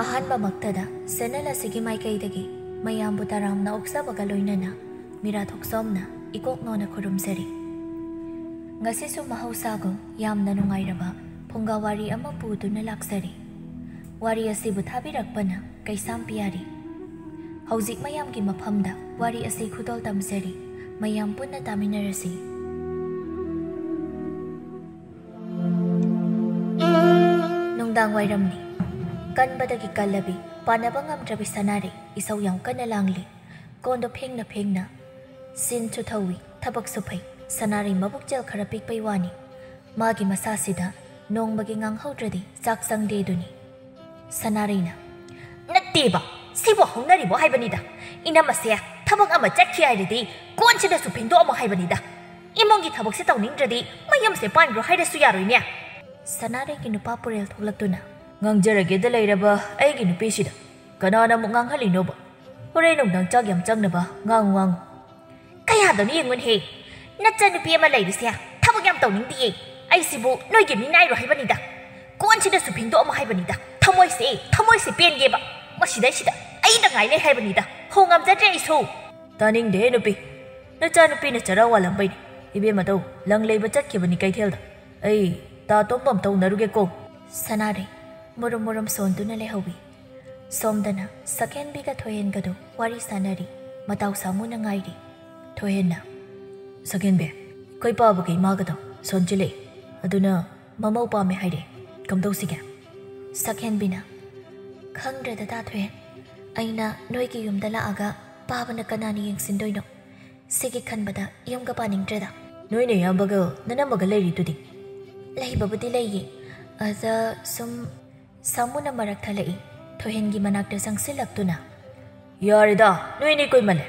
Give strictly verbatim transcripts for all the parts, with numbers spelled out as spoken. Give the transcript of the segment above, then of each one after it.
ꯑꯍꯥꯟꯕꯃꯛꯇꯗ channel ꯑꯁꯤꯒꯤ ꯃꯥꯏꯀꯩꯗꯒꯤ ꯃꯌꯥꯝꯕꯨ ꯇꯔꯥꯝꯅ ꯑꯣꯛꯆꯕꯒ ꯂꯣꯏꯅꯅ ꯃꯤꯔꯥ ꯊꯣꯛꯆꯣꯝꯅ ꯏꯀꯣꯛ ꯅꯣꯟꯅ ꯈꯨꯔꯨꯝꯖꯔꯤ꯫ ꯉꯁꯤꯁꯨ ꯃꯍꯧꯁꯥꯒꯨꯝ ꯌꯥꯝꯅ ꯅꯨꯡꯉꯥꯏꯔꯕ ꯐꯨꯡꯒꯥ ꯋꯥꯔꯤ ꯑꯃ ꯄꯨꯗꯨꯅ ꯂꯥꯛꯆꯔꯤ꯫ ꯋꯥꯔꯤ ꯑꯁꯤꯕꯨ ꯊꯥꯕꯤꯔꯛꯄꯅ ꯀꯩꯁꯥꯝ ꯄꯤꯌꯥꯔꯤ꯫ ꯍꯧꯖꯤꯛ ꯃꯌꯥꯝꯒꯤ ꯃꯐꯝꯗ ꯋꯥꯔꯤ ꯑꯁꯤ ꯈꯨꯗꯣꯜ ꯇꯝꯖꯔꯤ꯫ ꯃꯌꯥꯝ ꯄꯨꯟꯅ ꯇꯥꯃꯤꯟꯅꯔꯁꯤ꯫ ꯅꯨꯡꯗꯥꯡ ꯋꯥꯏꯔꯝꯅꯤ꯫ ꯀꯟꯕꯗꯒꯤ ꯀꯜꯂꯕꯤ, ꯄꯥꯟꯅꯕ ꯉꯝꯗ꯭ꯔꯕꯤ ꯁꯅꯥꯔꯩ ꯏꯁꯧ ꯌꯥꯝ ꯀꯟꯅ ꯂꯥꯡꯂꯤ꯫ ꯀꯣꯟꯗꯣ ꯐꯦꯡꯅ ꯐꯦꯡꯅ ꯁꯤꯟꯁꯨ ꯊꯧꯏ, ꯊꯕꯛꯁꯨ ꯐꯩ꯫ ꯁꯅꯥꯔꯩ ꯃꯕꯨꯛꯆꯦꯜ ꯈꯔ ꯄꯤꯛꯄꯩ ꯋꯥꯅꯤ꯫ ꯃꯥꯒꯤ ꯃꯁꯥꯁꯤꯗ ꯅꯣꯡꯃꯒꯤ ꯉꯥꯡꯍꯧꯗ꯭ꯔꯗꯤ ꯆꯥꯛ ꯆꯪꯗꯦꯗꯨꯅꯤ꯫ ꯁꯅꯥꯔꯩꯅ, "ꯅꯠꯇꯦꯕ, ꯁꯤꯕꯨ ꯍꯧꯅꯔꯤꯕꯣ ꯍꯥꯏꯕꯅꯤꯗ꯫ ꯏꯅꯝ ꯑꯁꯦ ꯊꯕꯛ ꯑꯃ ꯆꯠꯈꯤ ꯍꯥꯏꯔꯗꯤ ꯀꯣꯟꯁꯤꯗꯁꯨ ꯐꯦꯡꯗꯣꯛꯑꯝꯃꯣ ꯍꯥꯏꯕꯅꯤꯗ꯫ ꯏꯃꯨꯡꯒꯤ ꯊꯕꯛꯁꯦ ꯇꯧꯅꯤꯡꯗ꯭ꯔꯗꯤ ꯃꯌꯨꯝꯁꯦ ꯄꯥꯟꯈ꯭ꯔꯣ ꯍꯥꯏꯔꯁꯨ ꯌꯥꯔꯣꯏꯅꯦ?" ꯁꯅꯥꯔꯩꯒꯤ ꯅꯨꯄꯥ ꯄꯨꯔꯦꯜ ꯊꯣꯛꯂꯛꯇꯨꯅ, "ꯉꯥꯡꯖꯔꯒꯦꯗ ꯂꯩꯔꯕ ꯑꯩꯒꯤ ꯅꯨꯄꯤꯁꯤꯗ ꯀꯅꯥꯅ ꯑꯃꯨꯛ ꯉꯥꯡꯍꯜꯂꯤꯅꯣꯕ? ꯍꯣꯔꯦꯟ ꯅꯨꯡꯗꯥꯡ ꯆꯥꯛ ꯌꯥꯝ ꯆꯪꯅꯕ ꯉꯥꯡꯉꯨ ꯉꯥꯡꯉꯨ꯫" "ꯀꯌꯥꯗꯅꯣ ꯌꯦꯡꯉꯨꯅꯦꯍꯦ, ꯅꯆꯟꯅꯨꯄꯤ ꯑꯃ ꯂꯩꯔꯤꯁꯦ ꯊꯕꯛ ꯌꯥꯝ ꯇꯧꯅꯤꯡꯗꯤꯌꯦ꯫ ꯑꯩꯁꯤꯕꯨ ꯅꯣꯏꯒꯤ ꯃꯤꯅꯥꯏꯔꯣ ꯍꯥꯏꯕꯅꯤꯗ꯫ ꯀꯣꯟꯁꯤꯗꯁꯨ ꯐꯦꯡꯗꯣꯛꯑꯝꯃꯣ ꯍꯥꯏꯕꯅꯤꯗ꯫ ꯊꯃꯣꯏꯁꯦ, ꯊꯃꯣꯏꯁꯦ ꯄꯦꯟꯒꯦꯕ꯫ ꯃꯁꯤꯗꯩꯁꯤꯗ ꯑꯩꯗ ꯉꯥꯏ ꯂꯩ ꯍꯥꯏꯕꯅꯤꯗ꯫ ꯍꯣ ꯉꯝꯖꯗ꯭ꯔꯦ ꯑꯩꯁꯨ꯫" "ꯇꯥꯅꯤꯡꯗꯦꯍꯦ ꯅꯨꯄꯤ, ꯅꯆꯥꯅꯨꯄꯤꯅ ꯆꯔꯥ ꯋꯥꯜꯂꯝꯕꯩꯅꯤ꯫ ꯏꯕꯦꯝꯃꯗꯧ ꯂꯪ ꯂꯩꯕ ꯆꯠꯈꯤꯕꯅꯤ ꯀꯩꯊꯦꯜꯗ꯫ ꯑꯩ ꯇꯥ ꯇꯣꯝꯕꯝ ꯇꯧꯅꯔꯨꯒꯦꯀꯣ꯫" ꯁꯅꯥꯔꯩ ꯃꯨꯔꯨꯝ ꯃꯨꯔꯨꯝ ꯁꯣꯟꯗꯨꯅ ꯂꯩꯍꯧꯏ꯫ ꯁꯣꯝꯗꯅ ꯁꯛꯍꯦꯟꯕꯤꯒ ꯊꯣꯏꯍꯦꯟꯒꯗꯣ ꯋꯥꯔꯤ ꯁꯥꯟꯅꯔꯤ꯫ ꯃꯇꯥꯎ ꯁꯥꯃꯨꯅ ꯉꯥꯏꯔꯤ꯫ ꯊꯣꯏꯍꯦꯟꯅ, "ꯁꯛꯍꯦꯟꯕꯤ, ꯑꯩꯈꯣꯏ ꯄꯥꯕꯒ ꯏꯃꯥꯒꯗꯣ ꯁꯣꯟꯖꯤꯜꯂꯛꯏ꯫ ꯑꯗꯨꯅ ꯃꯃꯧ ꯄꯥꯝꯃꯦ ꯍꯥꯏꯔꯦ꯫ ꯀꯝꯗꯧꯁꯤꯒꯦ?" ꯁꯛꯍꯦꯟꯕꯤꯅ, "ꯈꯪꯗ꯭ꯔꯦꯗ ꯗꯥ ꯊꯣꯏꯍꯦꯟ, ꯑꯩꯅ ꯅꯣꯏꯒꯤ ꯌꯨꯝꯗ ꯂꯥꯛꯑꯒ ꯄꯥꯕꯅ ꯀꯅꯥꯅ ꯌꯦꯡꯁꯤꯟꯗꯣꯏꯅꯣ? ꯁꯤꯒꯤ ꯈꯟꯕꯗ ꯌꯨꯝꯒ ꯄꯥꯅꯤꯡꯗ꯭ꯔꯦꯗ꯫" "ꯅꯣꯏ ꯅꯌꯥꯝꯕꯒ ꯅꯅꯝꯃꯒ ꯂꯩꯔꯤꯗꯨꯗꯤ?" "ꯂꯩꯕꯕꯨꯗꯤ ꯂꯩꯌꯦ, ꯑꯗ ꯁꯨꯝ꯫" ꯁꯥꯃꯨꯅ ꯃꯔꯛ ꯊꯠꯂꯛꯏ꯫ ꯊꯣꯏꯍꯦꯟꯒꯤ ꯃꯅꯥꯛꯇ ꯆꯪꯁꯤꯜꯂꯛꯇꯨꯅ, "ꯌꯥꯔꯦꯗ, ꯅꯣꯏ ꯑꯅꯤ ꯀꯨꯏꯃꯜꯂꯦ꯫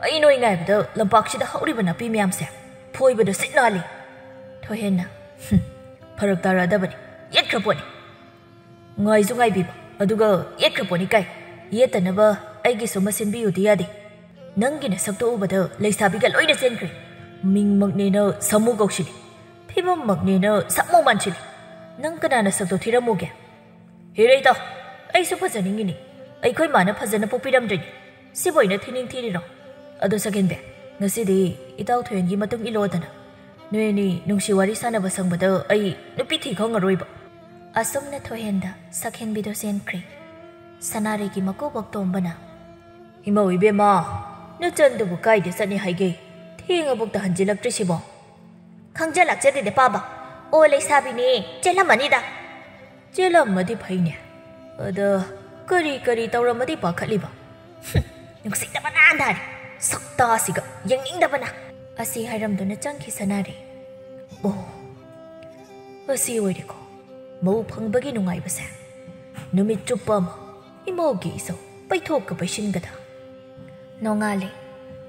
ꯑꯩ ꯅꯣꯏ ꯉꯥꯏꯕꯗ ꯂꯝꯄꯥꯛꯁꯤꯗ ꯍꯧꯔꯤꯕ ꯅꯥꯄꯤ ꯃꯌꯥꯝꯁꯦ ꯐꯣꯏꯕꯗ ꯁꯤꯠ ꯅꯥꯜꯂꯤ꯫" ꯊꯣꯏꯍꯦꯟꯅ, "ꯍꯨꯝ, ꯐꯔꯛ ꯇꯥꯔꯛꯑꯗꯕꯅꯤ, ꯌꯦꯠꯈ꯭ꯔ ꯄꯣꯠꯅꯤ꯫ ꯉꯥꯏꯁꯨ ꯉꯥꯏꯕꯤꯕ, ꯑꯗꯨꯒ ꯌꯦꯠꯈ꯭ꯔ ꯄꯣꯠꯅꯤ ꯀꯥꯏ꯫ ꯌꯦꯠꯇꯅꯕ ꯑꯩꯒꯤꯁꯨ ꯑꯃ ꯁꯤꯟꯕꯤꯌꯨꯗꯤ ꯌꯥꯗꯦ꯫ ꯅꯪꯒꯤ ꯅꯁꯛꯇꯣ ꯎꯕꯗ ꯂꯩꯁꯥꯕꯤꯒ ꯂꯣꯏꯅ ꯆꯦꯟꯈ꯭ꯔꯦ꯫ ꯃꯤꯡꯃꯛꯅꯦꯅ ꯁꯥꯃꯨ ꯀꯧꯁꯤꯜꯂꯤ, ꯐꯤꯕꯝꯃꯛꯅꯦꯅ ꯁꯥꯃꯨ ꯃꯥꯟꯁꯤꯜꯂꯤ꯫ ꯅꯪ ꯀꯅꯥ ꯅꯁꯛꯇꯣ ꯊꯤꯔꯝꯃꯨꯒꯦ?" "ꯍꯦꯔꯩꯇꯣ, ꯑꯩꯁꯨ ꯐꯖꯅꯤꯡꯉꯤꯅꯤ꯫ ꯑꯩꯈꯣꯏ ꯃꯥꯅ ꯐꯖꯅ ꯄꯣꯛꯄꯤꯔꯝꯗ꯭ꯔꯤꯅꯤ꯫ ꯁꯤꯕꯨ ꯑꯩꯅ ꯊꯤꯅꯤꯡ ꯊꯤꯔꯤꯔꯣ? ꯑꯗꯣ ꯁꯛꯍꯦꯟꯕꯤ, ꯉꯁꯤꯗꯤ ꯏꯇꯥꯎ ꯊꯣꯏꯍꯦꯟꯒꯤ ꯃꯇꯨꯡ ꯏꯜꯂꯣꯗꯅ꯫ ꯅꯣꯏ ꯑꯅꯤ ꯅꯨꯡꯁꯤ ꯋꯥꯔꯤ ꯁꯥꯟꯅꯕ ꯁꯪꯕꯗ ꯑꯩ ꯅꯨꯄꯤ ꯊꯤ ꯈꯪꯉꯔꯣꯏꯕ꯫ ꯑꯁꯨꯝꯅ ꯊꯣꯏꯍꯦꯟꯗ ꯁꯛꯍꯦꯟꯕꯤꯗꯣ ꯆꯦꯟꯈ꯭ꯔꯦ꯫ ꯁꯅꯥꯔꯩꯒꯤ ꯃꯀꯨꯕꯣꯛ ꯇꯣꯝꯕꯅ, "ꯏꯃꯧ ꯏꯕꯦꯝꯃ, ꯅꯆꯟꯗꯨꯕꯨ ꯀꯥꯏꯗ ꯆꯠꯅꯤ ꯍꯥꯏꯒꯦ? ꯊꯦꯡꯉꯕꯨꯛꯇ ꯍꯟꯖꯤꯜꯂꯛꯇ꯭ꯔꯤꯁꯤꯕꯣ?" "ꯈꯪꯖ ꯂꯥꯛꯆꯗꯦꯗ ꯄꯥꯕ꯫ ꯑꯣ ꯂꯩꯁꯥꯕꯤꯅꯦ, ꯆꯦꯜꯂꯝꯃꯅꯤꯗ꯫" "ꯆꯦꯜꯂꯝꯃꯗꯤ ꯐꯩꯅꯦ꯫ ꯑꯗ ꯀꯔꯤ ꯀꯔꯤ ꯇꯧꯔꯝꯃꯗꯤ ꯄꯥꯈꯠꯂꯤꯕ?" "ꯍꯨꯝ, ꯅꯨꯡꯁꯤꯗꯕꯅ ꯅꯥꯔꯦ꯫ ꯁꯛꯇꯥꯁꯤꯒ ꯌꯦꯡꯅꯤꯡꯗꯕꯅ꯫" ꯑꯁꯤ ꯍꯥꯏꯔꯝꯗꯨꯅ ꯆꯪꯈꯤ ꯁꯅꯥꯔꯩ꯫ ꯑꯣ, ꯑꯁꯤ ꯑꯣꯏꯔꯦꯀꯣ ꯃꯧ ꯐꯪꯕꯒꯤ ꯅꯨꯡꯉꯥꯏꯕꯁꯦ꯫ ꯅꯨꯃꯤꯠ ꯆꯨꯞꯄ ꯑꯃ ꯏꯃꯧꯒꯤ ꯏꯆꯧ ꯄꯩꯊꯣꯛꯀ ꯄꯩꯁꯤꯟꯒꯗ꯫ ꯅꯣꯡꯉꯥꯜꯂꯦ꯫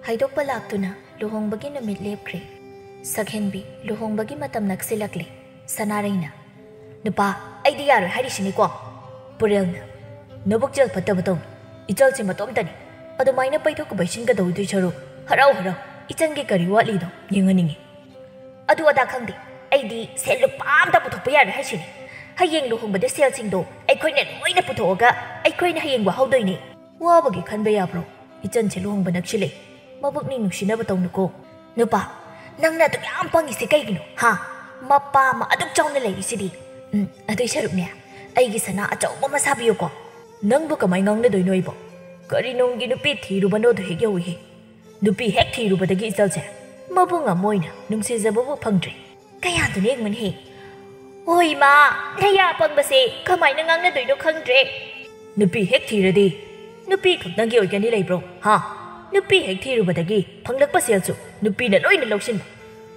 ꯍꯥꯏꯗꯣꯛꯄ ꯂꯥꯛꯇꯨꯅ ꯂꯨꯍꯣꯡꯕꯒꯤ ꯅꯨꯃꯤꯠ ꯂꯦꯞꯈ꯭ꯔꯦ꯫ ꯁꯛꯍꯦꯟꯕꯤ ꯂꯨꯍꯣꯡꯕꯒꯤ ꯃꯇꯝ ꯅꯛꯁꯤꯜꯂꯛꯂꯦ꯫ ꯁꯅꯥꯔꯩꯅ, "ꯅꯨꯄꯥ, ꯑꯩꯗꯤ ꯌꯥꯔꯣꯏ ꯍꯥꯏꯔꯤꯁꯤꯅꯤꯀꯣ꯫ ꯄꯨꯔꯦꯜꯅ ꯅꯕꯨꯛꯆꯦꯜ ꯐꯠꯇꯕ ꯇꯧꯅꯨ꯫ ꯏꯆꯜꯁꯤ ꯃꯇꯣꯝꯇꯅꯤ꯫ ꯑꯗꯨꯃꯥꯏꯅ ꯄꯩꯊꯣꯛ ꯄꯩꯁꯤꯟꯒꯗꯧꯗꯣꯏ ꯁꯔꯨꯛ ꯍꯔꯥꯎ ꯍꯔꯥꯎ ꯏꯆꯟꯒꯤ ꯀꯔꯤ ꯋꯥꯠꯂꯤꯅꯣ ꯌꯦꯡꯍꯟꯅꯤꯡꯉꯤ꯫" "ꯑꯗꯨ ꯑꯗꯥ ꯈꯪꯗꯦ꯫ ꯑꯩꯗꯤ ꯁꯦꯜ ꯂꯨꯄꯥ ꯑꯝꯇ ꯄꯨꯊꯣꯛꯄ ꯌꯥꯔꯣꯏ ꯍꯥꯏꯁꯤꯅꯤ꯫ ꯍꯌꯦꯡ ꯂꯨꯍꯣꯡꯕꯗ ꯁꯦꯜꯁꯤꯡꯗꯣ ꯑꯩꯈꯣꯏꯅ ꯂꯣꯏꯅ ꯄꯨꯊꯣꯛꯑꯒ ꯑꯩꯈꯣꯏꯅ ꯍꯌꯦꯡ ꯋꯥꯍꯧꯗꯣꯏꯅꯤ꯫ ꯋꯥꯕꯒꯤ ꯈꯟꯕ ꯌꯥꯕ꯭ꯔꯣ? ꯏꯆꯟꯁꯦ ꯂꯨꯍꯣꯡꯕ ꯅꯛꯁꯤꯜꯂꯦ꯫ ꯃꯕꯨꯛꯅꯤꯡ ꯅꯨꯡꯁꯤꯅꯕ ꯇꯧꯅꯨꯀꯣ꯫" "ꯅꯨꯄꯥ, ꯅꯪꯅ ꯑꯗꯨꯛ ꯌꯥꯝ ꯄꯪꯉꯤꯁꯦ ꯀꯩꯒꯤꯅꯣ? ꯍꯥ? ꯃꯄꯥ ꯑꯃ ꯑꯗꯨꯛ ꯆꯥꯎꯅ ꯂꯩꯔꯤꯁꯤꯗꯤ꯫ ꯎꯝ, ꯑꯗꯨꯏ ꯁꯔꯨꯛꯅꯦ, ꯑꯩꯒꯤ ꯁꯅꯥ ꯑꯆꯧꯕ ꯑꯃ ꯁꯥꯕꯤꯌꯨꯀꯣ꯫" "ꯅꯪꯕꯨ ꯀꯃꯥꯏ ꯉꯥꯡꯅꯗꯣꯏꯅꯣ ꯑꯩꯕꯣ? ꯀꯔꯤ ꯅꯨꯡꯒꯤ ꯅꯨꯄꯤ ꯊꯤꯔꯨꯕꯅꯣꯗꯣ ꯍꯦꯛ ꯌꯧꯏꯍꯦ꯫ ꯅꯨꯄꯤ ꯍꯦꯛ ꯊꯤꯔꯨꯕꯗꯒꯤ ꯏꯆꯜꯁꯦ ꯃꯕꯨꯡ ꯑꯃ ꯑꯣꯏꯅ ꯅꯨꯡꯁꯤꯖꯕꯕꯨ ꯐꯪꯗ꯭ꯔꯦ꯫" "ꯀꯌꯥꯗꯨꯅ ꯌꯦꯡꯉꯨꯅꯦꯍꯦ꯫ ꯍꯣꯏ ꯏꯃꯥ, ꯅꯌꯥ ꯄꯪꯕꯁꯦ ꯀꯃꯥꯏꯅ ꯉꯥꯡꯅꯗꯣꯏꯅꯣ ꯈꯪꯗ꯭ꯔꯦ꯫" "ꯅꯨꯄꯤ ꯍꯦꯛ ꯊꯤꯔꯗꯤ ꯅꯨꯄꯤ ꯈꯛꯇꯪꯒꯤ ꯑꯣꯏꯒꯅꯤ ꯂꯩꯕ꯭ꯔꯣ? ꯍꯥ? ꯅꯨꯄꯤ ꯍꯦꯛ ꯊꯤꯔꯨꯕꯗꯒꯤ ꯐꯪꯂꯛꯄ ꯁꯦꯜꯁꯨ ꯅꯨꯄꯤꯅ ꯂꯣꯏꯅ ꯂꯧꯁꯤꯟꯕ꯫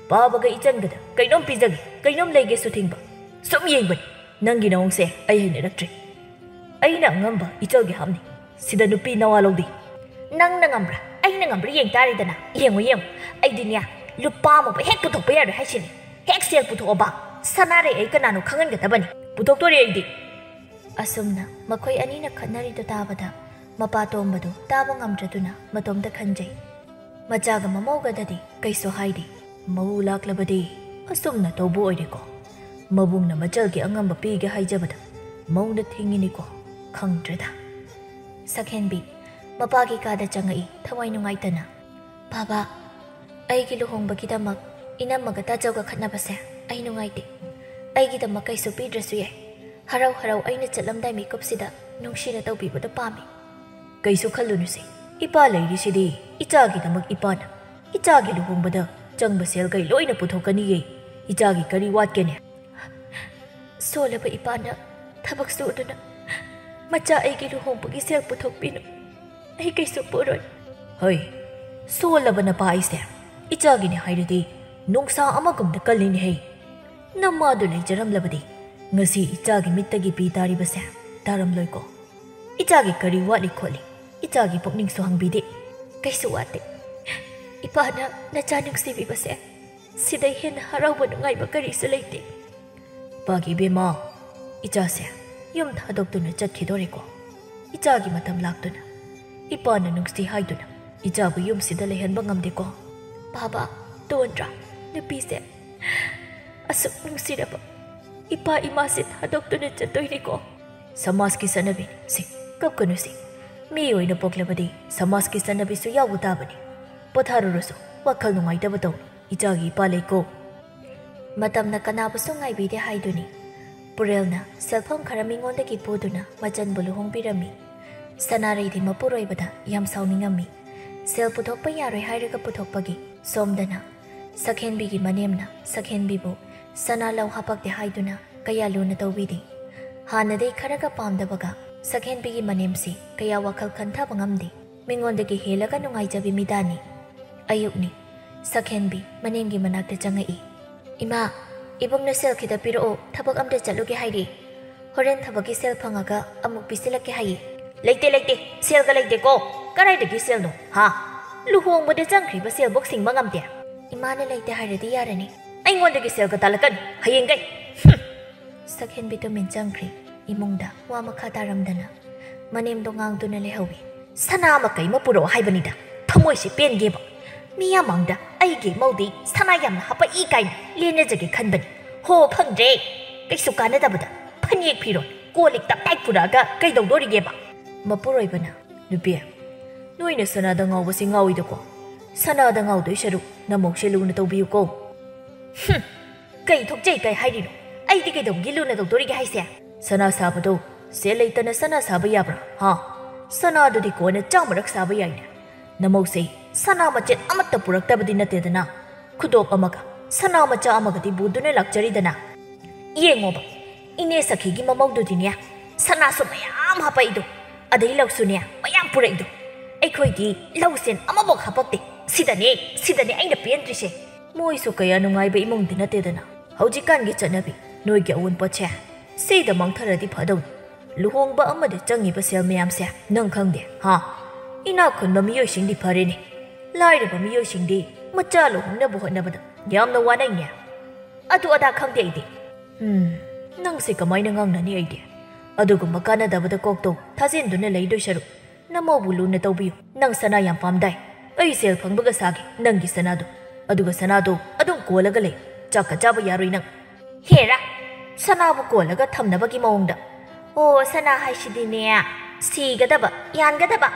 ꯄꯥꯕꯒ ꯏꯆꯟꯒꯗ ꯀꯩꯅꯣꯝ ꯄꯤꯖꯒꯦ, ꯀꯩꯅꯣꯝ ꯂꯩꯒꯦꯁꯨ ꯊꯤꯡꯕ꯫ ꯁꯨꯝ ꯌꯦꯡꯕꯅꯤ꯫ ꯅꯪꯒꯤ ꯅꯑꯣꯡꯁꯦ ꯑꯩ ꯍꯩꯅꯔꯛꯇ꯭ꯔꯦ꯫ ꯑꯩꯅ ꯑꯉꯝꯕ ꯏꯆꯜꯒꯤ ꯍꯥꯞꯅꯤ꯫ ꯁꯤꯗ ꯅꯨꯄꯤ ꯅꯋꯥ ꯂꯧꯗꯦ꯫" "ꯅꯪꯅ ꯉꯝꯕ꯭ꯔꯥ, ꯑꯩꯅ ꯉꯝꯕ꯭ꯔꯥ ꯌꯦꯡ ꯇꯥꯔꯦꯗꯅ꯫ ꯌꯦꯡꯉꯨ, ꯌꯦꯡꯉꯨ꯫ ꯑꯩꯗꯤꯅꯦ, ꯂꯨꯄꯥ ꯑꯃꯕꯨ ꯍꯦꯛ ꯄꯨꯊꯣꯛꯄ ꯌꯥꯔꯣꯏ ꯍꯥꯏꯁꯤꯅꯤ꯫ ꯍꯦꯛ ꯁꯦꯜ ꯄꯨꯊꯣꯛꯑꯕ, ꯁꯅꯥꯔꯩ ꯑꯩ ꯀꯅꯥꯅꯣ ꯈꯪꯍꯟꯒꯗꯕꯅꯤ꯫ ꯄꯨꯊꯣꯛꯇꯣꯔꯦ ꯑꯩꯗꯤ꯫" ꯑꯁꯨꯝꯅ ꯃꯈꯣꯏ ꯑꯅꯤꯅ ꯈꯠꯅꯔꯤꯗꯨ ꯇꯥꯕꯗ ꯃꯄꯥ ꯇꯣꯝꯕꯗꯨ ꯇꯥꯕ ꯉꯝꯗ꯭ꯔꯗꯨꯅ ꯃꯇꯣꯝꯇ ꯈꯟꯖꯩ꯫ ꯃꯆꯥꯒ ꯃꯃꯧꯒꯗꯗꯤ ꯀꯩꯁꯨ ꯍꯥꯏꯗꯦ꯫ ꯃꯧ ꯂꯥꯛꯂꯕꯗꯤ ꯑꯁꯨꯝꯅ ꯇꯧꯕ ꯑꯣꯏꯔꯦꯀꯣ꯫ ꯃꯕꯨꯡꯅ ꯃꯆꯜꯒꯤ ꯑꯉꯝꯕ ꯄꯤꯒꯦ ꯍꯥꯏꯖꯕꯗ ꯃꯧꯅ ꯊꯤꯡꯉꯤꯅꯤꯀꯣ꯫ ꯈꯪꯗ꯭ꯔꯦꯗ꯫ ꯁꯛꯍꯦꯟꯕꯤ ꯃꯄꯥꯒꯤ ꯀꯥꯗ ꯆꯪꯉꯛꯏ, ꯊꯋꯥꯏ ꯅꯨꯡꯉꯥꯏꯇꯅ꯫ "ꯕꯥꯕꯥ, ꯑꯩꯒꯤ ꯂꯨꯍꯣꯡꯕꯒꯤꯗꯃꯛ ꯏꯅꯝꯃꯒ ꯇꯥꯖꯧꯒ ꯈꯠꯅꯕꯁꯦ ꯑꯩ ꯅꯨꯡꯉꯥꯏꯇꯦ꯫ ꯑꯩꯒꯤꯗꯃꯛ ꯀꯩꯁꯨ ꯄꯤꯗ꯭ꯔꯁꯨ ꯌꯥꯏ꯫ ꯍꯔꯥꯎ ꯍꯔꯥꯎ ꯑꯩꯅ ꯆꯠꯂꯝꯗꯥꯏ ꯃꯤꯀꯨꯞꯁꯤꯗ ꯅꯨꯡꯁꯤꯅ ꯇꯧꯕꯤꯕꯗꯣ ꯄꯥꯝꯃꯤ꯫" "ꯀꯩꯁꯨ ꯈꯜꯂꯨꯅꯨꯁꯦ, ꯏꯄꯥ ꯂꯩꯔꯤꯁꯤꯗꯤ꯫ ꯏꯆꯥꯒꯤꯗꯃꯛ ꯏꯄꯥꯅ ꯏꯆꯥꯒꯤ ꯂꯨꯍꯣꯡꯕꯗ ꯆꯪꯕ ꯁꯦꯜ ꯀꯩ ꯂꯣꯏꯅ ꯄꯨꯊꯣꯛꯀꯅꯤꯌꯦ꯫ ꯏꯆꯥꯒꯤ ꯀꯔꯤ ꯋꯥꯠꯀꯦꯅꯦ?" "ꯁꯣꯜꯂꯕ ꯏꯄꯥꯅ ꯊꯕꯛ ꯁꯨꯗꯨꯅ ꯃꯆꯥ ꯑꯩꯒꯤ ꯂꯨꯍꯣꯡꯕꯒꯤ ꯁꯦꯜ ꯄꯨꯊꯣꯛꯄꯤꯅꯨ꯫ ꯑꯩ ꯀꯩꯁꯨ ꯄꯨꯔꯣꯏ꯫" "ꯍꯣꯏ, ꯁꯣꯜꯂꯕ ꯅꯄꯥ ꯑꯩꯁꯦ ꯏꯆꯥꯒꯤꯅꯦ ꯍꯥꯏꯔꯗꯤ ꯅꯨꯡꯁꯥ ꯑꯃꯒꯨꯝꯅ ꯀꯜꯂꯤꯅꯦꯍꯦ꯫ ꯅꯃꯥꯗꯨ ꯂꯩꯖꯔꯝꯂꯕꯗꯤ ꯉꯁꯤ ꯏꯆꯥꯒꯤ ꯃꯤꯠꯇꯒꯤ ꯄꯤ ꯇꯥꯔꯤꯕꯁꯦ ꯇꯥꯔꯝꯂꯣꯏꯀꯣ꯫ ꯏꯆꯥꯒꯤ ꯀꯔꯤ ꯋꯥꯠꯂꯤ ꯈꯣꯠꯂꯤ ꯏꯆꯥꯒꯤ ꯄꯨꯛꯅꯤꯡꯁꯨ ꯍꯪꯕꯤꯗꯦ꯫" "ꯀꯩꯁꯨ ꯋꯥꯠꯇꯦ꯫ ꯏꯄꯥꯅ ꯅꯆꯥ ꯅꯨꯡꯁꯤꯕꯤꯕꯁꯦ ꯁꯤꯗꯩ ꯍꯦꯟꯅ ꯍꯔꯥꯎꯕ ꯅꯨꯡꯉꯥꯏꯕ ꯀꯔꯤꯁꯨ ꯂꯩꯇꯦ꯫" "ꯏꯄꯥꯒꯤ ꯏꯕꯦꯝꯃ, ꯏꯆꯥꯁꯦ ꯌꯨꯝ ꯊꯥꯗꯣꯛꯇꯨꯅ ꯆꯠꯈꯤꯗꯣꯔꯦꯀꯣ꯫ ꯏꯆꯥꯒꯤ ꯃꯇꯝ ꯂꯥꯛꯇꯨꯅ ꯏꯄꯥꯅ ꯅꯨꯡꯁꯤ ꯍꯥꯏꯗꯨꯅ ꯏꯆꯥꯕꯨ ꯌꯨꯝꯁꯤꯗ ꯂꯩꯍꯟꯕ ꯉꯝꯗꯦꯀꯣ꯫" "ꯕꯥꯕꯥ, ꯇꯣꯟꯗ꯭ꯔꯥ, ꯅꯨꯄꯤꯁꯦ ꯑꯁꯨꯛ ꯅꯨꯡꯁꯤꯔꯕ ꯏꯄꯥ ꯏꯃꯥꯁꯦ ꯊꯥꯗꯣꯛꯇꯨꯅ ꯆꯠꯇꯣꯏꯅꯦꯀꯣ꯫" "ꯁꯃꯥꯖꯀꯤ ꯆꯠꯅꯕꯤꯅꯤ ꯁꯤ, ꯀꯞꯀꯅꯨ ꯁꯤ꯫ ꯃꯤ ꯑꯣꯏꯅ ꯄꯣꯛꯂꯕꯗꯤ ꯁꯃꯥꯖꯀꯤ ꯆꯠꯅꯕꯤꯁꯨ ꯌꯥꯎꯕ ꯇꯥꯕꯅꯤ꯫ ꯄꯣꯊꯥꯔꯨꯔꯁꯨ, ꯋꯥꯈꯜ ꯅꯨꯡꯉꯥꯏꯇꯕ ꯇꯧꯅꯨ꯫ ꯏꯆꯥꯒꯤ ꯏꯄꯥ ꯂꯩꯀꯣ꯫" ꯃꯇꯝꯅ ꯀꯅꯥꯕꯨꯁꯨ ꯉꯥꯏꯕꯤꯗꯦ ꯍꯥꯏꯗꯨꯅꯤ꯫ ꯄꯨꯔꯦꯜꯅ ꯁꯦꯜꯐꯝ ꯈꯔ ꯃꯤꯉꯣꯟꯗꯒꯤ ꯄꯨꯗꯨꯅ ꯃꯆꯟꯕꯨ ꯂꯨꯍꯣꯡꯕꯤꯔꯝꯃꯤ꯫ ꯁꯅꯥꯔꯩꯗꯤ ꯃꯄꯨꯔꯣꯏꯕꯗ ꯌꯥꯝ ꯁꯥꯎꯅꯤꯡꯉꯝꯃꯤ꯫ ꯁꯦꯜ ꯄꯨꯊꯣꯛꯄ ꯌꯥꯔꯣꯏ ꯍꯥꯏꯔꯒ ꯄꯨꯊꯣꯛꯄꯒꯤ ꯁꯣꯝꯗꯅ ꯁꯛꯍꯦꯟꯕꯤꯒꯤ ꯃꯅꯦꯝꯅ ꯁꯛꯍꯦꯟꯕꯤꯕꯨ ꯁꯅꯥ ꯂꯧ ꯍꯥꯄꯛꯇꯦ ꯍꯥꯏꯗꯨꯅ ꯀꯌꯥ ꯂꯨꯅ ꯇꯧꯕꯤꯗꯦ꯫ ꯍꯥꯟꯅꯗꯩ ꯈꯔꯒ ꯄꯥꯝꯗꯕꯒ ꯁꯛꯍꯦꯟꯕꯤꯒꯤ ꯃꯅꯦꯝꯁꯤ ꯀꯌꯥ ꯋꯥꯈꯜ ꯈꯟꯊꯕ ꯉꯝꯗꯦ꯫ ꯃꯤꯉꯣꯟꯗꯒꯤ ꯍꯦꯜꯂꯒ ꯅꯨꯡꯉꯥꯏꯖꯕꯤ ꯃꯤꯗꯥꯅꯤ꯫ ꯑꯌꯨꯛꯅꯤ꯫ ꯁꯛꯍꯦꯟꯕꯤ ꯃꯅꯦꯝꯒꯤ ꯃꯅꯥꯛꯇ ꯆꯪꯉꯛꯏ꯫ "ꯏꯃꯥ, ꯏꯕꯨꯡꯅ ꯁꯦꯜ ꯈꯤꯇ ꯄꯤꯔꯛꯑꯣ, ꯊꯕꯛ ꯑꯝꯇ ꯆꯠꯂꯨꯒꯦ ꯍꯥꯏꯔꯤ꯫ ꯍꯣꯔꯦꯟ ꯊꯕꯛꯀꯤ ꯁꯦꯜ ꯐꯪꯉꯒ ꯑꯃꯨꯛ ꯄꯤꯁꯤꯜꯂꯛꯀꯦ ꯍꯥꯏꯌꯦ꯫" "ꯂꯩꯇꯦ, ꯂꯩꯇꯦ, ꯁꯦꯜꯒ ꯂꯩꯇꯦꯀꯣ꯫ ꯀꯗꯥꯏꯗꯒꯤ ꯁꯦꯜꯅꯣ, ꯍꯥ? ꯂꯨꯍꯣꯡꯕꯗ ꯆꯪꯈ꯭ꯔꯤꯕ ꯁꯦꯜꯕꯨꯛ ꯁꯤꯡꯕ ꯉꯝꯗꯦ꯫" "ꯏꯃꯥꯅ ꯂꯩꯇꯦ ꯍꯥꯏꯔꯗꯤ ꯌꯥꯔꯅꯤ꯫" "ꯑꯩꯉꯣꯟꯗꯒꯤ ꯁꯦꯜꯒ ꯇꯥꯜꯂꯛꯀꯅꯨ, ꯍꯌꯦꯡꯈꯩ꯫" ꯍꯨꯝ꯫ ꯁꯛꯍꯦꯟꯕꯤ ꯇꯨꯃꯤꯟ ꯆꯪꯈ꯭ꯔꯦ꯫ ꯏꯃꯨꯡꯗ ꯋꯥ ꯃꯈꯥ ꯇꯥꯔꯝꯗꯅ ꯃꯅꯦꯝꯗꯣ ꯉꯥꯡꯗꯨꯅ ꯂꯩꯍꯧꯏ꯫ "ꯁꯅꯥ ꯑꯃ ꯀꯩ ꯑꯃ ꯄꯨꯔꯛꯑꯣ ꯍꯥꯏꯕꯅꯤꯗ, ꯊꯃꯣꯏꯁꯦ ꯄꯦꯟꯒꯦꯕ꯫ ꯃꯤꯌꯥꯝ ꯃꯥꯡꯗ ꯑꯩꯒꯤ ꯏꯃꯧꯗꯤ ꯁꯅꯥ ꯌꯥꯝꯅ ꯍꯥꯄꯛꯏ ꯀꯥꯏꯅ ꯂꯦꯟꯅꯖꯒꯦ ꯈꯟꯕꯅꯤ꯫ ꯍꯣ, ꯐꯪꯗ꯭ꯔꯦ꯫ ꯀꯩꯁꯨ ꯀꯥꯟꯅꯗꯕꯗ ꯐꯅꯦꯛ ꯐꯤꯔꯣꯜ ꯀꯣꯜ ꯂꯤꯛ ꯇꯞꯇꯥꯏ ꯄꯨꯔꯛꯑꯒ ꯀꯩꯗꯧꯗꯣꯔꯤꯒꯦꯕ? ꯃꯄꯨꯔꯣꯏꯕꯅ, "ꯅꯨꯄꯤ, ꯅꯣꯏꯅ ꯁꯅꯥꯗ ꯉꯥꯎꯕꯁꯦ ꯉꯥꯎꯏꯗꯀꯣ꯫ ꯁꯅꯥꯗ ꯉꯥꯎꯗꯣꯏ ꯁꯔꯨꯛ ꯅꯃꯧꯁꯦ ꯂꯨꯅ ꯇꯧꯕꯤꯌꯨꯀꯣ꯫" "ꯍꯨꯝ, ꯀꯩ ꯊꯣꯛꯆꯩ ꯀꯩ ꯍꯥꯏꯔꯤꯅꯣ? ꯑꯩꯗꯤ ꯀꯩꯗꯧꯕꯒꯤ ꯂꯨꯅ ꯇꯧꯗꯣꯔꯤꯒꯦ ꯍꯥꯏꯁꯦ?" "ꯁꯅꯥ ꯁꯥꯕꯗꯣ ꯁꯦꯜ ꯂꯩꯇꯅ ꯁꯅꯥ ꯁꯥꯕ ꯌꯥꯕ꯭ꯔꯥ, ꯍꯥ? ꯁꯅꯥꯗꯨꯗꯤ ꯀꯣꯟꯅ ꯆꯥꯝꯃꯔꯛ ꯁꯥꯕ ꯌꯥꯏꯅꯦ꯫ ꯅꯃꯧꯁꯦ ꯁꯅꯥ ꯃꯆꯦꯠ ꯑꯃꯠꯇ ꯄꯨꯔꯛꯇꯕꯗꯤ ꯅꯠꯇꯦꯗꯅ꯫ ꯈꯨꯗꯣꯞ ꯑꯃꯒ ꯁꯅꯥ ꯃꯆꯥ ꯑꯃꯒꯗꯤ ꯄꯨꯗꯨꯅ ꯂꯥꯛꯆꯔꯤꯗꯅ꯫ ꯌꯦꯡꯉꯣꯕ, ꯏꯅꯦ ꯁꯈꯤꯒꯤ ꯃꯃꯧꯗꯨꯗꯤꯅꯦ, ꯁꯅꯥꯁꯨ ꯃꯌꯥꯝ ꯍꯥꯄꯛꯏꯗꯣ, ꯑꯗꯩ ꯂꯧꯁꯨꯅꯦ ꯃꯌꯥꯝ ꯄꯨꯔꯛꯏꯗꯣ꯫ ꯑꯩꯈꯣꯏꯗꯤ ꯂꯧ ꯁꯦꯟ ꯑꯃꯐꯥꯎ ꯍꯥꯄꯛꯇꯦ꯫ ꯁꯤꯗꯅꯦ, ꯁꯤꯗꯅꯦ ꯑꯩꯅ ꯄꯦꯟꯗ꯭ꯔꯤꯁꯦ꯫" ꯃꯣꯏꯁꯨ ꯀꯌꯥ ꯅꯨꯡꯉꯥꯏꯕ ꯏꯃꯨꯡꯗꯤ ꯅꯠꯇꯦꯗꯅ꯫ ꯍꯧꯖꯤꯛꯀꯥꯟꯒꯤ ꯆꯠꯅꯕꯤ, ꯅꯣꯏꯒꯤ ꯑꯑꯣꯟꯄꯣꯠꯁꯦ ꯁꯤꯗ ꯃꯥꯡꯊꯔꯗꯤ ꯐꯗꯧꯅꯤ꯫ ꯂꯨꯍꯣꯡꯕ ꯑꯃꯗ ꯆꯪꯉꯤꯕ ꯁꯦꯜ ꯃꯌꯥꯝꯁꯦ ꯅꯪ ꯈꯪꯗꯦ, ꯍꯥ? ꯏꯅꯥꯛ ꯈꯨꯟꯕ ꯃꯤꯑꯣꯏꯁꯤꯡꯗꯤ ꯐꯔꯦꯅꯦ, ꯂꯥꯏꯔꯕ ꯃꯤꯑꯣꯏꯁꯤꯡꯗꯤ ꯃꯆꯥ ꯂꯨꯍꯣꯡꯅꯕ ꯍꯣꯠꯅꯕꯗ ꯌꯥꯝꯅ ꯋꯥꯅꯩꯅꯦ꯫ ꯑꯗꯨ ꯑꯗꯥ ꯈꯪꯗꯦ ꯑꯩꯗꯤ꯫ ꯎꯝ, ꯅꯪꯁꯦ ꯀꯃꯥꯏꯅ ꯉꯥꯡꯅꯅꯤ ꯑꯩꯗꯤ? ꯑꯗꯨꯒꯨꯝꯕ ꯀꯥꯟꯅꯗꯕꯗ ꯀꯣꯛꯇꯣ ꯊꯥꯖꯤꯟꯗꯨꯅ ꯂꯩꯗꯣꯏ ꯁꯔꯨꯛ, ꯅꯃꯧꯕꯨ ꯂꯨꯅ ꯇꯧꯕꯤꯌꯨ꯫ ꯅꯪ ꯁꯅꯥ ꯌꯥꯝ ꯄꯥꯝꯗꯥꯏ? ꯑꯩ ꯁꯦꯜ ꯐꯪꯕꯒ ꯁꯥꯒꯦ ꯅꯪꯒꯤ ꯁꯅꯥꯗꯣ꯫ ꯑꯗꯨꯒ ꯁꯅꯥꯗꯣ ꯑꯗꯨꯝ ꯀꯣꯜꯂꯒ ꯂꯩ꯫ ꯆꯥꯛꯀ ꯆꯥꯕ ꯌꯥꯔꯣꯏ ꯅꯪ꯫ ꯍꯦꯔꯥ, ꯁꯅꯥꯕꯨ ꯀꯣꯜꯂꯒ ꯊꯝꯅꯕꯒꯤ ꯃꯑꯣꯡꯗ꯫ ꯑꯣ, ꯁꯅꯥ ꯍꯥꯏꯁꯤꯗꯤꯅꯦ, ꯁꯤꯒꯗꯕ, ꯌꯥꯟꯒꯗꯕ꯫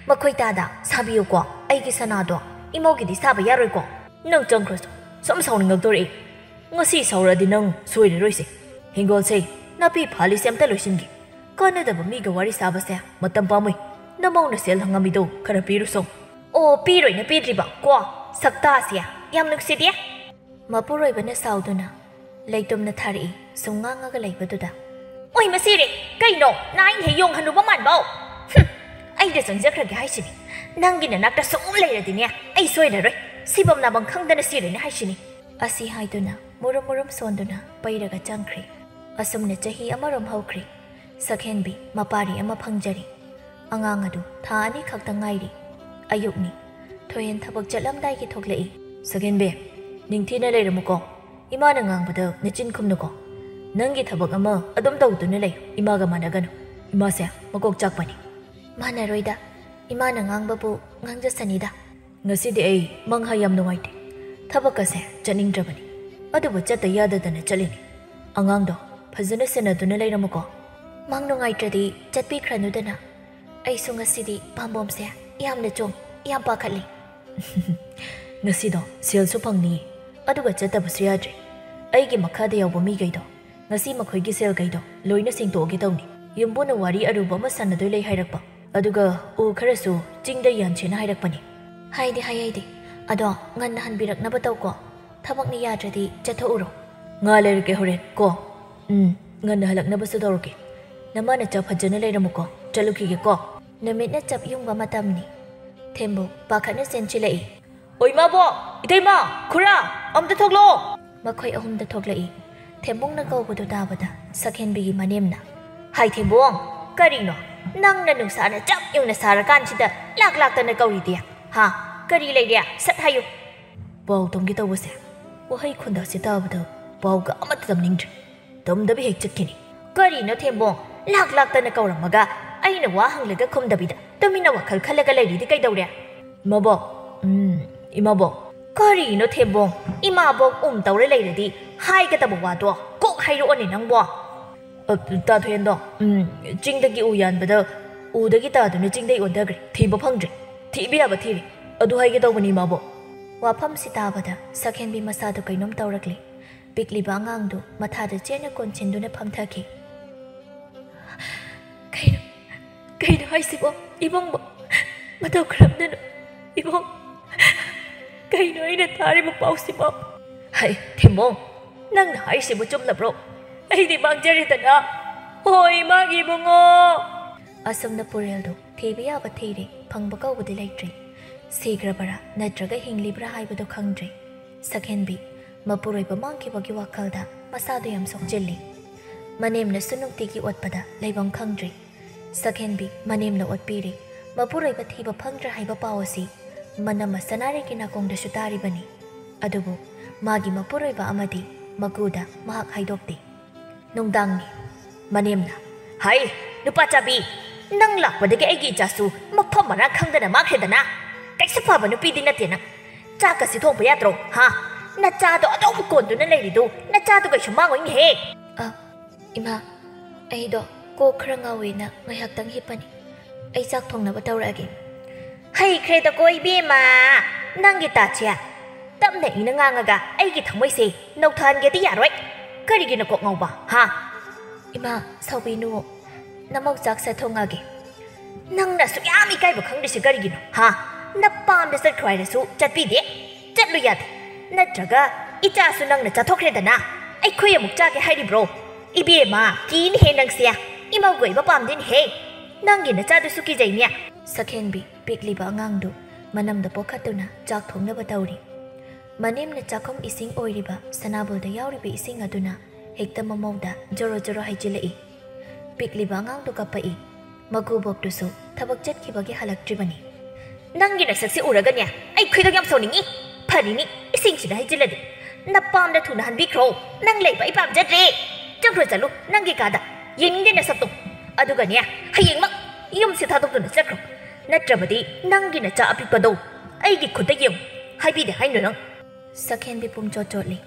ꯃꯈꯣꯏ ꯇꯥꯗ ꯁꯥꯕꯤꯌꯨꯀꯣ, ꯑꯩꯒꯤ ꯁꯅꯥꯗꯣ꯫ ꯏꯃꯧꯒꯤꯗꯤ ꯁꯥꯕ ꯌꯥꯔꯣꯏꯀꯣ꯫ ꯅꯪ ꯆꯪꯈ꯭ꯔꯁꯨ ꯁꯨꯝ ꯁꯥꯎꯅꯤꯡꯉꯛꯇꯣꯔꯛꯏ꯫ ꯉꯁꯤ ꯁꯥꯎꯔꯛꯑꯗꯤ ꯅꯪ ꯁꯣꯏꯔꯔꯣꯏꯁꯦ꯫ ꯍꯤꯡꯒꯣꯜꯁꯦ ꯅꯥꯄꯤ ꯐꯥꯜꯂꯤꯁꯦ ꯑꯝꯇ ꯂꯣꯏꯁꯤꯟꯒꯦ꯫ ꯀꯥꯟꯅꯗꯕ ꯃꯤꯒ ꯋꯥꯔꯤ ꯁꯥꯕꯁꯦ ꯃꯇꯝ ꯄꯥꯝꯃꯨꯏ꯫ ꯅꯃꯧꯅ ꯁꯦꯜ ꯍꯪꯉꯝꯃꯤꯗꯣ ꯈꯔ ꯄꯤꯔꯨꯁꯣ꯫ ꯑꯣ, ꯄꯤꯔꯣꯏꯅ ꯄꯤꯗ꯭ꯔꯤꯕ ꯀꯣ? ꯁꯛꯇꯥꯁꯦ ꯌꯥꯝ ꯅꯨꯡꯁꯤꯗꯦ꯫ ꯃꯄꯨꯔꯣꯏꯕꯅ ꯁꯥꯎꯗꯨꯅ ꯂꯩꯇꯨꯝꯅ ꯊꯥꯔꯛꯏ, ꯁꯨꯝ ꯉꯥꯡꯉꯒ ꯂꯩꯕꯗꯨꯗ꯫ ꯑꯣꯏ ꯃꯁꯤꯔꯦ, ꯀꯩꯅꯣ ꯅꯥꯏꯅ ꯍꯦꯛ ꯌꯣꯡ ꯍꯅꯨꯕ ꯃꯥꯟꯕꯧ? ꯍꯨꯝ, ꯑꯩꯗ ꯆꯪꯖꯈ꯭ꯔꯒꯦ ꯍꯥꯏꯁꯤꯅꯤ꯫ ꯅꯪꯒꯤ ꯅꯅꯥꯛꯇ ꯁꯨꯝ ꯂꯩꯔꯗꯤꯅꯦ, ꯑꯩ ꯁꯣꯏꯔꯔꯣꯏ꯫ ꯁꯤꯐꯝ ꯅꯥꯐꯝ ꯈꯪꯗꯅ ꯁꯤꯔꯅꯤ ꯍꯥꯏꯁꯤꯅꯤ꯫ ꯑꯁꯤ ꯍꯥꯏꯗꯨꯅ ꯃꯨꯔꯨꯝ ꯃꯨꯔꯨꯝ ꯁꯣꯟꯗꯨꯅ ꯄꯩꯔꯒ ꯆꯪꯈ꯭ꯔꯦ꯫ ꯑꯁꯨꯝꯅ ꯆꯍꯤ ꯑꯃꯔꯣꯝ ꯍꯧꯈ꯭ꯔꯦ꯫ ꯁꯛꯍꯦꯟꯕꯤ ꯃꯄꯥꯔꯤ ꯑꯃ ꯐꯪꯖꯔꯦ꯫ ꯑꯉꯥꯡ ꯑꯗꯨ ꯊꯥ ꯑꯅꯤ ꯈꯛꯇ ꯉꯥꯏꯔꯤ꯫ ꯑꯌꯨꯛꯅꯤ꯫ ꯊꯣꯏꯍꯦꯟ ꯊꯕꯛ ꯆꯠꯂꯝꯗꯥꯏꯒꯤ ꯊꯣꯛꯂꯛꯏ꯫ ꯁꯛꯍꯦꯟꯕꯤ, ꯅꯤꯡꯊꯤꯅ ꯂꯩꯔꯝꯃꯨꯀꯣ꯫ ꯏꯃꯥꯅ ꯉꯥꯡꯕꯗ ꯅꯆꯤꯟ ꯈꯨꯝꯅꯨꯀꯣ꯫ ꯅꯪꯒꯤ ꯊꯕꯛ ꯑꯃ ꯑꯗꯨꯝ ꯇꯧꯗꯨꯅ ꯂꯩ꯫ ꯏꯃꯥꯒ ꯃꯥꯟꯅꯒꯅꯨ꯫ ꯏꯃꯥꯁꯦ ꯃꯀꯣꯛ ꯆꯥꯛꯄꯅꯤ꯫ ꯃꯥꯟꯅꯔꯣꯏꯗ꯫ ꯏꯃꯥꯅ ꯉꯥꯡꯕꯕꯨ ꯉꯥꯡꯖꯁꯅꯤꯗ꯫ ꯉꯁꯤꯗꯤ ꯑꯩ ꯃꯪꯍꯥ ꯌꯥꯝ ꯅꯨꯡꯉꯥꯏꯇꯦ꯫ ꯊꯕꯛꯀꯁꯦ ꯆꯠꯅꯤꯡꯗ꯭ꯔꯕꯅꯤ꯫ ꯑꯗꯨꯕꯨ ꯆꯠꯇ ꯌꯥꯗꯗꯅ ꯆꯠꯂꯤꯅꯤ꯫ ꯑꯉꯥꯡꯗꯣ ꯐꯖꯅ ꯁꯦꯟꯅꯗꯨꯅ ꯂꯩꯔꯝꯃꯨꯀꯣ꯫ ꯃꯪ ꯅꯨꯡꯉꯥꯏꯇ꯭ꯔꯗꯤ ꯆꯠꯄꯤꯈ꯭ꯔꯅꯨꯗꯅ꯫ ꯑꯩꯁꯨ ꯉꯁꯤꯗꯤ ꯄꯥꯝꯕꯣꯝꯁꯦ ꯌꯥꯝꯅ ꯆꯣꯡ, ꯌꯥꯝ ꯄꯥꯈꯠꯂꯤ꯫ ꯉꯁꯤꯗꯣ ꯁꯦꯜꯁꯨ ꯐꯪꯅꯤꯌꯦ, ꯑꯗꯨꯒ ꯆꯠꯇꯕꯁꯨ ꯌꯥꯗ꯭ꯔꯦ꯫ ꯑꯩꯒꯤ ꯃꯈꯥꯗ ꯌꯥꯎꯕ ꯃꯤꯈꯩꯗꯣ ꯉꯁꯤ ꯃꯈꯣꯏꯒꯤ ꯁꯦꯜꯈꯩꯗꯣ ꯂꯣꯏꯅ ꯁꯦꯡꯗꯣꯛꯑꯒꯦ ꯇꯧꯅꯤ꯫ ꯌꯨꯝꯕꯨꯅ ꯋꯥꯔꯤ ꯑꯔꯨꯕ ꯑꯃ ꯁꯥꯟꯅꯗꯣꯏ ꯂꯩ ꯍꯥꯏꯔꯛꯄ, ꯑꯗꯨꯒ ꯎ ꯈꯔꯁꯨ ꯆꯤꯡꯗ ꯌꯥꯟꯁꯦꯅ ꯍꯥꯏꯔꯛꯄꯅꯤ꯫ ꯍꯥꯏꯗꯤ ꯍꯥꯏ ꯍꯥꯏꯗꯤ, ꯑꯗꯣ ꯉꯟꯅ ꯍꯟꯕꯤꯔꯛꯅꯕ ꯇꯧꯀꯣ꯫ ꯊꯕꯛꯅ ꯌꯥꯗ꯭ꯔꯗꯤ ꯆꯠꯊꯣꯛꯎꯔꯣ꯫ ꯉꯥ ꯂꯩꯔꯛꯀꯦ ꯍꯣꯔꯦꯟ ꯀꯣ꯫ ꯎꯝ, ꯉꯟꯅ ꯍꯜꯂꯛꯅꯕꯁꯨ ꯇꯧꯔꯒꯦ꯫ ꯅꯃꯥ ꯅꯆꯥ ꯐꯖꯅ ꯂꯩꯔꯝꯃꯨꯀꯣ꯫ ꯆꯠꯂꯨꯈꯤꯒꯦꯀꯣ꯫ ꯅꯨꯃꯤꯠꯅ ꯆꯞ ꯌꯨꯡꯕ ꯃꯇꯝꯅꯤ꯫ ꯊꯦꯝꯕꯨ ꯄꯥꯈꯠꯅ ꯆꯦꯟꯁꯤꯜꯂꯛꯏ꯫ ꯑꯣꯏ ꯏꯃꯥꯕꯣꯛ! ꯏꯇꯩꯃ! ꯈꯨꯔꯥ! ꯑꯝꯇ ꯊꯣꯛꯂꯛꯑꯣ! ꯃꯈꯣꯏ ꯑꯍꯨꯝꯗ ꯊꯣꯛꯂꯛꯏ꯫ ꯊꯦꯝꯕꯨꯡꯅ ꯀꯧꯕꯗꯨ ꯇꯥꯕꯗ ꯁꯛꯍꯦꯟꯕꯤꯒꯤ ꯃꯅꯦꯝꯅ, "ꯍꯥꯏ ꯊꯦꯝꯕꯨꯡ, ꯀꯔꯤꯅꯣ? ꯅꯪꯅ ꯅꯨꯡꯁꯥꯅ ꯆꯞ ꯌꯨꯡꯅ ꯁꯥꯔꯀꯥꯟꯁꯤꯗ ꯂꯥꯛ ꯂꯥꯛꯇꯅ ꯀꯧꯔꯤꯗꯤ? ꯍꯥ? ꯀꯔꯤ ꯂꯩꯔꯦ? ꯁꯠ ꯍꯥꯏꯌꯨ!" ꯄꯥꯎ ꯇꯝꯒꯦ ꯇꯧꯕꯁꯦ, ꯋꯥꯍꯩ ꯈꯨꯟꯗꯥꯁꯦ ꯇꯥꯕꯗ ꯄꯥꯎꯒ ꯑꯃꯠꯇ ꯇꯝꯅꯤꯡꯗ꯭ꯔꯦ꯫ ꯇꯝꯗꯕꯤ ꯍꯦꯛ ꯆꯠꯈꯤꯅꯤ꯫ ꯀꯔꯤꯅꯣ ꯊꯦꯝꯕꯣꯡ? ꯂꯥꯛ ꯂꯥꯛꯇꯅ ꯀꯧꯔꯝꯃꯒ ꯑꯩꯅ ꯋꯥ ꯍꯪꯂꯒ ꯈꯨꯝꯗꯕꯤꯗ ꯇꯨꯃꯤꯟꯅ ꯋꯥꯈꯜ ꯈꯜꯂꯒ ꯂꯩꯔꯤꯗꯤ ꯀꯩꯗꯧꯔꯦ? ꯏꯃꯥꯕꯣꯛ, ꯎꯝ, ꯏꯃꯥꯕꯣꯛ꯫ ꯀꯔꯤꯅꯣ ꯊꯦꯝꯕꯣꯡ? ꯏꯃꯥꯕꯣꯛ ꯎꯝ ꯇꯧꯔ ꯂꯩꯔꯗꯤ ꯍꯥꯏꯒꯗꯕ ꯋꯥꯗꯣ ꯀꯣꯛ ꯍꯥꯏꯔꯛꯑꯣꯅꯦ ꯅꯪꯕꯣ꯫ ꯑ, ꯇꯥꯊꯣꯏꯍꯦꯟꯗꯣ, ꯎꯝ, ꯆꯤꯡꯗꯒꯤ ꯎ ꯌꯥꯟꯕꯗ ꯎꯗꯒꯤ ꯇꯥꯗꯨꯅ ꯆꯤꯡꯗꯩ ꯑꯣꯟꯊꯈ꯭ꯔꯦ꯫ ꯊꯤꯕ ꯐꯪꯗ꯭ꯔꯦ꯫ ꯊꯤꯕ ꯌꯥꯕ ꯊꯤꯔꯦ꯫ ꯑꯗꯨ ꯍꯥꯏꯒꯦ ꯇꯧꯕꯅꯤ ꯏꯃꯥꯕꯣꯛ꯫ ꯋꯥꯐꯝꯁꯤ ꯇꯥꯕꯗ ꯁꯛꯍꯦꯟꯕꯤ ꯃꯁꯥꯗꯨ ꯀꯩꯅꯣꯝ ꯇꯧꯔꯛꯂꯦ꯫ ꯄꯤꯛꯂꯤꯕ ꯑꯉꯥꯡꯗꯨ ꯃꯊꯥꯗ ꯆꯦꯠꯅ ꯀꯣꯟꯁꯤꯟꯗꯨꯅ ꯐꯝꯊꯈꯤ꯫ "ꯀꯩꯅꯣ, ꯀꯩꯅꯣ ꯍꯥꯏꯁꯤꯕꯣ ꯏꯕꯨꯡꯕꯣ? ꯃꯇꯧ ꯀꯔꯝꯗꯅꯣ ꯏꯕꯨꯡ? ꯀꯩꯅꯣ ꯑꯩꯅ ꯇꯥꯔꯤꯕ ꯄꯥꯎꯁꯤꯕꯣ?" "ꯍꯩ, ꯊꯦꯝꯕꯣꯡ, ꯅꯪꯅ ꯍꯥꯏꯔꯤꯁꯤꯕꯨ ꯆꯨꯝꯂꯕ꯭ꯔꯣ? ꯑꯩꯗꯤ ꯃꯥꯡꯖꯔꯦꯗꯅ꯫ ꯍꯣꯏ, ꯃꯥꯒꯤ ꯏꯕꯨꯡꯉꯣ!" ꯑꯁꯨꯝꯅ ꯄꯨꯔꯦꯜꯗꯨ ꯊꯤꯕ ꯌꯥꯕ ꯊꯤꯔꯦ, ꯐꯪꯕ ꯀꯧꯕꯗꯤ ꯂꯩꯇ꯭ꯔꯦ꯫ ꯁꯤꯈ꯭ꯔꯕꯔꯥ ꯅꯠꯇ꯭ꯔꯒ ꯍꯤꯡꯂꯤꯕ꯭ꯔꯥ ꯍꯥꯏꯕꯗꯨ ꯈꯪꯗ꯭ꯔꯦ꯫ ꯁꯛꯍꯦꯟꯕꯤ ꯃꯄꯨꯔꯣꯏꯕ ꯃꯥꯡꯈꯤꯕꯒꯤ ꯋꯥꯈꯜꯗ ꯃꯁꯥꯗꯨ ꯌꯥꯝ ꯁꯣꯛꯆꯤꯜꯂꯤ꯫ ꯃꯅꯦꯝꯅꯁꯨ ꯅꯨꯡꯇꯤꯒꯤ ꯑꯣꯠꯄꯗ ꯂꯩꯐꯝ ꯈꯪꯗ꯭ꯔꯦ꯫ ꯁꯛꯍꯦꯟꯕꯤ ꯃꯅꯦꯝꯅ ꯑꯣꯠꯄꯤꯔꯦ꯫ ꯃꯄꯨꯔꯣꯏꯕ ꯊꯤꯕ ꯐꯪꯗ꯭ꯔꯦ ꯍꯥꯏꯕ ꯄꯥꯎ ꯑꯁꯤ ꯃꯅꯝꯃ ꯁꯅꯥꯔꯩꯒꯤ ꯅꯥꯀꯣꯡꯗꯁꯨ ꯇꯥꯔꯤꯕꯅꯤ꯫ ꯑꯗꯨꯕꯨ ꯃꯥꯒꯤ ꯃꯄꯨꯔꯣꯏꯕ ꯑꯃꯗꯤ ꯃꯀꯨꯗ ꯃꯍꯥꯛ ꯍꯥꯏꯗꯣꯛꯇꯦ꯫ ꯅꯨꯡꯗꯥꯡꯅꯤ꯫ ꯃꯅꯦꯝꯅ, "ꯍꯩ, ꯅꯨꯄꯥ ꯆꯥꯕꯤ, ꯅꯪ ꯂꯥꯛꯄꯗꯒꯤ ꯑꯩꯒꯤ ꯏꯆꯥꯁꯨ ꯃꯐꯝ ꯃꯔꯥꯡ ꯈꯪꯗꯅ ꯃꯥꯡꯈ꯭ꯔꯦꯗꯅ꯫ ꯀꯩꯁꯨ ꯐꯕ ꯅꯨꯄꯤꯗꯤ ꯅꯠꯇꯦ ꯅꯪ꯫ ꯆꯥꯛꯀꯁꯤ ꯊꯣꯡꯕ ꯌꯥꯗ꯭ꯔꯣ, ꯍꯥ? ꯅꯆꯥꯗꯣ ꯑꯗꯨꯝ ꯀꯣꯟꯗꯨꯅ ꯂꯩꯔꯤꯗꯨ, ꯅꯆꯥꯗꯣ ꯀꯩꯁꯨ ꯃꯥꯡꯉꯣꯏꯅꯦꯍꯦ꯫" "ꯑ, ꯏꯃꯥ, ꯑꯩꯗꯣ ꯀꯣꯛ ꯈꯔ ꯉꯥꯎꯋꯦꯅ ꯉꯥꯏꯍꯥꯛꯇꯪ ꯍꯤꯞꯄꯅꯤ꯫ ꯑꯩ ꯆꯥꯛ ꯊꯣꯡꯅꯕ ꯇꯧꯔꯛꯑꯒꯦ꯫ ꯍꯩꯈ꯭ꯔꯦꯗꯀꯣ ꯏꯕꯦꯝꯃ, ꯅꯪꯒꯤ ꯇꯥꯠꯁꯦ꯫ ꯇꯞꯅ ꯏꯪꯅ ꯉꯥꯡꯉꯒ ꯑꯩꯒꯤ ꯊꯃꯣꯏꯁꯦ ꯅꯧꯊꯍꯟꯒꯦꯗꯤ ꯌꯥꯔꯣꯏ꯫ ꯀꯔꯤꯒꯤꯅꯣ ꯀꯣꯛ ꯉꯥꯎꯕ, ꯍꯥ? ꯏꯃꯥ, ꯁꯥꯎꯕꯤꯅꯨ꯫ ꯅꯃꯧ ꯆꯥꯛ ꯁꯦ ꯊꯣꯡꯉꯒꯦ꯫ ꯅꯪꯅ ꯑꯁꯨꯛ ꯌꯥꯝ ꯏꯀꯥꯏꯕ ꯈꯪꯗ꯭ꯔꯤꯁꯦ ꯀꯔꯤꯒꯤꯅꯣ, ꯍꯥ? ꯅꯄꯥꯝꯗ ꯆꯠꯈ꯭ꯔꯣ ꯍꯥꯏꯔꯁꯨ ꯆꯠꯄꯤꯗꯦ꯫ ꯆꯠꯂꯨ ꯌꯥꯗꯦ꯫ ꯅꯠꯇ꯭ꯔꯒ ꯏꯆꯥꯁꯨ ꯅꯪꯅ ꯆꯥꯊꯣꯛꯈ꯭ꯔꯦꯗꯅ ꯑꯩꯈꯣꯏ ꯑꯃꯨꯛ ꯆꯥꯒꯦ ꯍꯥꯏꯔꯤꯕ꯭ꯔꯣ? ꯏꯕꯦꯝꯃ, ꯀꯤꯅꯦꯍꯦ ꯅꯪꯁꯦ꯫ ꯏꯃꯧꯒ ꯑꯣꯏꯕ ꯄꯥꯝꯗꯦꯅꯦꯍꯦ꯫ ꯅꯪꯒꯤ ꯅꯆꯥꯗꯨꯁꯨ ꯀꯤꯖꯩꯅꯦ꯫ ꯁꯛꯍꯦꯟꯕꯤ ꯄꯤꯛꯂꯤꯕ ꯑꯉꯥꯡꯗꯨ ꯃꯅꯝꯗ ꯄꯣꯛꯈꯠꯇꯨꯅ ꯆꯥꯛ ꯊꯣꯡꯅꯕ ꯇꯧꯔꯤ꯫ ꯃꯅꯦꯝꯅ ꯆꯥꯛꯈꯨꯝ ꯏꯁꯤꯡ ꯑꯣꯏꯔꯤꯕ ꯁꯅꯥꯕꯨꯜꯗ ꯌꯥꯎꯔꯤꯕ ꯏꯁꯤꯡ ꯑꯗꯨꯅ ꯍꯦꯛꯇ ꯃꯃꯧꯗ ꯖꯣꯔꯣ ꯖꯣꯔꯣ ꯍꯩꯖꯤꯜꯂꯛꯏ꯫ ꯄꯤꯛꯂꯤꯕ ꯑꯉꯥꯡꯗꯨ ꯀꯞꯄꯛꯏ꯫ ꯃꯀꯨꯕꯣꯛꯇꯨꯁꯨ ꯊꯕꯛ ꯆꯠꯈꯤꯕꯒꯤ ꯍꯜꯂꯛꯇ꯭ꯔꯤꯕꯅꯤ꯫ ꯅꯪꯒꯤ ꯅꯁꯛꯁꯤ ꯎꯔꯒꯅꯦ ꯑꯩ ꯈꯣꯏꯗꯧ ꯌꯥꯝ ꯁꯥꯎꯅꯤꯡꯉꯤ꯫ ꯐꯔꯤꯅꯤ, ꯏꯁꯤꯡꯁꯤꯗ ꯍꯩꯖꯤꯜꯂꯗꯤ꯫ ꯅꯄꯥꯝꯗ ꯊꯨꯅ ꯍꯟꯕꯤꯈ꯭ꯔꯣ꯫ ꯅꯪ ꯂꯩꯕ ꯑꯩ ꯄꯥꯝꯖꯗ꯭ꯔꯦ꯫ ꯆꯠꯈ꯭ꯔꯣ ꯆꯠꯂꯨ ꯅꯪꯒꯤ ꯀꯥꯗ꯫ ꯌꯦꯡꯅꯤꯡꯗꯦ ꯅꯁꯛꯇꯣ꯫ ꯑꯗꯨꯒꯅꯦ, ꯍꯌꯦꯡꯃꯛ ꯌꯨꯝꯁꯦ ꯊꯥꯗꯣꯛꯇꯨꯅ ꯆꯠꯈ꯭ꯔꯣ꯫ ꯅꯠꯇ꯭ꯔꯕꯗꯤ ꯅꯪꯒꯤ ꯅꯆꯥ ꯑꯄꯤꯛꯄꯗꯣ ꯑꯩꯒꯤ ꯈꯨꯠꯇ ꯌꯦꯡꯉꯨ꯫ ꯍꯥꯏꯕꯤꯗꯦ ꯍꯥꯏꯅꯣ ꯅꯪ? ꯁꯛꯍꯦꯟꯕꯤ ꯄꯨꯝꯆꯣꯠ ꯆꯣꯠꯂꯤ꯫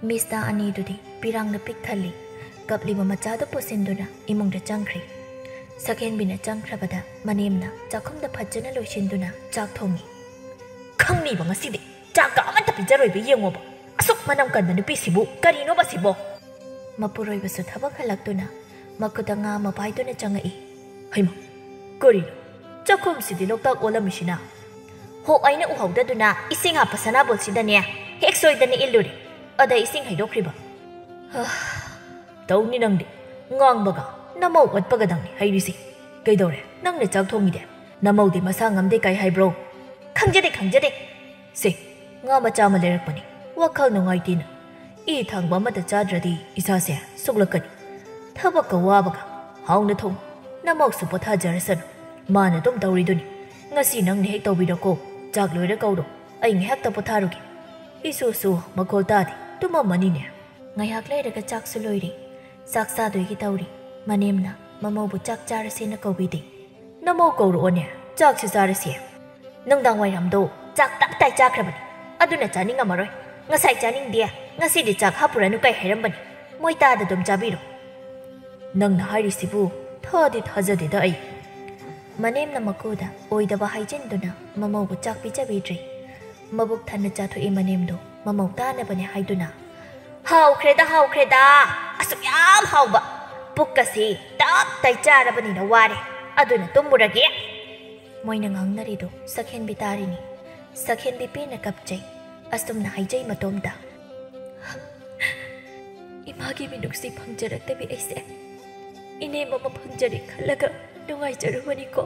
ꯃꯤꯁꯇ ꯑꯅꯤꯗꯨꯗꯤ ꯄꯤꯔꯥꯡꯅ ꯄꯤꯛ ꯊꯜꯂꯤ꯫ ꯀꯞꯂꯤꯕ ꯃꯆꯥꯗꯨ ꯄꯨꯁꯤꯟꯗꯨꯅ ꯏꯃꯨꯡꯗ ꯆꯪꯈ꯭ꯔꯦ꯫ ꯁꯛꯍꯦꯟꯕꯤꯅ ꯆꯪꯈ꯭ꯔꯕꯗ ꯃꯅꯦꯝꯅ ꯆꯥꯛꯈꯨꯝꯗ ꯐꯖꯅ ꯂꯣꯏꯁꯤꯟꯗꯨꯅ ꯆꯥꯛ ꯊꯣꯡꯉꯤ꯫ ꯈꯪꯅꯤꯕ ꯉꯁꯤꯗꯤ꯫ ꯆꯥꯛꯀ ꯑꯃꯠꯇ ꯄꯤꯖꯔꯣꯏꯕ ꯌꯦꯡꯉꯣꯕ꯫ ꯑꯁꯨꯛ ꯃꯅꯝ ꯀꯟꯕ ꯅꯨꯄꯤꯁꯤꯕꯨ ꯀꯔꯤꯅꯣꯕ ꯁꯤꯕꯣ? ꯃꯄꯨꯔꯣꯏꯕꯁꯨ ꯊꯕꯛ ꯍꯜꯂꯛꯇꯨꯅ ꯃꯈꯨꯠꯇ ꯉꯥ ꯑꯃ ꯄꯥꯏꯗꯨꯅ ꯆꯪꯉꯛꯏ꯫ ꯍꯩꯃꯥ, ꯀꯔꯤꯅꯣ? ꯆꯥꯛꯈꯨꯝꯁꯤꯗꯤ ꯂꯣꯛꯇꯥꯛ ꯑꯣꯜꯂꯝꯃꯤꯁꯤꯅ? ꯍꯣ, ꯑꯩꯅ ꯎꯍꯧꯗꯗꯨꯅ ꯏꯁꯤꯡ ꯍꯥꯞꯄ ꯁꯅꯥꯕꯨꯜꯁꯤꯗꯅꯦ ꯍꯦꯛ ꯁꯣꯏꯗꯅ ꯏꯜꯂꯨꯔꯦ꯫ ꯑꯗ ꯏꯁꯤꯡ ꯍꯩꯗꯣꯛꯈ꯭ꯔꯤꯕ꯫ ꯍꯥ, ꯇꯧꯅꯤ ꯅꯪꯗꯤ꯫ ꯉꯥꯡꯕꯒ ꯅꯃꯧ ꯑꯣꯠꯄꯒꯗꯪꯅꯤ ꯍꯩꯔꯤꯁꯦ꯫ ꯀꯩꯗꯧꯔꯦ? ꯅꯪꯅ ꯆꯥꯛ ꯊꯣꯡꯉꯤꯗꯤ? ꯅꯃꯧꯗꯤ ꯃꯁꯥ ꯉꯝꯗꯦ ꯀꯥꯏ ꯍꯥꯏꯕ꯭ꯔꯣ? ꯈꯪꯖꯗꯦ, ꯈꯪꯖꯗꯦ꯫ ꯁꯦ, ꯉꯥ ꯃꯆꯥ ꯑꯃ ꯂꯩꯔꯛꯄꯅꯤ꯫ ꯋꯥꯈꯜ ꯅꯨꯡꯉꯥꯏꯇꯦꯅ꯫ ꯏ ꯊꯥꯡꯕ ꯑꯃꯇ ꯆꯥꯗ꯭ꯔꯗꯤ ꯏꯁꯥꯁꯦ ꯁꯣꯛꯂꯛꯀꯅꯤ꯫ ꯊꯕꯛꯀ ꯋꯥꯕꯒ꯫ ꯍꯥꯎꯅ ꯊꯣꯡ꯫ ꯅꯃꯧꯁꯨ ꯄꯣꯊꯥꯖꯔꯁꯅꯨ꯫ ꯃꯥꯅ ꯑꯗꯨꯝ ꯇꯧꯔꯤꯗꯨꯅꯤ꯫ ꯉꯁꯤ ꯅꯪꯅ ꯍꯦꯛ ꯇꯧꯕꯤꯔꯣꯀꯣ꯫ ꯆꯥꯛ ꯂꯣꯏꯔ ꯀꯧꯔꯣ꯫ ꯑꯩ ꯉꯥꯏꯍꯥꯛꯇ ꯄꯣꯊꯥꯔꯨꯒꯦ꯫ ꯏꯁꯨꯁꯨ ꯃꯈꯣꯜ ꯇꯥꯗꯦ꯫ ꯇꯨꯝꯃꯝꯃꯅꯤꯅꯦ꯫ ꯉꯥꯏꯍꯥꯛ ꯂꯩꯔꯒ ꯆꯥꯛꯁꯨ ꯂꯣꯏꯔꯦ꯫ ꯆꯥꯛ ꯆꯥꯗꯣꯏꯒꯤ ꯇꯧꯔꯤ꯫ ꯃꯅꯦꯝꯅ ꯃꯃꯧꯕꯨ ꯆꯥꯛ ꯆꯥꯔꯁꯦꯅ ꯀꯧꯕꯤꯗꯦ꯫ ꯅꯃꯧ ꯀꯧꯔꯛꯑꯣꯅꯦ, ꯆꯥꯛꯁꯨ ꯆꯥꯔꯁꯦ꯫ ꯅꯨꯡꯗꯥꯡ ꯋꯥꯏꯔꯝꯗꯣ ꯆꯥꯛ ꯇꯞꯇꯥꯏ ꯆꯥꯈ꯭ꯔꯕꯅꯤ꯫ ꯑꯗꯨꯅ ꯆꯥꯅꯤꯡꯉꯝꯃꯔꯣꯏ꯫ ꯉꯁꯥꯏ ꯆꯥꯅꯤꯡꯗꯦ, ꯉꯁꯤꯗꯤ ꯆꯥꯛ ꯍꯥꯞꯄꯨꯔꯅꯨ ꯀꯥꯏ ꯍꯥꯏꯔꯝꯕꯅꯤ꯫ ꯃꯣꯏ ꯇꯥꯗ ꯑꯗꯨꯝ ꯆꯥꯕꯤꯔꯣ꯫ "ꯅꯪꯅ ꯍꯥꯏꯔꯤꯁꯤꯕꯨ ꯊꯥꯗꯤ ꯊꯥꯖꯗꯦꯗ ꯑꯩ꯫" ꯃꯅꯦꯝꯅ ꯃꯀꯨꯗ ꯑꯣꯏꯗꯕ ꯍꯥꯏꯖꯤꯟꯗꯨꯅ ꯃꯃꯧꯕꯨ ꯆꯥꯛ ꯄꯤꯖꯕꯤꯗ꯭ꯔꯤ꯫ ꯃꯕꯨꯛ ꯊꯟꯅ ꯆꯥꯊꯣꯛꯏ ꯃꯅꯦꯝꯗꯣ ꯃꯃꯧ ꯇꯥꯅꯕꯅꯦ ꯍꯥꯏꯗꯨꯅ꯫ "ꯍꯥꯎꯈ꯭ꯔꯦꯗ, ꯍꯥꯎꯈ꯭ꯔꯦꯗ꯫ ꯑꯁꯨꯛ ꯌꯥꯝ ꯍꯥꯎꯕ꯫ ꯄꯨꯛꯀꯁꯤ ꯇꯞ ꯇꯥꯏ ꯆꯥꯔꯕꯅꯤꯅ ꯋꯥꯔꯦ꯫ ꯑꯗꯨꯅ ꯇꯨꯝꯃꯨꯔꯒꯦ꯫" ꯃꯣꯏꯅ ꯉꯥꯡꯅꯔꯤꯗꯨ ꯁꯛꯍꯦꯟꯕꯤ ꯇꯥꯔꯤꯅꯤ꯫ ꯁꯛꯍꯦꯟꯕꯤ ꯄꯦꯟꯅ ꯀꯞꯆꯩ꯫ ꯑꯁꯨꯝꯅ ꯍꯥꯏꯖꯩ ꯃꯇꯣꯝꯇ꯫ "ꯏꯃꯥꯒꯤ ꯃꯤꯅꯨꯡꯁꯤ ꯐꯪꯖꯔꯛꯇꯕꯤ ꯑꯩꯁꯦ ꯏꯅꯦꯝ ꯑꯃ ꯐꯪꯖꯔꯦ ꯈꯜꯂꯒ ꯅꯨꯡꯉꯥꯏꯖꯔꯨꯕꯅꯤꯀꯣ꯫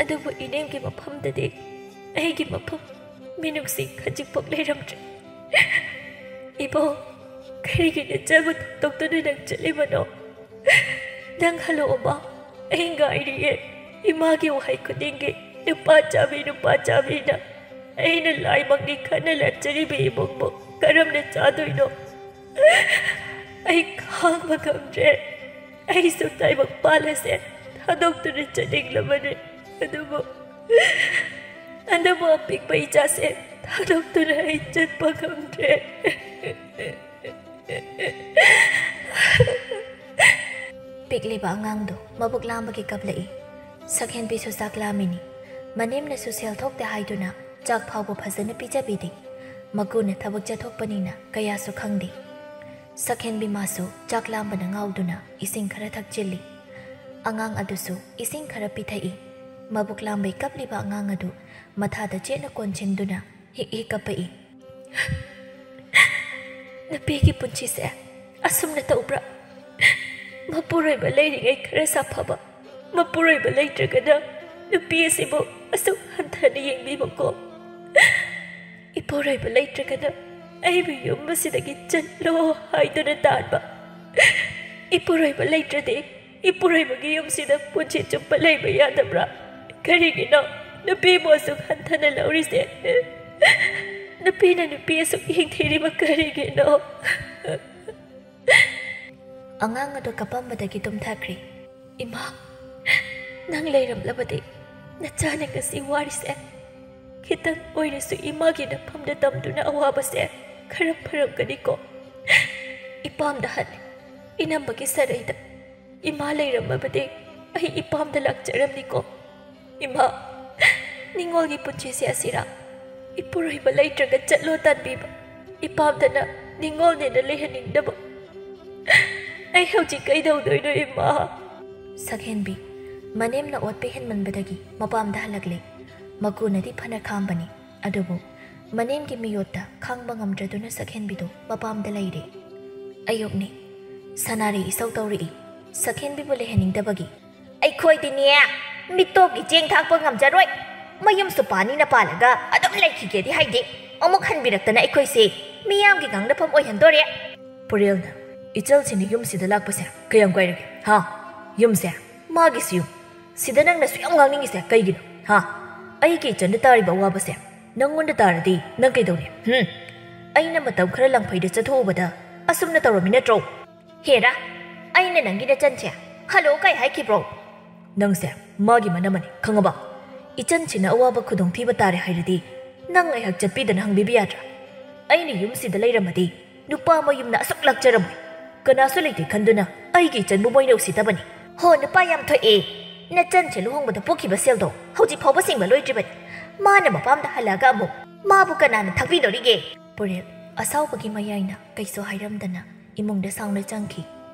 ꯑꯗꯨꯕꯨ ꯏꯅꯦꯝꯒꯤ ꯃꯐꯝꯗꯗꯤ ꯑꯩꯒꯤ ꯃꯐꯝ ꯃꯤꯅꯨꯡꯁꯤ ꯈꯖꯤꯛꯐꯥꯎ ꯂꯩꯔꯝꯗ꯭ꯔꯦ꯫ ꯏꯕꯣ, ꯀꯔꯤꯒꯤ ꯅꯆꯥꯕꯨ ꯊꯥꯗꯣꯛꯇꯨꯅ ꯅꯪ ꯆꯠꯂꯤꯕꯅꯣ? ꯅꯪ ꯍꯜꯂꯛꯑꯣꯕ, ꯑꯩ ꯉꯥꯏꯔꯤꯌꯦ꯫" ꯏꯃꯥꯒꯤ ꯋꯥꯍꯩ ꯈꯨꯗꯤꯡꯒꯤ "ꯅꯨꯄꯥ ꯆꯥꯕꯤ, ꯅꯨꯄꯥ ꯆꯥꯕꯤꯅ" ꯑꯩꯅ ꯂꯥꯏꯃꯛꯅꯤ ꯈꯟꯅ ꯂꯥꯠꯆꯔꯤꯕ ꯏꯃꯨꯡꯕꯨ ꯀꯔꯝꯅ ꯆꯥꯗꯣꯏꯅꯣ? ꯑꯩ ꯈꯥꯡꯕ ꯉꯝꯗ꯭ꯔꯦ꯫ ꯑꯩꯁꯨ ꯇꯥꯏꯕꯪ ꯄꯥꯜ ꯑꯁꯦ ꯊꯥꯗꯣꯛꯇꯨꯅ ꯆꯠꯅꯤꯡꯂꯕꯅꯤ꯫ ꯑꯗꯨꯕꯨ, ꯑꯗꯨꯕꯨ ꯑꯄꯤꯛꯄ ꯏꯆꯥꯁꯦ ꯊꯥꯗꯣꯛꯇꯨꯅ ꯑꯩ ꯆꯠꯄ ꯉꯝꯗ꯭ꯔꯦ꯫ ꯄꯤꯛꯂꯤꯕ ꯑꯉꯥꯡꯗꯨ ꯃꯕꯨꯛ ꯂꯥꯝꯕꯒꯤ ꯀꯞꯂꯛꯏ꯫ ꯁꯛꯍꯦꯟꯕꯤꯁꯨ ꯆꯥꯛ ꯂꯥꯝꯃꯤꯅꯤ꯫ ꯃꯅꯦꯝꯅꯁꯨ ꯁꯦꯜ ꯊꯣꯛꯇꯦ ꯍꯥꯏꯗꯨꯅ ꯆꯥꯛ ꯐꯥꯎꯕ ꯐꯖꯅ ꯄꯤꯖꯕꯤꯗꯦ꯫ ꯃꯀꯨꯅ ꯊꯕꯛ ꯆꯠꯊꯣꯛꯄꯅꯤꯅ ꯀꯌꯥꯁꯨ ꯈꯪꯗꯦ꯫ ꯁꯛꯍꯦꯟꯕꯤ ꯃꯥꯁꯨ ꯆꯥꯛ ꯂꯥꯝꯕꯅ ꯉꯥꯎꯗꯨꯅ ꯏꯁꯤꯡ ꯈꯔ ꯊꯛꯆꯤꯜꯂꯤ꯫ ꯑꯉꯥꯡ ꯑꯗꯨꯁꯨ ꯏꯁꯤꯡ ꯈꯔ ꯄꯤꯊꯛꯏ꯫ ꯃꯕꯨꯛ ꯂꯥꯝꯕꯩ ꯀꯞꯂꯤꯕ ꯑꯉꯥꯡ ꯑꯗꯨ ꯃꯊꯥꯗ ꯆꯦꯠꯅ ꯀꯣꯟꯁꯤꯟꯗꯨꯅ ꯍꯤꯛ ꯍꯤꯛ ꯀꯞꯄꯛꯏ꯫ "ꯅꯨꯄꯤꯒꯤ ꯄꯨꯟꯁꯤꯁꯦ ꯑꯁꯨꯝꯅ ꯇꯧꯕ꯭ꯔꯥ? ꯃꯄꯨꯔꯣꯏꯕ ꯂꯩꯔꯤꯉꯩ ꯈꯔ ꯁꯥꯐꯕ, ꯃꯄꯨꯔꯣꯏꯕ ꯂꯩꯇ꯭ꯔꯒꯅ ꯅꯨꯄꯤ ꯑꯁꯤꯕꯨ ꯑꯁꯨꯛ ꯍꯟꯊꯅ ꯌꯦꯡꯕꯤꯕꯀꯣ꯫ ꯏꯄꯨꯔꯣꯏꯕ ꯂꯩꯇ꯭ꯔꯒꯅ ꯑꯩꯕꯨ ꯌꯨꯝ ꯑꯁꯤꯗꯒꯤ ꯆꯠꯂꯣ ꯍꯥꯏꯗꯨꯅ ꯇꯥꯟꯕ꯫ ꯏꯄꯨꯔꯣꯏꯕ ꯂꯩꯇ꯭ꯔꯗꯤ ꯏꯄꯨꯔꯣꯏꯕꯒꯤ ꯌꯨꯝꯁꯤꯗ ꯄꯨꯟꯁꯤ ꯆꯨꯞꯄ ꯂꯩꯕ ꯌꯥꯗꯕ꯭ꯔꯥ? ꯀꯔꯤꯒꯤꯅꯣ ꯅꯨꯄꯤꯕꯨ ꯑꯁꯨꯛ ꯍꯟꯊꯅ ꯂꯧꯔꯤꯁꯦ? ꯅꯨꯄꯤꯅ ꯅꯨꯄꯤ ꯑꯁꯨꯛ ꯌꯦꯡꯊꯤꯔꯤꯕ ꯀꯔꯤꯒꯤꯅꯣ?" ꯑꯉꯥꯡ ꯑꯗꯨ ꯀꯞꯄꯝꯕꯗꯒꯤ ꯇꯨꯝꯊꯈ꯭ꯔꯦ꯫ "ꯏꯃꯥ, ꯅꯪ ꯂꯩꯔꯝꯂꯕꯗꯤ ꯅꯆꯥꯅ ꯉꯁꯤ ꯋꯥꯔꯤꯁꯦ ꯈꯤꯇꯪ ꯑꯣꯏꯔꯁꯨ ꯏꯃꯥꯒꯤ ꯅꯐꯝꯗ ꯇꯝꯗꯨꯅ ꯑꯋꯥꯕꯁꯦ ꯈꯔ ꯐꯔꯝꯒꯅꯤꯀꯣ꯫ ꯏꯄꯥꯝꯗ ꯍꯟ, ꯏꯅꯝꯃꯒꯤ ꯁꯔꯩꯗ ꯏꯃꯥ ꯂꯩꯔꯝꯃꯕꯗꯤ ꯑꯩ ꯏꯄꯥꯝꯗ ꯂꯥꯛꯆꯔꯝꯅꯤꯀꯣ꯫ ꯏꯃꯥ, ꯅꯤꯡꯉꯣꯜꯒꯤ ꯄꯨꯟꯁꯤꯁꯦ ꯑꯁꯤꯔꯥ? ꯏꯄꯨꯔꯣꯏꯕ ꯂꯩꯇ꯭ꯔꯒ ꯆꯠꯂꯣ ꯇꯥꯟꯕꯤꯕ, ꯏꯄꯥꯝꯗꯅ ꯅꯤꯡꯉꯣꯜꯅꯦꯅ ꯂꯩꯍꯟꯅꯤꯡꯗꯕ꯫ ꯑꯩ ꯍꯧꯖꯤꯛ ꯀꯩꯗꯧꯗꯣꯏꯅꯣ, ꯏꯃꯥ? ꯁꯛꯍꯦꯟꯕꯤ, ꯃꯅꯦꯝꯅ ꯑꯣꯠꯄ ꯍꯦꯟꯃꯟꯕꯗꯒꯤ ꯃꯄꯥꯝꯗ ꯍꯜꯂꯛꯂꯦ꯫ ꯃꯀꯨꯅꯗꯤ ꯐꯅ ꯈꯥꯝꯕꯅꯤ, ꯑꯗꯨꯕꯨ ꯃꯅꯦꯝꯒꯤ ꯃꯤꯑꯣꯠꯇ ꯈꯥꯡꯕ ꯉꯝꯗ꯭ꯔꯗꯨꯅ ꯁꯛꯍꯦꯟꯕꯤꯗꯨ ꯃꯄꯥꯝꯗ ꯂꯩꯔꯦ꯫ ꯑꯌꯨꯛꯅꯤ꯫ ꯁꯅꯥꯔꯩ ꯏꯁꯧ ꯇꯧꯔꯛꯏ꯫ ꯁꯛꯍꯦꯟꯕꯤꯕꯨ ꯂꯩꯍꯟꯅꯤꯡꯗꯕꯒꯤ꯫ "ꯑꯩꯈꯣꯏꯗꯤꯅꯦ, ꯃꯤꯇꯣꯞꯀꯤ ꯆꯦꯡ ꯊꯥꯛꯄ ꯉꯝꯖꯔꯣꯏ꯫ ꯃꯌꯨꯝꯁꯨ ꯄꯥꯅꯤꯅ ꯄꯥꯜꯂꯒ ꯑꯗꯨꯝ ꯂꯩꯈꯤꯒꯦꯗꯤ ꯍꯥꯏꯗꯦ꯫ ꯑꯃꯨꯛ ꯍꯟꯕꯤꯔꯛꯇꯅ ꯑꯩꯈꯣꯏꯁꯦ ꯃꯤꯌꯥꯝꯒꯤ ꯉꯥꯡꯅꯐꯝ ꯑꯣꯏꯍꯟꯗꯣꯔꯦ꯫" ꯄꯨꯔꯦꯜꯅ, "ꯏꯆꯜꯁꯤꯅ ꯌꯨꯝꯁꯤꯗ ꯂꯥꯛꯄꯁꯦ ꯀꯌꯥꯝ ꯀꯥꯏꯔꯒꯦ? ꯍꯥ? ꯌꯨꯝꯁꯦ ꯃꯥꯒꯤꯁꯨ ꯌꯨꯝ꯫ ꯁꯤꯗ ꯅꯪꯅ ꯁꯨꯛꯌꯥꯝ ꯉꯥꯡꯅꯤꯡꯉꯤꯁꯦ ꯀꯩꯒꯤꯅꯣ? ꯍꯥ? ꯑꯩꯒꯤ ꯏꯆꯟꯗ ꯇꯥꯔꯤꯕ ꯑꯋꯥꯕꯁꯦ ꯅꯪꯉꯣꯟꯗ ꯇꯥꯔꯗꯤ ꯅꯪ ꯀꯩꯗꯧꯅꯤ? ꯍꯨꯝ? ꯑꯩꯅ ꯃꯇꯝ ꯈꯔ ꯂꯪꯐꯩꯗ ꯆꯠꯊꯣꯛꯎꯕꯗ ꯑꯁꯨꯝꯅ ꯇꯧꯔꯝꯃꯤ ꯅꯠꯇ꯭ꯔꯣ?" "ꯍꯦꯔꯥ, ꯑꯩꯅ ꯅꯪꯒꯤ ꯅꯆꯟꯁꯦ ꯍꯜꯂꯣ ꯀꯥꯏ ꯍꯥꯏꯈꯤꯕ꯭ꯔꯣ?" "ꯅꯪꯁꯦ ꯃꯥꯒꯤ ꯃꯅꯝꯃꯅꯤ, ꯈꯪꯉꯕ? ꯏꯆꯟꯁꯤꯅ ꯑꯋꯥꯕ ꯈꯨꯗꯣꯡꯊꯤꯕ ꯇꯥꯔꯦ ꯍꯥꯏꯔꯗꯤ ꯅꯪ ꯑꯩꯍꯥꯛ ꯆꯠꯄꯤꯗꯅ ꯍꯪꯕꯤꯕ ꯌꯥꯗ꯭ꯔꯥ? ꯑꯩꯅ ꯌꯨꯝꯁꯤꯗ ꯂꯩꯔꯝꯃꯗꯤ ꯅꯨꯄꯥ ꯃꯌꯨꯝꯅ ꯑꯁꯨꯛ ꯂꯥꯛꯆꯔꯝꯃꯣꯏ꯫ ꯀꯅꯥꯁꯨ ꯂꯩꯇꯦ ꯈꯟꯗꯨꯅ ꯑꯩꯒꯤ ꯏꯆꯟꯕꯨ ꯃꯣꯏꯅ ꯎꯁꯤꯠꯇꯕꯅꯤ꯫" "ꯍꯣ, ꯅꯨꯄꯥ ꯌꯥꯝ ꯊꯣꯛꯑꯦ꯫ ꯅꯆꯟꯁꯦ ꯂꯨꯍꯣꯡꯕꯗ ꯄꯣꯛꯈꯤꯕ ꯁꯦꯜꯗꯣ ꯍꯧꯖꯤꯛ ꯐꯥꯎꯕ ꯁꯤꯡꯕ ꯂꯣꯏꯗ꯭ꯔꯤꯕꯅꯤ꯫ ꯃꯥꯅ ꯃꯄꯥꯝꯗ ꯍꯜꯂꯛꯑꯒ ꯑꯃꯨꯛ ꯃꯥꯕꯨ ꯀꯅꯥꯅ ꯊꯥꯛꯄꯤꯗꯧꯔꯤꯒꯦ?" ꯄꯨꯔꯦꯜ ꯑꯁꯥꯎꯕꯒꯤ ꯃꯌꯥꯏꯅ ꯀꯩꯁꯨ ꯍꯥꯏꯔꯝꯗꯅ ꯏꯃꯨꯡꯗ ꯁꯥꯎꯅ ꯆꯪꯈꯤ꯫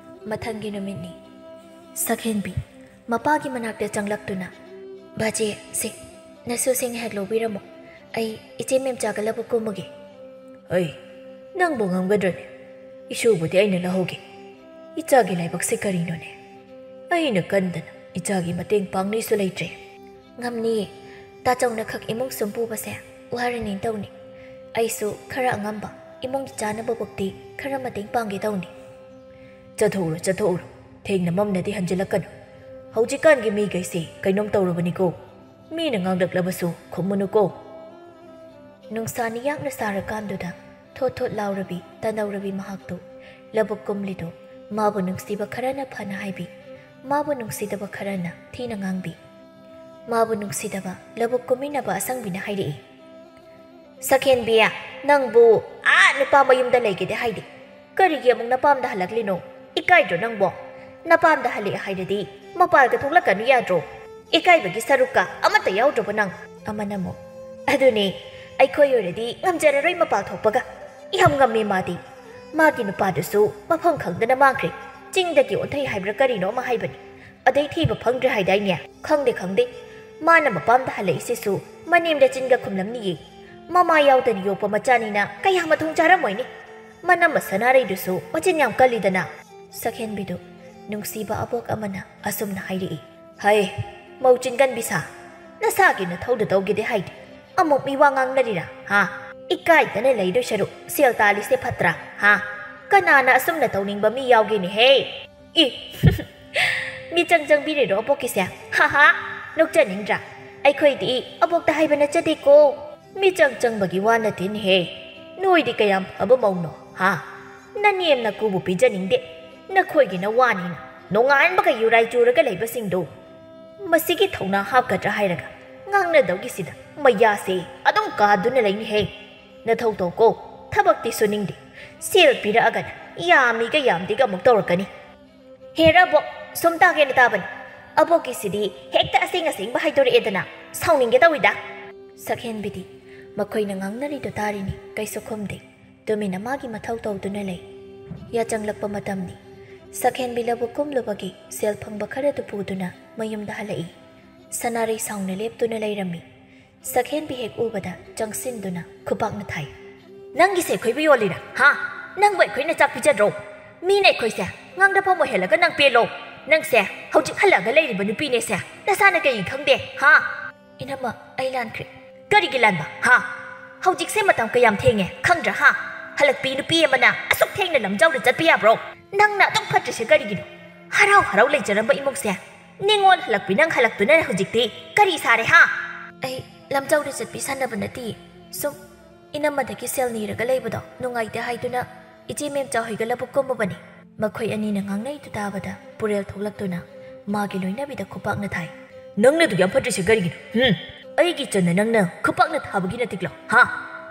ꯃꯊꯪꯒꯤ ꯅꯨꯃꯤꯠꯅꯤ꯫ ꯁꯛꯍꯦꯟꯕꯤ ꯃꯄꯥꯒꯤ ꯃꯅꯥꯛꯇ ꯆꯪꯂꯛꯇꯨꯅ, "ꯕꯥꯖꯦ, ꯁꯦ, ꯅꯁꯨꯁꯦ ꯉꯥꯏꯍꯥꯛ ꯂꯧꯕꯤꯔꯝꯃꯣ꯫ ꯑꯩ ꯏꯆꯦ ꯃꯦꯝꯆꯥꯒ ꯂꯧꯕꯨꯛ ꯀꯨꯝꯃꯨꯒꯦ꯫" "ꯑꯩ, ꯅꯪꯕꯨ ꯉꯝꯒꯗ꯭ꯔꯅꯦ? ꯏꯁꯨꯕꯨꯗꯤ ꯑꯩꯅ ꯂꯧꯍꯧꯒꯦ꯫ ꯏꯆꯥꯒꯤ ꯂꯥꯏꯕꯛꯁꯦ ꯀꯔꯤꯅꯣꯅꯦ? ꯑꯩꯅ ꯀꯟꯗꯅ ꯏꯆꯥꯒꯤ ꯃꯇꯦꯡ ꯄꯥꯡꯅꯤꯁꯨ ꯂꯩꯇ꯭ꯔꯦ꯫" "ꯉꯝꯅꯤꯌꯦ꯫ ꯇꯥꯆꯧꯅ ꯈꯛ ꯏꯃꯨꯡ ꯁꯨꯝ ꯄꯨꯕꯁꯦ ꯋꯥꯔꯅꯤ ꯇꯧꯅꯤ꯫ ꯑꯩꯁꯨ ꯈꯔ ꯑꯉꯝꯕ ꯏꯃꯨꯡꯒꯤ ꯆꯥꯅꯕ ꯕꯨꯛꯇꯤ ꯈꯔ ꯃꯇꯦꯡ ꯄꯥꯡꯒꯦ ꯇꯧꯅꯤ꯫" "ꯆꯠꯊꯣꯛꯎꯔꯣ, ꯆꯠꯊꯣꯛꯎꯔꯣ꯫ ꯊꯦꯡꯅ ꯃꯝꯅꯗꯤ ꯍꯟꯖꯤꯜꯂꯛꯀꯅꯨ꯫ ꯍꯧꯖꯤꯛꯀꯥꯟꯒꯤ ꯃꯤꯈꯩꯁꯦ ꯀꯩꯅꯣꯝ ꯇꯧꯔꯕꯅꯤꯀꯣ꯫ ꯃꯤꯅ ꯉꯥꯡꯂꯛꯂꯕꯁꯨ ꯈꯨꯝꯃꯨꯅꯨꯀꯣ꯫" ꯅꯨꯡꯁꯥ ꯅꯤꯌꯥꯛꯅ ꯁꯥꯔꯀꯥꯟꯗꯨꯗ ꯊꯣꯠ ꯊꯣꯠ ꯂꯥꯎꯔꯕꯤ, ꯇꯅꯧꯔꯕꯤ ꯃꯍꯥꯛꯇꯨ ꯂꯧꯕꯨꯛ ꯀꯨꯝꯂꯤꯗꯨ ꯃꯥꯕꯨ ꯅꯨꯡꯁꯤꯕ ꯈꯔꯅ ꯐꯅ ꯍꯥꯏꯕꯤ, ꯃꯥꯕꯨ ꯅꯨꯡꯁꯤꯗꯕ ꯈꯔꯅ ꯊꯤꯅ ꯉꯥꯡꯕꯤ꯫ ꯃꯥꯕꯨ ꯅꯨꯡꯁꯤꯗꯕ ꯂꯧꯕꯨꯛ ꯀꯨꯝꯃꯤꯟꯅꯕ ꯑꯁꯪꯕꯤꯅ ꯍꯥꯏꯔꯛꯏ, "ꯁꯛꯍꯦꯟꯕꯤ, ꯅꯪꯕꯨ ꯑꯥ ꯅꯨꯄꯥ ꯃꯌꯨꯝꯗ ꯂꯩꯒꯦꯗꯤ ꯍꯥꯏꯗꯦ꯫ ꯀꯔꯤꯒꯤ ꯑꯃꯨꯛ ꯅꯄꯥꯝꯗ ꯍꯜꯂꯛꯂꯤꯅꯣ? ꯏꯀꯥꯏꯗ꯭ꯔꯣ ꯅꯪꯕꯣ? ꯅꯄꯥꯝꯗ ꯍꯜꯂꯛꯑꯦ ꯍꯥꯏꯔꯗꯤ ꯃꯄꯥꯜꯒ ꯊꯣꯛꯂꯛꯀꯅꯨ ꯌꯥꯗ꯭ꯔꯣ? ꯏꯀꯥꯏꯕꯒꯤ ꯁꯔꯨꯛꯀ ꯑꯃꯠꯇ ꯌꯥꯎꯗ꯭ꯔꯕꯣ ꯅꯪ? ꯑꯃꯅ ꯑꯃꯨꯛ, "ꯑꯗꯨꯅꯦ, ꯑꯩꯈꯣꯏ ꯑꯣꯏꯔꯗꯤ ꯉꯝꯖꯔꯔꯣꯏ ꯃꯄꯥꯜ ꯊꯣꯛꯄꯒ꯫ ꯏꯍꯝ ꯉꯝꯃꯦ ꯃꯥꯗꯤ꯫ ꯃꯥꯒꯤ ꯅꯨꯄꯥꯗꯨꯁꯨ ꯃꯐꯝ ꯈꯪꯗꯅ ꯃꯥꯡꯈ꯭ꯔꯦ꯫ ꯆꯤꯡꯗꯒꯤ ꯑꯣꯟꯊꯩ ꯍꯥꯏꯕ꯭ꯔꯥ ꯀꯔꯤꯅꯣ ꯑꯃ ꯍꯥꯏꯕꯅꯤ꯫ ꯑꯗꯩ ꯊꯤꯕ ꯐꯪꯗ꯭ꯔꯦ ꯍꯥꯏꯗꯥꯏꯅꯦ?" "ꯈꯪꯗꯦ, ꯈꯪꯗꯦ꯫ ꯃꯥꯅ ꯃꯄꯥꯝꯗ ꯍꯜꯂꯛꯏꯁꯤꯁꯨ ꯃꯅꯦꯝꯗ ꯆꯤꯟꯒ ꯈꯨꯝꯂꯝꯅꯤꯌꯦ꯫ ꯃꯃꯥ ꯌꯥꯎꯗꯅ ꯌꯣꯛꯄ ꯃꯆꯥꯅꯤꯅ ꯀꯌꯥ ꯃꯊꯣꯡ ꯆꯥꯔꯝꯃꯣꯏꯅꯦ꯫ ꯃꯅꯝꯃ ꯁꯅꯥꯔꯩꯗꯨꯁꯨ ꯃꯆꯤꯟ ꯌꯥꯝ ꯀꯜꯂꯤꯗꯅ꯫" ꯁꯛꯍꯦꯟꯕꯤꯗꯨ ꯅꯨꯡꯁꯤꯕ ꯑꯕꯣꯛ ꯑꯃꯅ ꯑꯁꯨꯝꯅ ꯍꯥꯏꯔꯛꯏ꯫ "ꯍꯩ, ꯃꯧ ꯆꯤꯟꯒꯟꯕꯤ ꯁꯥ, ꯅꯁꯥꯒꯤ ꯅꯊꯧꯗꯨ ꯇꯧꯒꯦꯗꯤ ꯍꯥꯏꯗꯦ꯫ ꯑꯃꯨꯛ ꯃꯤ ꯋꯥ ꯉꯥꯡꯅꯔꯤꯔꯥ, ꯍꯥ? ꯏꯀꯥꯏꯗꯅ ꯂꯩꯗꯣꯏ ꯁꯔꯨꯛ ꯁꯦꯜ ꯇꯥꯜꯂꯤꯁꯦ ꯐꯠꯇ꯭ꯔꯥ, ꯍꯥ? ꯀꯅꯥꯅ ꯑꯁꯨꯝꯅ ꯇꯧꯅꯤꯡꯕ ꯃꯤ ꯌꯥꯎꯒꯦꯅꯦꯍꯦ?" "ꯏ, ꯃꯤꯆꯪ ꯆꯪꯕꯤꯔꯤꯔꯣ ꯑꯕꯣꯛꯀꯤꯁꯦ? ꯍꯥ ꯍꯥ, ꯅꯣꯛꯆꯅꯤꯡꯗ꯭ꯔꯥ? ꯑꯩꯈꯣꯏꯗꯤ ꯑꯕꯣꯛꯇ ꯍꯥꯏꯕ ꯅꯠꯆꯗꯦꯀꯣ꯫ ꯃꯤꯆꯪ ꯆꯪꯕꯒꯤ ꯋꯥ ꯅꯠꯇꯦꯅꯦꯍꯦ꯫ ꯅꯣꯏꯗꯤ ꯀꯌꯥꯝ ꯐꯕ ꯃꯧꯅꯣ, ꯍꯥ? ꯅꯅꯦꯝ ꯅꯀꯨꯕꯨ ꯄꯤꯖꯅꯤꯡꯗꯦ꯫ ꯅꯈꯣꯏꯒꯤ ꯅꯋꯥꯅꯤꯅ ꯅꯣꯡꯉꯥꯟꯕꯒ ꯌꯨꯔꯥꯏ ꯆꯨꯔꯒ ꯂꯩꯕꯁꯤꯡꯗꯨ꯫ ꯃꯁꯤꯒꯤ ꯊꯧꯅꯥ ꯍꯥꯞꯀꯗ꯭ꯔꯥ ꯍꯥꯏꯔꯒ ꯉꯥꯡꯅꯗꯧꯒꯤꯁꯤꯗ ꯃꯌꯥꯁꯦ ꯑꯗꯨꯝ ꯀꯥꯗꯨꯅ ꯂꯩꯅꯤꯍꯦ꯫ ꯅꯊꯧ ꯇꯧꯀꯣ, ꯊꯕꯛꯇꯤ ꯁꯨꯅꯤꯡꯗꯦ꯫ ꯁꯦꯜ ꯄꯤꯔꯛꯑꯒꯅ ꯌꯥꯝꯃꯤꯒ ꯌꯥꯝꯗꯦꯒ ꯑꯃꯨꯛ ꯇꯧꯔꯛꯀꯅꯤ꯫ ꯍꯦꯔꯥ ꯑꯕꯣꯛ, ꯁꯨꯝ ꯇꯥꯒꯦꯅ ꯇꯥꯕꯅꯤ꯫ ꯑꯕꯣꯛꯀꯤꯁꯤꯗꯤ ꯍꯦꯛꯇ ꯑꯁꯦꯡ ꯑꯁꯦꯡꯕ ꯍꯥꯏꯗꯣꯔꯛꯑꯦꯗꯅ, ꯁꯥꯎꯅꯤꯡꯒꯦ ꯇꯧꯏꯗ꯫" ꯁꯛꯍꯦꯟꯕꯤꯗꯤ ꯃꯈꯣꯏꯅ ꯉꯥꯡꯅꯔꯤꯗꯨ ꯇꯥꯔꯤꯅꯤ, ꯀꯩꯁꯨ ꯈꯨꯝꯗꯦ꯫ ꯇꯨꯃꯤꯟꯅ ꯃꯥꯒꯤ ꯃꯊꯧ ꯇꯧꯗꯨꯅ ꯂꯩ꯫ ꯌꯥꯆꯪꯂꯛꯄ ꯃꯇꯝꯅꯤ꯫ ꯁꯛꯍꯦꯟꯕꯤ ꯂꯧꯕꯨꯛ ꯀꯨꯝꯂꯨꯕꯒꯤ ꯁꯦꯜ ꯐꯪꯕ ꯈꯔꯗꯨ ꯄꯨꯗꯨꯅ ꯃꯌꯨꯝꯗ ꯍꯜꯂꯛꯏ꯫ ꯁꯅꯥꯔꯩ ꯁꯥꯎꯅ ꯂꯦꯞꯇꯨꯅ ꯂꯩꯔꯝꯃꯤ꯫ ꯁꯛꯍꯦꯟꯕꯤ ꯍꯦꯛ ꯎꯕꯗ ꯆꯪꯁꯤꯟꯗꯨꯅ ꯈꯨꯄꯥꯛꯅ ꯊꯥꯏ꯫ "ꯅꯪꯒꯤꯁꯦ ꯑꯩꯈꯣꯏꯕꯨ ꯌꯣꯜꯂꯤꯔꯥ? ꯍꯥ? ꯅꯪꯕꯨ ꯑꯩꯈꯣꯏꯅ ꯆꯥꯛ ꯄꯤꯖꯗ꯭ꯔꯣ? ꯃꯤꯅ ꯑꯩꯈꯣꯏꯁꯦ ꯉꯥꯡꯅꯐꯝ ꯑꯣꯏꯍꯜꯂꯒ ꯅꯪ ꯄꯦꯜꯂꯣ꯫ ꯅꯪꯁꯦ ꯍꯧꯖꯤꯛ ꯍꯜꯂꯛꯑꯒ ꯂꯩꯔꯤꯕ ꯅꯨꯄꯤꯅꯦꯁꯦ ꯅꯁꯥꯅ ꯀꯩꯒꯤ ꯈꯪꯗꯦ, ꯍꯥ?" "ꯏꯅꯝꯃ, ꯑꯩ ꯂꯥꯟꯈ꯭ꯔꯦ꯫" "ꯀꯔꯤꯒꯤ ꯂꯥꯟꯕ, ꯍꯥ? ꯍꯧꯖꯤꯛꯁꯦ ꯃꯇꯝ ꯀꯌꯥꯝ ꯊꯦꯡꯉꯦ ꯈꯪꯗ꯭ꯔꯥ, ꯍꯥ? ꯍꯜꯂꯛꯄꯤ ꯅꯨꯄꯤ ꯑꯃꯅ ꯑꯁꯨꯛ ꯊꯦꯡꯅ ꯂꯝꯖꯥꯎꯗ ꯆꯠꯄ ꯌꯥꯕ꯭ꯔꯣ? ꯅꯪꯅ ꯑꯗꯨꯛ ꯐꯠꯇ꯭ꯔꯤꯁꯦ ꯀꯔꯤꯒꯤꯅꯣ? ꯍꯔꯥꯎ ꯍꯔꯥꯎ ꯂꯩꯖꯔꯝꯕ ꯏꯃꯨꯡꯁꯦ ꯅꯤꯡꯉꯣꯜ ꯍꯜꯂꯛꯄꯤ ꯅꯪ ꯍꯜꯂꯛꯇꯨꯅ ꯍꯧꯖꯤꯛꯇꯤ ꯀꯔꯤ ꯁꯥꯔꯦ, ꯍꯥ?" "ꯑꯩ ꯂꯝꯖꯥꯎꯗ ꯆꯠꯄꯤ ꯁꯥꯟꯅꯕ ꯅꯠꯇꯤꯌꯦ꯫ ꯁꯨꯝ ꯏꯅꯝꯃꯗꯒꯤ ꯁꯦꯜ ꯅꯤꯔꯒ ꯂꯩꯕꯗꯣ ꯅꯨꯡꯉꯥꯏꯇꯦ ꯍꯥꯏꯗꯨꯅ ꯏꯆꯦ ꯃꯦꯝꯆꯥ ꯍꯣꯏꯒ ꯂꯧꯕꯨꯛ ꯀꯨꯝꯃꯨꯕꯅꯤ꯫" ꯃꯈꯣꯏ ꯑꯅꯤꯅ ꯉꯥꯡꯅꯩꯗꯨ ꯇꯥꯕꯗ ꯄꯨꯔꯦꯜ ꯊꯣꯛꯂꯛꯇꯨꯅ ꯃꯥꯒꯤ ꯂꯣꯏꯅꯕꯤꯗ ꯈꯨꯄꯥꯛꯅ ꯊꯥꯏ꯫ "ꯅꯪꯅ ꯑꯗꯨꯛ ꯌꯥꯝ ꯐꯠꯇ꯭ꯔꯤꯁꯦ ꯀꯔꯤꯒꯤꯅꯣ? ꯍꯨꯝ? ꯑꯩꯒꯤ ꯏꯆꯟꯅ ꯅꯪꯅ ꯈꯨꯄꯥꯛꯅ ꯊꯥꯕꯒꯤ ꯅꯠꯇꯤꯛꯂꯣ? ꯍꯥ?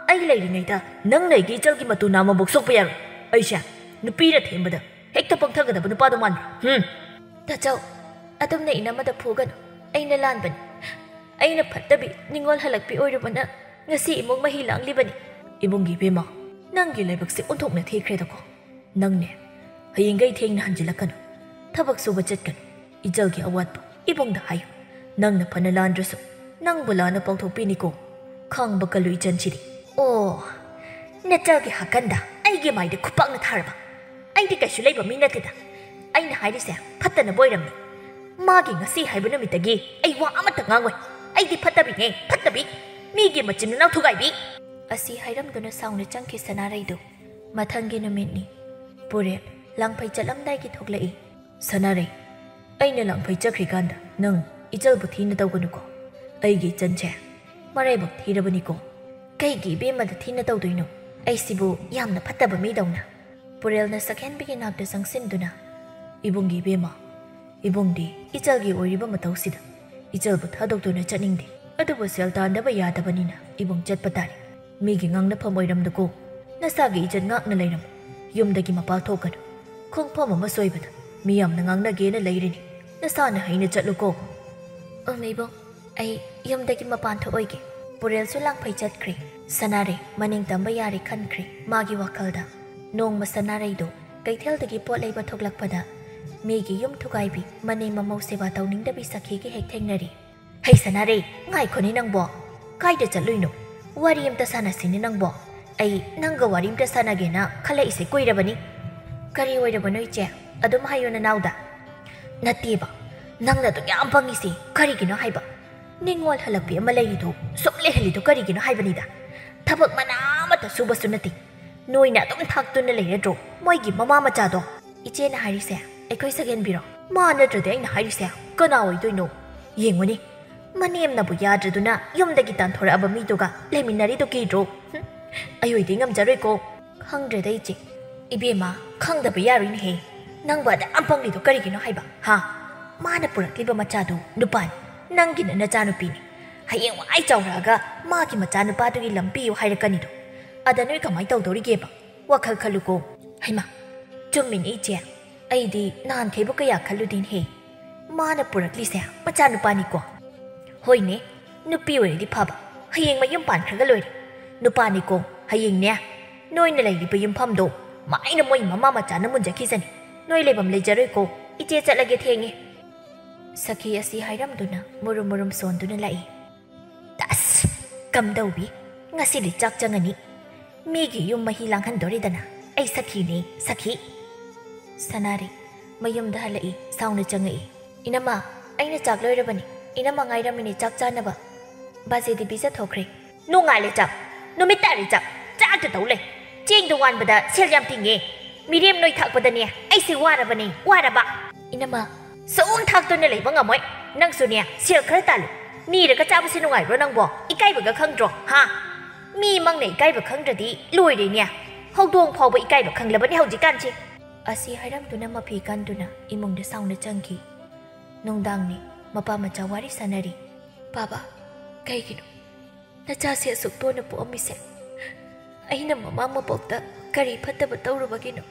ꯑꯩ ꯂꯩꯔꯤꯉꯩꯗ ꯅꯪꯅ ꯑꯩꯒꯤ ꯏꯆꯜꯒꯤ ꯃꯇꯨ ꯅꯥꯝꯃꯕꯨꯛ ꯁꯣꯛꯄ ꯌꯥꯔꯣꯏ꯫ ꯑꯩꯁꯦ ꯅꯨꯄꯤꯅ ꯊꯦꯝꯕꯗ ꯍꯦꯛ ꯍꯦꯛꯇ ꯄꯪꯊꯒꯗꯕ ꯅꯨꯄꯥꯗꯣ ꯃꯥꯟꯕ꯭ꯔꯥ? ꯍꯨꯝ꯫ ꯇꯥꯆꯧ, ꯑꯗꯨꯝꯅ ꯏꯅꯝꯃꯗ ꯐꯨꯒꯅꯨ꯫ ꯑꯩꯅ ꯂꯥꯟꯕꯅꯤ꯫ ꯑꯩꯅ ꯐꯠꯇꯕꯤ, ꯅꯤꯡꯉꯣꯜ ꯍꯜꯂꯛꯄꯤ ꯑꯣꯏꯔꯨꯕꯅ ꯉꯁꯤ ꯏꯃꯨꯡ ꯃꯍꯤ ꯂꯥꯡꯂꯤꯕꯅꯤ꯫ ꯏꯕꯨꯡꯒꯤ ꯏꯕꯦꯝꯃ, ꯅꯪꯒꯤ ꯂꯥꯏꯕꯛꯁꯦ ꯑꯣꯟꯊꯣꯛꯅ ꯊꯤꯈ꯭ꯔꯦꯗꯀꯣ꯫ ꯅꯪꯅꯦ, ꯍꯌꯦꯡꯒꯩ ꯊꯦꯡꯅ ꯍꯟꯖꯤꯜꯂꯛꯀꯅꯨ꯫ ꯊꯕꯛ ꯁꯨꯕ ꯆꯠꯀꯅꯨ꯫ ꯏꯆꯜꯒꯤ ꯑꯋꯥꯠꯄ ꯏꯕꯨꯡꯗ ꯍꯥꯏꯌꯨ꯫ ꯅꯪꯅ ꯐꯅ ꯂꯥꯟꯗ꯭ꯔꯁꯨ ꯅꯪꯕꯨ ꯂꯥꯟꯅ ꯄꯥꯎꯊꯣꯛꯄꯤꯅꯤꯀꯣ꯫ ꯈꯥꯡꯕ ꯀꯜꯂꯨ ꯏꯆꯟꯁꯤꯗꯤ꯫ ꯑꯣ, ꯅꯆꯜꯒꯤ ꯍꯥꯀꯟꯗ ꯑꯩꯒꯤ ꯃꯥꯏꯗ ꯈꯨꯄꯥꯛꯅ ꯊꯥꯔꯕ? ꯑꯩꯗꯤ ꯀꯩꯁꯨ ꯂꯩꯕ ꯃꯤ ꯅꯠꯇꯦꯗ꯫ ꯑꯩꯅ ꯍꯥꯏꯔꯤꯁꯦ ꯐꯠꯇꯅꯕ ꯑꯣꯏꯔꯝꯅꯤ꯫ ꯃꯥꯒꯤ ꯉꯁꯤ ꯍꯥꯏꯕ ꯅꯨꯃꯤꯠꯇꯒꯤ ꯑꯩ ꯋꯥ ꯑꯃꯠꯇ ꯉꯥꯡꯉꯣꯏ꯫ ꯑꯩꯗꯤ ꯐꯠꯇꯕꯤꯅꯦ, ꯐꯠꯇꯕꯤ꯫ ꯃꯤꯒꯤ ꯃꯆꯤꯟ ꯃꯅꯥꯎ ꯊꯨꯒꯥꯏꯕꯤ꯫ ꯑꯁꯤ ꯍꯥꯏꯔꯝꯗꯨꯅ ꯁꯥꯎꯅ ꯆꯪꯈꯤ ꯁꯅꯥꯔꯩꯗꯨ꯫ ꯃꯊꯪꯒꯤ ꯅꯨꯃꯤꯠꯅꯤ꯫ ꯄꯨꯔꯦꯜ ꯂꯥꯡꯐꯩ ꯆꯠꯂꯝꯗꯥꯏꯒꯤ ꯊꯣꯛꯂꯛꯏ꯫ ꯁꯅꯥꯔꯩ, ꯑꯩꯅ ꯂꯥꯡꯐꯩ ꯆꯠꯈ꯭ꯔꯤꯀꯥꯟꯗ ꯅꯪ ꯏꯆꯜꯕꯨ ꯊꯤꯅ ꯇꯧꯒꯅꯨꯀꯣ꯫ ꯑꯩꯒꯤ ꯏꯆꯟꯁꯦ ꯃꯔꯥꯏꯕꯛ ꯊꯤꯔꯕꯅꯤꯀꯣ꯫ ꯀꯩꯒꯤ ꯏꯕꯦꯝꯃꯗ ꯊꯤꯅ ꯇꯧꯗꯣꯏꯅꯣ? ꯑꯩꯁꯤꯕꯨ ꯌꯥꯝꯅ ꯐꯠꯇꯕ ꯃꯤꯗꯧꯅ꯫ ꯄꯨꯔꯦꯜꯅ ꯁꯛꯍꯦꯟꯕꯤꯒꯤ ꯅꯥꯛꯇ ꯆꯪꯁꯤꯟꯗꯨꯅ, ꯏꯕꯨꯡꯒꯤ ꯏꯕꯦꯝꯃ, ꯏꯕꯨꯡꯗꯤ ꯏꯆꯜꯒꯤ ꯑꯣꯏꯔꯤꯕ ꯃꯇꯧꯁꯤꯗ ꯏꯆꯜꯕꯨ ꯊꯥꯗꯣꯛꯇꯨꯅ ꯆꯠꯅꯤꯡꯗꯦ꯫ ꯑꯗꯨꯕꯨ ꯁꯦꯜ ꯇꯥꯟꯗꯕ ꯌꯥꯗꯕꯅꯤꯅ ꯏꯕꯨꯡ ꯆꯠꯄ ꯇꯥꯔꯦ꯫ ꯃꯤꯒꯤ ꯉꯥꯡꯅꯐꯝ ꯑꯣꯏꯔꯝꯗꯀꯣ꯫ ꯅꯁꯥꯒꯤ ꯏꯖꯠ ꯉꯥꯛꯅ ꯂꯩꯔꯝꯃꯨ꯫ ꯌꯨꯝꯗꯒꯤ ꯃꯄꯥ ꯊꯣꯛꯀꯅꯨ꯫ ꯈꯣꯡꯐꯝ ꯑꯃ ꯁꯣꯏꯕꯗ ꯃꯤꯌꯥꯝꯅ ꯉꯥꯡꯅꯒꯦꯅ ꯂꯩꯔꯤꯅꯤ꯫ ꯅꯁꯥꯅ ꯍꯩꯅ ꯆꯠꯂꯨꯀꯣ꯫ ꯎꯝ, ꯏꯕꯨꯡ, ꯑꯩ ꯌꯨꯝꯗꯒꯤ ꯃꯄꯥꯟ ꯊꯣꯛꯑꯣꯏꯒꯦ꯫ ꯄꯨꯔꯦꯜꯁꯨ ꯂꯥꯡꯐꯩ ꯆꯠꯈ꯭ꯔꯦ꯫ ꯁꯅꯥꯔꯩ ꯃꯅꯤꯡ ꯇꯝꯕ ꯌꯥꯔꯦ ꯈꯟꯈ꯭ꯔꯦ ꯃꯥꯒꯤ ꯋꯥꯈꯜꯗ꯫ ꯅꯣꯡꯃ ꯁꯅꯥꯔꯩꯗꯣ ꯀꯩꯊꯦꯜꯗꯒꯤ ꯄꯣꯠ ꯂꯩꯕ ꯊꯣꯛꯂꯛꯄꯗ ꯃꯤꯒꯤ ꯌꯨꯝ ꯊꯨꯒꯥꯏꯕꯤ, ꯃꯅꯦꯝ ꯃꯃꯧ ꯁꯦꯕꯥ ꯇꯧꯅꯤꯡꯗꯕꯤ ꯁꯈꯤꯒ ꯍꯦꯛ ꯊꯦꯡꯅꯔꯦ꯫ ꯍꯩ ꯁꯅꯥꯔꯩ, ꯉꯥꯏꯈꯣꯅꯦ ꯅꯪꯕꯣ꯫ ꯀꯥꯏꯗ ꯆꯠꯂꯨꯏꯅꯣ? ꯋꯥꯔꯤ ꯑꯝꯇ ꯁꯥꯟꯅꯁꯤꯅꯦ ꯅꯪꯕꯣ꯫ ꯑꯩ ꯅꯪꯒ ꯋꯥꯔꯤ ꯑꯝꯇ ꯁꯥꯟꯅꯒꯦꯅ ꯈꯜꯂꯛꯏꯁꯦ ꯀꯨꯏꯔꯕꯅꯤ꯫ ꯀꯔꯤ ꯑꯣꯏꯔꯕꯅꯣ ꯏꯆꯦ? ꯑꯗꯨꯝ ꯍꯥꯏꯌꯨ ꯅꯅꯥꯎꯗ꯫ ꯅꯠꯇꯦꯕ, ꯅꯪꯅ ꯑꯗꯨꯛ ꯌꯥꯝ ꯄꯪꯉꯤꯁꯤ ꯀꯔꯤꯒꯤꯅꯣ ꯍꯥꯏꯕ? ꯅꯤꯡꯉꯣꯜ ꯍꯜꯂꯛꯄꯤ ꯑꯃ ꯂꯩꯔꯤꯗꯣ ꯁꯨꯝ ꯂꯩꯍꯜꯂꯤꯗꯣ ꯀꯔꯤꯒꯤꯅꯣ ꯍꯥꯏꯕꯅꯤꯗ꯫ ꯊꯕꯛ ꯃꯅꯥ ꯑꯃꯠꯇ ꯁꯨꯕꯁꯨ ꯅꯠꯇꯦ꯫ ꯅꯣꯏꯅ ꯑꯗꯨꯝ ꯊꯥꯛꯇꯨꯅ ꯂꯩꯔꯗ꯭ꯔꯣ ꯃꯣꯏꯒꯤ ꯃꯃꯥ ꯃꯆꯥꯗꯣ? ꯏꯆꯦꯅ ꯍꯥꯏꯔꯤꯁꯦ ꯑꯩꯈꯣꯏ ꯁꯛꯍꯦꯟꯕꯤꯔꯣ? ꯃꯥ ꯅꯠꯇ꯭ꯔꯗꯤ ꯑꯩꯅ ꯍꯥꯏꯔꯤꯁꯦ ꯀꯅꯥ ꯑꯣꯏꯗꯣꯏꯅꯣ? ꯌꯦꯡꯉꯨꯅꯦ, ꯃꯅꯦꯝꯅꯕꯨ ꯌꯥꯗ꯭ꯔꯗꯨꯅ ꯌꯨꯝꯗꯒꯤ ꯇꯥꯟꯊꯣꯔꯛꯑꯕ ꯃꯤꯗꯨꯒ ꯂꯩꯃꯤꯟꯅꯔꯤꯗꯨ ꯀꯤꯗ꯭ꯔꯣ? ꯍꯨꯝ, ꯑꯩ ꯑꯣꯏꯗꯤ ꯉꯝꯖꯔꯣꯏꯀꯣ꯫ ꯈꯪꯗ꯭ꯔꯦꯗ ꯏꯆꯦ꯫ ꯏꯕꯦꯝꯃ, ꯈꯪꯗꯕ ꯌꯥꯔꯣꯏꯅꯦꯍꯦ꯫ ꯅꯪꯕꯨ ꯑꯗꯨꯛ ꯌꯥꯝ ꯄꯪꯂꯤꯗꯣ ꯀꯔꯤꯒꯤꯅꯣ ꯍꯥꯏꯕ? ꯍꯥ? ꯃꯥꯅ ꯄꯨꯔꯛꯂꯤꯕ ꯃꯆꯥꯗꯨ ꯅꯨꯄꯥꯅꯤ꯫ ꯅꯪꯒꯤꯅ ꯅꯆꯥꯅꯨꯄꯤꯅꯤ꯫ ꯍꯌꯦꯡꯋꯥꯏ ꯆꯥꯎꯔꯛꯑꯒ ꯃꯥꯒꯤ ꯃꯆꯥꯅꯨꯄꯥꯗꯨꯒꯤ ꯂꯝ ꯄꯤꯌꯨ ꯍꯥꯏꯔꯛꯀꯅꯤꯗꯣ꯫ ꯑꯗ ꯅꯣꯏ ꯀꯃꯥꯏꯅ ꯇꯧꯗꯧꯔꯤꯒꯦꯕ? ꯋꯥꯈꯜ ꯈꯜꯂꯨꯀꯣ꯫ ꯍꯩꯃꯥ, ꯆꯨꯝꯃꯤꯅꯦ ꯏꯆꯦ꯫ ꯑꯩꯗꯤ ꯅꯍꯥꯟꯈꯩꯕꯨ ꯀꯌꯥ ꯈꯜꯂꯨꯗꯦꯅꯦꯍꯦ꯫ ꯃꯥꯅ ꯄꯨꯔꯛꯂꯤꯁꯦ ꯃꯆꯥꯅꯨꯄꯥꯅꯤꯀꯣ꯫ ꯍꯣꯏꯅꯦ, ꯅꯨꯄꯤ ꯑꯣꯏꯔꯗꯤ ꯐꯕ, ꯍꯌꯦꯡ ꯃꯌꯨꯝ ꯄꯥꯟꯈ꯭ꯔꯒ ꯂꯣꯏꯔꯦ꯫ ꯅꯨꯄꯥꯅꯤꯀꯣ, ꯍꯌꯦꯡꯅꯦ, ꯅꯣꯏꯅ ꯂꯩꯔꯤꯕ ꯌꯨꯝꯐꯝꯗꯣ ꯃꯥꯏꯅ ꯃꯣꯏ ꯃꯃꯥ ꯃꯆꯥꯅ ꯃꯨꯟꯖꯈꯤꯁꯅꯤ꯫ ꯅꯣꯏ ꯂꯩꯐꯝ ꯂꯩꯖꯔꯣꯏꯀꯣ, ꯏꯆꯦ ꯆꯠꯂꯒꯦ, ꯊꯦꯡꯉꯦ꯫ ꯁꯈꯤ ꯑꯁꯤ ꯍꯥꯏꯔꯝꯗꯨꯅ ꯃꯨꯔꯨꯝ ꯃꯨꯔꯨꯝ ꯁꯣꯟꯗꯨꯅ ꯂꯥꯛꯏ꯫ ꯇꯁ! ꯀꯝꯗꯧꯏ? ꯉꯁꯤꯗꯤ ꯆꯥꯛ ꯆꯪꯉꯅꯤ꯫ ꯃꯤꯒꯤ ꯌꯨꯝ ꯃꯍꯤ ꯂꯥꯡꯍꯟꯗꯣꯔꯤꯗꯅ꯫ ꯑꯩ ꯁꯈꯤꯅꯦ, ꯁꯈꯤ꯫ ꯁꯅꯥꯔꯩ ꯃꯌꯨꯝꯗ ꯍꯜꯂꯛꯏ, ꯁꯥꯎꯅ ꯆꯪꯉꯛꯏ꯫ "ꯏꯅꯝꯃ, ꯑꯩꯅ ꯆꯥꯛ ꯂꯣꯏꯔꯕꯅꯤ꯫ ꯏꯅꯝꯃ ꯉꯥꯏꯔꯝꯃꯤꯅꯦ ꯆꯥꯛ ꯆꯥꯅꯕ꯫ ꯕꯥꯖꯦꯗꯤ ꯄꯤꯖꯊꯣꯛꯈ꯭ꯔꯦ꯫" "ꯅꯣꯡꯉꯥꯜꯂꯦ ꯆꯥꯛ, ꯅꯨꯃꯤꯠ ꯇꯥꯔꯦ ꯆꯥꯛ, ꯆꯥꯛꯇ ꯇꯧ ꯂꯩ꯫ ꯆꯦꯡꯗꯣ ꯋꯥꯟꯕꯗ ꯁꯦꯜ ꯌꯥꯝ ꯇꯤꯡꯉꯦ꯫ ꯃꯤꯔꯦꯝ ꯅꯣꯏ ꯊꯥꯛꯄꯗꯅꯦ ꯑꯩꯁꯦ ꯋꯥꯔꯕꯅꯦ, ꯋꯥꯔꯕ꯫" "ꯏꯅꯝꯃ, ꯁꯨꯝ ꯊꯥꯛꯇꯨꯅ ꯂꯩꯕ ꯉꯝꯃꯣꯏ꯫ ꯅꯪꯁꯨꯅꯦ ꯁꯦꯜ ꯈꯔ ꯇꯥꯜꯂꯨ꯫ ꯅꯤꯔꯒ ꯆꯥꯕꯁꯦ ꯅꯨꯡꯉꯥꯏꯕ꯭ꯔꯣ ꯅꯪꯕꯣ? ꯏꯀꯥꯏꯕꯒ ꯈꯪꯗ꯭ꯔꯣ, ꯍꯥ? ꯃꯤ ꯃꯪꯅ ꯏꯀꯥꯏꯕ ꯈꯪꯗ꯭ꯔꯗꯤ ꯂꯣꯏꯔꯦꯅꯦ꯫ ꯍꯧꯗꯣꯡ ꯐꯥꯎꯕ ꯏꯀꯥꯏꯕ ꯈꯪꯂꯕꯅꯦ ꯍꯧꯖꯤꯛꯀꯥꯟꯁꯦ꯫" ꯑꯁꯤ ꯍꯥꯏꯔꯝꯗꯨꯅ ꯃꯐꯤ ꯀꯟꯗꯨꯅ ꯏꯃꯨꯡꯗ ꯁꯥꯎꯅ ꯆꯪꯈꯤ꯫ ꯅꯨꯡꯗꯥꯡꯅꯤ, ꯃꯄꯥ ꯃꯆꯥ ꯋꯥꯔꯤ ꯁꯥꯟꯅꯔꯤ꯫ "ꯕꯥꯕꯥ, ꯀꯩꯒꯤꯅꯣ ꯅꯆꯥꯁꯦ ꯑꯁꯨꯛ ꯇꯣꯟꯅ ꯄꯣꯛꯑꯝꯃꯤꯁꯦ? ꯑꯩꯅ ꯃꯃꯥ ꯃꯄꯣꯛꯇ ꯀꯔꯤ ꯐꯠꯇꯕ ꯇꯧꯔꯨꯕꯒꯤꯅꯣ?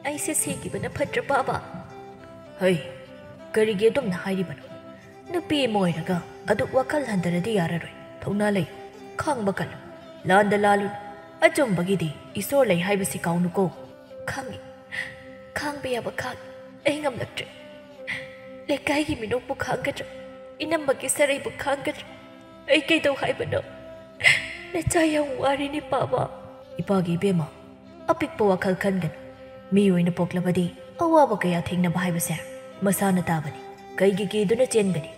ꯑꯩꯁꯦ ꯁꯤꯈꯤꯕꯅ ꯐꯠꯇ꯭ꯔ, ꯕꯥꯕꯥ?" "ꯍꯩ, ꯀꯔꯤꯒꯤ ꯑꯗꯨꯝꯅ ꯍꯥꯏꯔꯤꯕꯅꯣ? ꯅꯨꯄꯤ ꯑꯃ ꯑꯣꯏꯔꯒ ꯑꯗꯨꯛ ꯋꯥꯈꯜ ꯍꯟꯊꯔꯗꯤ ꯌꯥꯔꯔꯣꯏ꯫ ꯊꯧꯅꯥ ꯂꯩ, ꯈꯥꯡꯕ ꯀꯜꯂꯨ꯫ ꯂꯥꯟꯗ ꯂꯥꯜꯂꯨ꯫ ꯑꯆꯨꯝꯕꯒꯤꯗꯤ ꯏꯁꯣꯔ ꯂꯩ ꯍꯥꯏꯕꯁꯤ ꯀꯥꯎꯅꯨꯀꯣ꯫" "ꯈꯪꯉꯤ, ꯈꯥꯡꯕ ꯌꯥꯕ ꯈꯥꯡꯉꯤ꯫ ꯑꯩ ꯉꯝꯂꯛꯇ꯭ꯔꯦ꯫ ꯂꯩꯀꯥꯏꯒꯤ ꯃꯤꯅꯣꯛꯄꯨ ꯈꯥꯡꯒꯗ꯭ꯔꯥ? ꯏꯅꯝꯃꯒꯤ ꯁꯔꯩꯕꯨ ꯈꯥꯡꯒꯗ꯭ꯔꯥ? ꯑꯩ ꯀꯩꯗꯧ ꯍꯥꯏꯕꯅꯣ? ꯅꯆꯥ ꯌꯥꯝ ꯋꯥꯔꯤꯅꯤ, ꯄꯥꯕ꯫" "ꯏꯄꯥꯒꯤ ꯏꯕꯦꯝꯃ, ꯑꯄꯤꯛꯄ ꯋꯥꯈꯜ ꯈꯟꯒꯅꯨ꯫ ꯃꯤ ꯑꯣꯏꯅ ꯄꯣꯛꯂꯕꯗꯤ ꯑꯋꯥꯕ ꯀꯌꯥ ꯊꯦꯡꯅꯕ ꯍꯥꯏꯕꯁꯦ ꯃꯁꯥꯅ ꯇꯥꯕꯅꯤ꯫ ꯀꯩꯒꯤ ꯀꯤꯗꯨꯅ ꯆꯦꯟꯒꯅꯤ?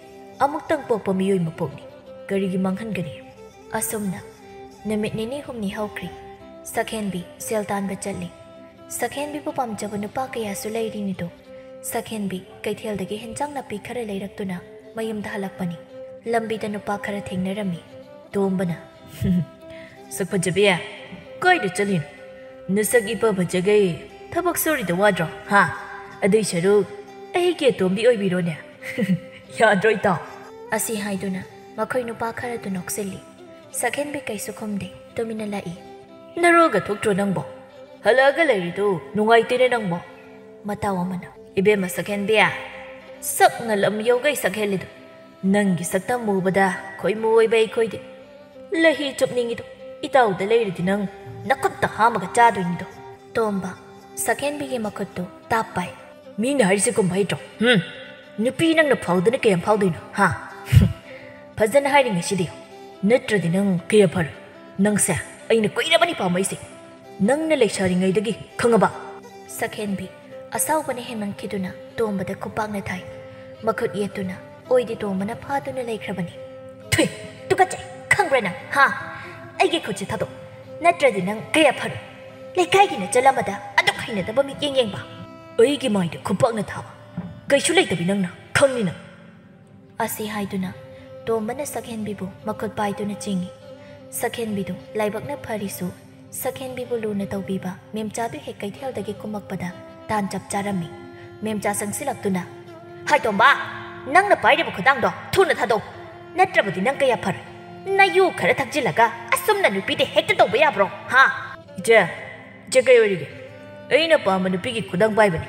ꯑꯃꯨꯛꯇꯪ ꯄꯣꯛꯄ ꯃꯤꯑꯣꯏ ꯃꯄꯣꯛꯅꯤ꯫ ꯀꯔꯤꯒꯤ ꯃꯥꯡꯍꯟꯒꯅꯤ?" ꯑꯁꯨꯝꯅ ꯅꯨꯃꯤꯠ ꯅꯤꯅꯤ ꯍꯨꯝꯅꯤ ꯍꯧꯈ꯭ꯔꯤ꯫ ꯁꯛꯍꯦꯟꯕꯤ ꯁꯦꯜ ꯇꯥꯟꯕ ꯆꯠꯂꯤ꯫ ꯁꯛꯍꯦꯟꯕꯤꯕꯨ ꯄꯥꯝꯖꯕ ꯅꯨꯄꯥ ꯀꯌꯥꯁꯨ ꯂꯩꯔꯤꯅꯤꯗꯣ꯫ ꯁꯛꯍꯦꯟꯕꯤ ꯀꯩꯊꯦꯜꯗꯒꯤ ꯍꯦꯟꯖꯥꯡ ꯅꯥꯄꯤ ꯈꯔ ꯂꯩꯔꯛꯇꯨꯅ ꯃꯌꯨꯝꯗ ꯍꯜꯂꯛꯄꯅꯤ꯫ ꯂꯝꯕꯤꯗ ꯅꯨꯄꯥ ꯈꯔ ꯊꯦꯡꯅꯔꯝꯃꯤ꯫ ꯇꯣꯝꯕꯅ, "ꯁꯛ ꯐꯖꯕꯤ, ꯀꯥꯏꯗ ꯆꯠꯂꯤꯅꯣ? ꯅꯁꯛ ꯏꯐ ꯐꯖꯒꯩ ꯊꯕꯛ ꯁꯨꯔꯤꯗ ꯋꯥꯗ꯭ꯔꯣ, ꯍꯥ? ꯑꯗꯨꯏ ꯁꯔꯨꯛ ꯑꯩꯒꯤ ꯑꯇꯣꯝꯕꯤ ꯑꯣꯏꯕꯤꯔꯣꯅꯦ꯫ ꯌꯥꯗ꯭ꯔꯣ, ꯏꯇꯥꯎ?" ꯑꯁꯤ ꯍꯥꯏꯗꯨꯅ ꯃꯈꯣꯏ ꯅꯨꯄꯥ ꯈꯔꯗꯨ ꯅꯣꯛꯁꯤꯜꯂꯤ꯫ ꯁꯛꯍꯦꯟꯕꯤ ꯀꯩꯁꯨ ꯈꯨꯝꯗꯦ, ꯇꯨꯃꯤꯟꯅ ꯂꯥꯛꯏ꯫ "ꯅꯔꯣꯜꯒ ꯊꯣꯛꯇ꯭ꯔꯣ ꯅꯪꯕꯣ? ꯍꯜꯂꯛꯑꯒ ꯂꯩꯔꯤꯗꯨ ꯅꯨꯡꯉꯥꯏꯇꯦꯅꯦ ꯅꯪꯕꯣ꯫ ꯃꯇꯥꯎ ꯑꯃꯅ, "ꯏꯕꯦꯝꯃ ꯁꯛꯍꯦꯟꯕꯤ, ꯁꯛꯅ ꯂꯝ ꯌꯧꯒꯩ ꯁꯛꯍꯦꯜꯂꯤꯗꯣ, ꯅꯪꯒꯤ ꯁꯛꯇꯝ ꯎꯕꯗ ꯈꯣꯏꯃꯨ ꯑꯣꯏꯕ ꯑꯩꯈꯣꯏꯗꯤ ꯂꯍꯤ ꯆꯨꯞꯅꯤꯡꯉꯤꯗꯣ ꯏꯇꯥꯎꯗ ꯂꯩꯔꯗꯤ ꯅꯪ ꯅꯈꯨꯠꯇ ꯍꯥꯝꯃꯒ ꯆꯥꯗꯣꯏꯅꯤꯗꯣ"꯫ ꯇꯣꯝꯕ ꯁꯛꯍꯦꯟꯕꯤꯒꯤ ꯃꯈꯨꯠꯇꯨ ꯇꯥꯞ ꯄꯥꯏ꯫ "ꯃꯤꯅ ꯍꯥꯏꯔꯤꯁꯦ ꯈꯨꯝꯕ ꯍꯩꯇ꯭ꯔꯣ? ꯍꯨꯝ? ꯅꯨꯄꯤ ꯅꯪꯅ ꯐꯥꯎꯗꯅ ꯀꯌꯥꯝ ꯐꯥꯎꯗꯣꯏꯅꯣ, ꯍꯥ? ꯐꯖꯅ ꯍꯥꯏꯔꯤ ꯉꯁꯤꯗꯤ, ꯅꯠꯇ꯭ꯔꯗꯤ ꯅꯪ ꯀꯌꯥ ꯐꯔꯣꯏ꯫ ꯅꯪꯁꯦ ꯑꯩꯅ ꯀꯨꯏꯔꯕꯅꯤ ꯄꯥꯝꯃꯛꯏꯁꯦ, ꯅꯪꯅ ꯂꯩꯁꯥꯔꯤꯉꯩꯗꯒꯤ, ꯈꯪꯉꯕ?" ꯁꯛꯍꯦꯟꯕꯤ ꯑꯁꯥꯎꯕꯅ ꯍꯦꯟꯃꯟꯈꯤꯗꯨꯅ ꯇꯣꯝꯕꯗ ꯈꯨꯄꯥꯛꯅ ꯊꯥꯏ꯫ ꯃꯈꯨꯠ ꯌꯦꯠꯇꯨꯅ ꯑꯣꯏꯗꯤ ꯇꯣꯝꯕꯅ ꯐꯥꯗꯨꯅ ꯂꯩꯈ꯭ꯔꯕꯅꯤ꯫ "ꯊꯨꯏ, ꯇꯨꯀꯠꯆꯩ, ꯈꯪꯕ꯭ꯔꯥ ꯅꯪ, ꯍꯥ? ꯑꯩꯒꯤ ꯈꯨꯠꯁꯦ ꯊꯥꯗꯣꯛ, ꯅꯠꯇ꯭ꯔꯗꯤ ꯅꯪ ꯀꯌꯥ ꯐꯔꯣꯏ꯫ ꯂꯩꯀꯥꯏꯒꯤ ꯅꯆꯜ ꯑꯃꯗ ꯑꯗꯨꯛ ꯍꯩꯅꯗꯕ ꯃꯤꯠꯌꯦꯡ ꯌꯦꯡꯕ?" "ꯑꯩꯒꯤ ꯃꯥꯏꯗ ꯈꯨꯄꯥꯛꯅ ꯊꯥꯕ ꯀꯩꯁꯨ ꯂꯩꯇꯕꯤ ꯅꯪꯅ ꯈꯪꯅꯤ ꯅꯪ"꯫ ꯑꯁꯤ ꯍꯥꯏꯗꯨꯅ ꯇꯣꯝꯕꯅ ꯁꯛꯍꯦꯟꯕꯤꯕꯨ ꯃꯈꯨꯠ ꯄꯥꯏꯗꯨꯅ ꯆꯤꯡꯏ꯫ ꯁꯛꯍꯦꯟꯕꯤꯗꯨ ꯂꯥꯏꯕꯛꯅ ꯐꯔꯤꯁꯨ, ꯁꯛꯍꯦꯟꯕꯤꯕꯨ ꯂꯨꯅ ꯇꯧꯕꯤꯕ ꯃꯦꯝꯆꯥꯗꯨ ꯍꯦꯛ ꯀꯩꯊꯦꯜꯗꯒꯤ ꯀꯨꯝꯃꯛꯄꯗ ꯇꯥꯟ ꯆꯞ ꯆꯥꯔꯝꯃꯤ꯫ ꯃꯦꯝꯆꯥ ꯆꯪꯁꯤꯜꯂꯛꯇꯨꯅ, "ꯍꯥꯏ ꯇꯣꯝꯕ, ꯅꯪꯅ ꯄꯥꯏꯔꯤꯕ ꯈꯨꯗꯥꯡꯗꯣ ꯊꯨꯅ ꯊꯥꯗꯧ, ꯅꯠꯇ꯭ꯔꯕꯗꯤ ꯅꯪ ꯀꯌꯥ ꯐꯔꯣꯏ꯫ ꯅꯌꯨ ꯈꯔ ꯊꯛꯆꯤꯜꯂꯒ ꯑꯁꯨꯝꯅ ꯅꯨꯄꯤꯗ ꯍꯦꯛꯇ ꯇꯧꯕ ꯌꯥꯕ꯭ꯔꯣ, ꯍꯥ?" "ꯏꯆꯦ, ꯏꯆꯦ ꯀꯩ ꯑꯣꯏꯔꯤꯒꯦ? ꯑꯩꯅ ꯄꯥꯝꯕ ꯅꯨꯄꯤꯒꯤ ꯈꯨꯗꯥꯡ ꯄꯥꯏꯕꯅꯤ"꯫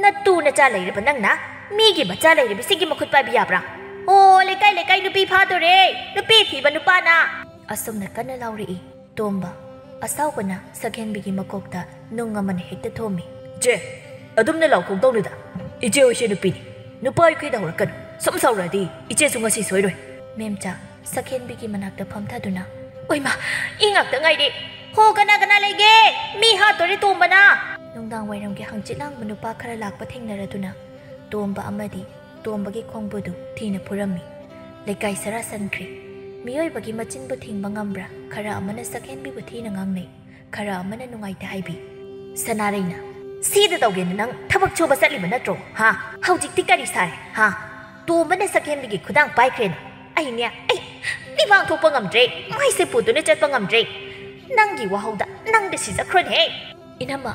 "ꯅꯇꯨ ꯅꯆꯥ ꯂꯩꯔꯕ ꯅꯪꯅ ꯃꯤꯒꯤ ꯃꯆꯥ ꯂꯩꯔꯕꯤꯁꯤꯒꯤ ꯃꯈꯨꯠ ꯄꯥꯏꯕ ꯌꯥꯕ꯭ꯔꯥ? ꯑꯣ, ꯂꯩꯀꯥꯏ ꯂꯩꯀꯥꯏ ꯅꯨꯄꯤ ꯐꯥꯗꯣꯔꯦ, ꯅꯨꯄꯤ ꯊꯤꯕ ꯅꯨꯄꯥꯅ!" ꯑꯁꯨꯝꯅ ꯀꯟꯅ ꯂꯥꯎꯔꯛꯏ꯫ ꯇꯣꯝꯕ ꯑꯁꯥꯎꯕꯅ ꯁꯛꯍꯦꯟꯕꯤꯒꯤ ꯃꯀꯣꯛꯇ ꯅꯨꯡ ꯑꯃꯅ ꯍꯦꯛꯇ ꯊꯣꯝꯃꯤ꯫ "ꯏꯆꯦ, ꯑꯗꯨꯝꯅ ꯂꯥꯎ ꯈꯣꯡꯗꯧꯅꯨꯗ꯫ ꯏꯆꯦ ꯍꯣꯏꯁꯦ ꯅꯨꯄꯤꯅꯤ, ꯅꯨꯄꯥ ꯑꯩꯈꯣꯏꯗ ꯍꯧꯔꯛꯀꯅꯨ꯫ ꯁꯨꯝ ꯁꯥꯎꯔꯛꯑꯗꯤ ꯏꯆꯦꯁꯨ ꯉꯁꯤ ꯁꯣꯏꯔꯣꯏ"꯫ ꯃꯦꯝꯆꯥ ꯁꯛꯍꯦꯟꯕꯤꯒꯤ ꯃꯅꯥꯛꯇ ꯐꯝꯊꯗꯨꯅ, "ꯑꯣꯏꯃꯥ, ꯏ ꯉꯥꯛꯇ ꯉꯥꯏꯔꯦ꯫ ꯍꯣ, ꯀꯅꯥ ꯀꯅꯥ ꯂꯩꯒꯦ? ꯃꯤ ꯍꯥꯠꯇꯣꯔꯦ ꯇꯣꯝꯕꯅ!" ꯅꯨꯡꯗꯥꯡ ꯋꯥꯏꯔꯝꯒꯤ ꯍꯪꯆꯤꯠ ꯂꯥꯡꯕ ꯅꯨꯄꯥ ꯈꯔ ꯂꯥꯛꯄ ꯊꯦꯡꯅꯔꯗꯨꯅ ꯇꯣꯝꯕ ꯑꯃꯗꯤ ꯇꯣꯝꯕꯒꯤ ꯈꯣꯡꯕꯨꯗꯨ ꯊꯤꯅ ꯐꯨꯔꯝꯃꯤ꯫ ꯂꯩꯀꯥꯏ ꯁꯔꯥ ꯁꯟꯈ꯭ꯔꯦ꯫ ꯃꯤꯑꯣꯏꯕꯒꯤ ꯃꯆꯤꯟꯕꯨ ꯊꯤꯡꯕ ꯉꯝꯕ꯭ꯔꯥ? ꯈꯔ ꯑꯃꯅ ꯁꯛꯍꯦꯟꯕꯤꯕꯨ ꯊꯤꯅ ꯉꯥꯡꯅꯩ, ꯈꯔ ꯑꯃꯅ ꯅꯨꯡꯉꯥꯏꯇꯦ ꯍꯥꯏꯕꯤ꯫ "ꯁꯅꯥꯔꯩꯅ, ꯁꯤꯗ ꯇꯧꯒꯦꯅ ꯅꯪ ꯊꯕꯛ ꯁꯨꯕ ꯆꯠꯂꯤꯕ ꯅꯠꯇ꯭ꯔꯣ? ꯍꯥ? ꯍꯧꯖꯤꯛꯇꯤ ꯀꯔꯤ ꯁꯥꯔꯦ? ꯍꯥ? ꯇꯣꯝꯕꯅ ꯁꯛꯍꯦꯟꯕꯤꯒꯤ ꯈꯨꯗꯥꯡ ꯄꯥꯏꯈ꯭ꯔꯦꯅ ꯑꯩꯅꯦ, ꯑꯩ ꯃꯤꯃꯥꯡ ꯊꯣꯛꯄ ꯉꯝꯗ꯭ꯔꯦ, ꯃꯥꯏꯁꯦ ꯄꯨꯗꯨꯅ ꯆꯠꯄ ꯉꯝꯗ꯭ꯔꯦ꯫ ꯅꯪꯒꯤ ꯋꯥꯍꯧꯗ ꯅꯪꯗ ꯁꯤꯖꯈ꯭ꯔꯣꯅꯦꯍꯦ!" "ꯏꯅꯝꯃ,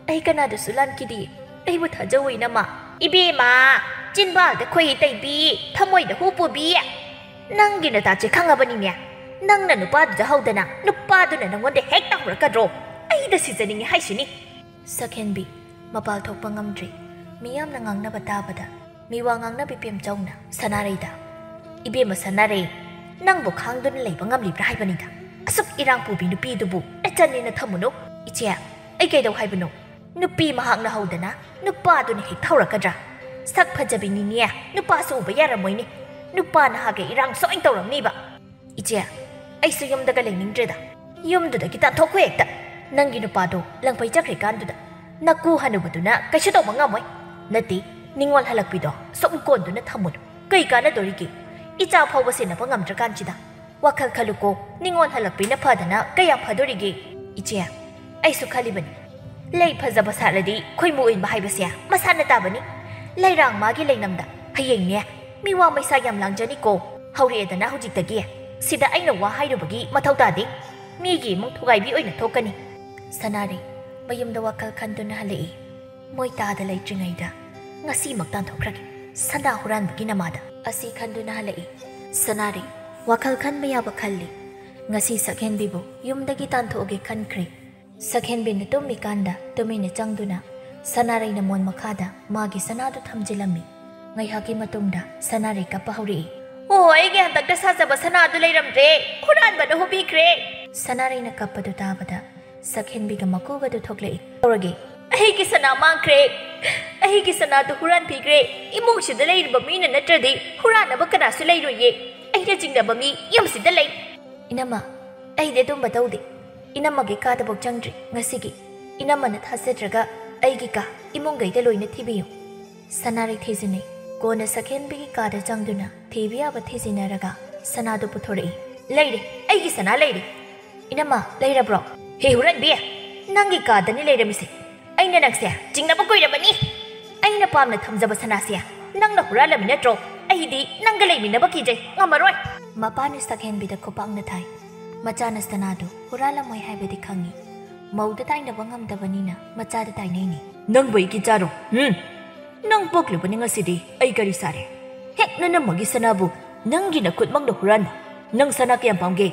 ꯑꯩ ꯀꯅꯥꯗꯁꯨ ꯂꯥꯟꯈꯤꯗꯦ꯫ ꯑꯩꯕꯨ ꯊꯥꯖꯧ, ꯏꯅꯝꯃ꯫" "ꯏꯕꯦꯝꯃ, ꯆꯤꯟꯕꯥꯜꯗ ꯈꯣꯏꯍꯤ ꯇꯩꯕꯤ, ꯊꯃꯣꯏꯗ ꯍꯨ ꯄꯨꯕꯤ, ꯅꯪꯒꯤ ꯅꯇꯥꯁꯦ ꯈꯪꯉꯕꯅꯤꯅꯦ꯫ ꯅꯪꯅ ꯅꯨꯄꯥꯗꯨꯗ ꯍꯧꯗꯅ ꯅꯨꯄꯥꯗꯨꯅ ꯅꯪꯉꯣꯟꯗ ꯍꯦꯛꯇ ꯍꯧꯔꯛꯀꯗ꯭ꯔꯣ? ꯑꯩꯗ ꯁꯤꯖꯅꯤꯡꯉꯤ ꯍꯥꯏꯁꯤꯅꯤ"꯫ ꯁꯛꯍꯦꯟꯕꯤ ꯃꯄꯥꯜ ꯊꯣꯛꯄ ꯉꯝꯗ꯭ꯔꯤ꯫ ꯃꯤꯌꯥꯝꯅ ꯉꯥꯡꯅꯕ ꯇꯥꯕꯗ ꯃꯤꯋꯥ ꯉꯥꯡꯅꯕꯤ ꯄꯦꯝꯆꯧꯅ ꯁꯅꯥꯔꯩꯗ, "ꯏꯕꯦꯝꯃ ꯁꯅꯥꯔꯩ, ꯅꯪꯕꯨ ꯈꯥꯡꯗꯨꯅ ꯂꯩꯕ ꯉꯝꯂꯤꯕ꯭ꯔꯥ ꯍꯥꯏꯕꯅꯤꯗ꯫ ꯑꯁꯨꯛ ꯏꯔꯥꯡ ꯄꯨꯕꯤ ꯅꯨꯄꯤꯗꯨꯕꯨ ꯅꯆꯟꯅꯦꯅ ꯊꯝꯃꯨꯅꯨ꯫ ꯏꯆꯦ, ꯑꯩ ꯀꯩꯗꯧ ꯍꯥꯏꯕꯅꯣ? ꯅꯨꯄꯤ ꯃꯍꯥꯛꯅ ꯍꯧꯗꯅ ꯅꯨꯄꯥꯗꯨꯅ ꯍꯦꯛ ꯊꯧꯔꯛꯀꯗ꯭ꯔꯥ? ꯁꯛ ꯐꯖꯕꯤꯅꯤꯅꯦ, ꯅꯨꯄꯥꯁꯨ ꯎꯕ ꯌꯥꯔꯝꯃꯣꯏꯅꯦ꯫ ꯅꯨꯄꯥ ꯅꯍꯥꯒ ꯏꯔꯥꯡ ꯁꯣꯏ ꯇꯧꯔꯝꯅꯤꯕ꯫ ꯏꯆꯦ, ꯑꯩꯁꯨ ꯌꯨꯝꯗꯒ ꯂꯩꯅꯤꯡꯗ꯭ꯔꯦꯗ꯫ ꯌꯨꯝꯗꯨꯗꯒꯤ ꯇꯥꯟꯊꯣꯛꯈꯣ ꯍꯦꯛꯇ꯫ ꯅꯪꯒꯤ ꯅꯨꯄꯥꯗꯣ ꯂꯪꯐꯩ ꯆꯠꯈ꯭ꯔꯤꯀꯥꯟꯗꯨꯗ ꯅꯀꯨ ꯍꯅꯨꯕꯗꯨꯅ ꯀꯩꯁꯨ ꯇꯧꯕ ꯉꯝꯃꯣꯏ꯫ ꯅꯠꯇꯦ, ꯅꯤꯡꯉꯣꯜ ꯍꯜꯂꯛꯄꯤꯗꯣ ꯁꯨꯝ ꯀꯣꯟꯗꯨꯅ ꯊꯝꯃꯨꯅꯨ꯫ ꯀꯩ ꯀꯥꯟꯅꯗꯣꯔꯤꯒꯦ? ꯏꯆꯥ ꯐꯥꯎꯕ ꯁꯦꯟꯅꯕ ꯉꯝꯗ꯭ꯔꯀꯥꯟꯁꯤꯗ꯫ ꯋꯥꯈꯜ ꯈꯜꯂꯨꯀꯣ, ꯅꯤꯡꯉꯣꯜ ꯍꯜꯂꯛꯄꯤꯅ ꯐꯗꯅ ꯀꯌꯥꯝ ꯐꯗꯣꯔꯤꯒꯦ?" "ꯏꯆꯦ, ꯑꯩꯁꯨ ꯈꯜꯂꯤꯕꯅꯤ꯫ ꯂꯩ ꯐꯖꯕ ꯁꯥꯠꯂꯗꯤ ꯈꯣꯏꯃꯨ ꯏꯟꯕ ꯍꯥꯏꯕꯁꯦ ꯃꯁꯥꯅ ꯇꯥꯕꯅꯤ꯫ ꯂꯩꯔꯥꯡ ꯃꯥꯒꯤ ꯂꯩꯅꯝꯗ ꯍꯌꯦꯡꯅꯦ ꯃꯤꯋꯥ ꯃꯩꯁꯥ ꯌꯥꯝ ꯂꯥꯡꯖꯅꯤꯀꯣ꯫ ꯍꯧꯔꯛꯑꯦꯗꯅ ꯍꯧꯖꯤꯛꯇꯒꯤ꯫ ꯁꯤꯗ ꯑꯩꯅ ꯋꯥ ꯍꯥꯏꯔꯨꯕꯒꯤ ꯃꯊꯧ ꯇꯥꯗꯦ꯫ ꯃꯤꯒꯤ ꯏꯃꯨꯡ ꯊꯨꯒꯥꯏꯕꯤ ꯑꯣꯏꯅ ꯊꯣꯛꯀꯅꯤ꯫" ꯁꯅꯥꯔꯩ ꯃꯌꯨꯝꯗ ꯋꯥꯈꯜ ꯈꯟꯗꯨꯅ ꯍꯜꯂꯛꯏ꯫ "ꯃꯣꯏ ꯇꯥꯗ ꯂꯩꯇ꯭ꯔꯤꯉꯩꯗ ꯉꯁꯤꯃꯛ ꯇꯥꯟꯊꯣꯛꯈ꯭ꯔꯒꯦ, ꯁꯅꯥ ꯍꯨꯔꯥꯟꯕꯒꯤ ꯅꯃꯥꯗ", ꯑꯁꯤ ꯈꯟꯗꯨꯅ ꯍꯜꯂꯛꯏ꯫ ꯁꯅꯥꯔꯩ ꯋꯥꯈꯜ ꯈꯟꯕ ꯌꯥꯕ ꯈꯜꯂꯤ꯫ ꯉꯁꯤ ꯁꯛꯍꯦꯟꯕꯤꯕꯨ ꯌꯨꯝꯗꯒꯤ ꯇꯥꯟꯊꯣꯛꯑꯒꯦ ꯈꯟꯈ꯭ꯔꯦ꯫ ꯁꯛꯍꯦꯟꯕꯤꯅ ꯇꯨꯝꯃꯤꯀꯥꯟꯗ ꯇꯨꯃꯤꯟꯅ ꯆꯪꯗꯨꯅ ꯁꯅꯥꯔꯩꯅ ꯃꯣꯟ ꯃꯈꯥꯗ ꯃꯥꯒꯤ ꯁꯅꯥꯗꯨ ꯊꯝꯖꯤꯜꯂꯝꯃꯤ꯫ ꯉꯥꯏꯍꯥꯛꯀꯤ ꯃꯇꯨꯡꯗ ꯁꯅꯥꯔꯩ ꯀꯞꯄ ꯍꯧꯔꯛꯏ꯫ "ꯑꯣ, ꯑꯩꯒꯤ ꯍꯟꯗꯛꯇ ꯁꯥꯖꯕ ꯁꯅꯥꯗꯨ ꯂꯩꯔꯝꯗ꯭ꯔꯦ, ꯍꯨꯔꯥꯟꯕꯅ ꯍꯨꯕꯤꯈ꯭ꯔꯦ!" ꯁꯅꯥꯔꯩꯅ ꯀꯞꯄꯗꯨ ꯇꯥꯕꯗ ꯁꯛꯍꯦꯟꯕꯤꯒ ꯃꯀꯨꯒꯗꯨ ꯊꯣꯛꯂꯛꯏ꯫ "ꯇꯧꯔꯒꯦ, ꯑꯩꯒꯤ ꯁꯅꯥ ꯃꯥꯡꯈ꯭ꯔꯦ꯫ ꯑꯩꯒꯤ ꯁꯅꯥꯗꯨ ꯍꯨꯔꯥꯟꯕꯤꯈ꯭ꯔꯦ꯫ ꯏꯃꯨꯡꯁꯤꯗ ꯂꯩꯔꯤꯕ ꯃꯤꯅ ꯅꯠꯇ꯭ꯔꯗꯤ ꯍꯨꯔꯥꯟꯅꯕ ꯀꯅꯥꯁꯨ ꯂꯩꯔꯣꯏꯌꯦ꯫ ꯑꯩꯅ ꯆꯤꯡꯅꯕ ꯃꯤ ꯌꯨꯝꯁꯤꯗ ꯂꯩ꯫" "ꯏꯅꯝꯃ, ꯑꯩꯗꯤ ꯑꯗꯨꯝꯕ ꯇꯧꯗꯦ꯫ ꯏꯅꯝꯃꯒꯤ ꯀꯥꯗꯐꯥꯎ ꯆꯪꯗ꯭ꯔꯤ ꯉꯁꯤꯒꯤ꯫ ꯏꯅꯝꯃꯅ ꯊꯥꯖꯗ꯭ꯔꯒ ꯑꯩꯒꯤ ꯀꯥ, ꯏꯃꯨꯡꯈꯩꯗ ꯂꯣꯏꯅ ꯊꯤꯕꯤꯌꯨ꯫" ꯁꯅꯥꯔꯩ ꯊꯤꯖꯤꯟꯅꯩ꯫ ꯀꯣꯟꯅ ꯁꯛꯍꯦꯟꯕꯤꯒꯤ ꯀꯥꯗ ꯆꯪꯗꯨꯅ ꯊꯤꯕ ꯌꯥꯕ ꯊꯤꯖꯤꯟꯅꯔꯒ ꯁꯅꯥꯗꯨ ꯄꯨꯊꯣꯔꯛꯏ꯫ "ꯂꯩꯔꯦ, ꯑꯩꯒꯤ ꯁꯅꯥ ꯂꯩꯔꯦ꯫" "ꯏꯅꯝꯃ, ꯂꯩꯔꯕ꯭ꯔꯣ?" "ꯍꯦ ꯍꯨꯔꯥꯟꯕꯤ, ꯅꯪꯒꯤ ꯀꯥꯗꯅꯤ ꯂꯩꯔꯝꯃꯤꯁꯦ꯫ ꯑꯩꯅ ꯅꯪꯁꯦ ꯆꯤꯡꯅꯕ ꯀꯨꯏꯔꯕꯅꯤ꯫ ꯑꯩꯅ ꯄꯥꯝꯅ ꯊꯝꯖꯕ ꯁꯅꯥꯁꯦ ꯅꯪꯅ ꯍꯨꯔꯥꯜꯂꯝꯃꯤ ꯅꯠꯇ꯭ꯔꯣ? ꯑꯩꯗꯤ ꯅꯪꯒ ꯂꯩꯃꯤꯟꯅꯕ ꯀꯤꯖꯩ, ꯉꯝꯃꯔꯣꯏ꯫" ꯃꯄꯥꯅ ꯁꯛꯍꯦꯟꯕꯤꯗ ꯈꯨꯄꯥꯛꯅ ꯊꯥꯏ꯫ ꯃꯆꯥꯅ ꯁꯅꯥꯗꯨ ꯍꯨꯔꯥꯜꯂꯝꯃꯣꯏ ꯍꯥꯏꯕꯗꯤ ꯈꯪꯏ꯫ ꯃꯧꯗ ꯇꯥꯏꯅꯕ ꯉꯝꯗꯕꯅꯤꯅ ꯃꯆꯥꯗ ꯇꯥꯏꯅꯩꯅꯤ꯫ "ꯅꯪꯕꯨ ꯑꯩꯒꯤ ꯆꯥꯔꯣ? ꯎꯝ? ꯅꯪ ꯄꯣꯛꯂꯨꯕꯅꯤ ꯉꯁꯤꯗꯤ ꯑꯩ ꯀꯔꯤ ꯁꯥꯔꯦ? ꯍꯦꯛ ꯅꯅꯝꯃꯒꯤ ꯁꯅꯥꯕꯨ ꯅꯪꯒꯤ ꯅꯈꯨꯠꯃꯛꯅ ꯍꯨꯔꯥꯟꯕ꯫ ꯅꯪ ꯁꯅꯥ ꯀꯌꯥꯝ ꯄꯥꯝꯒꯦ?"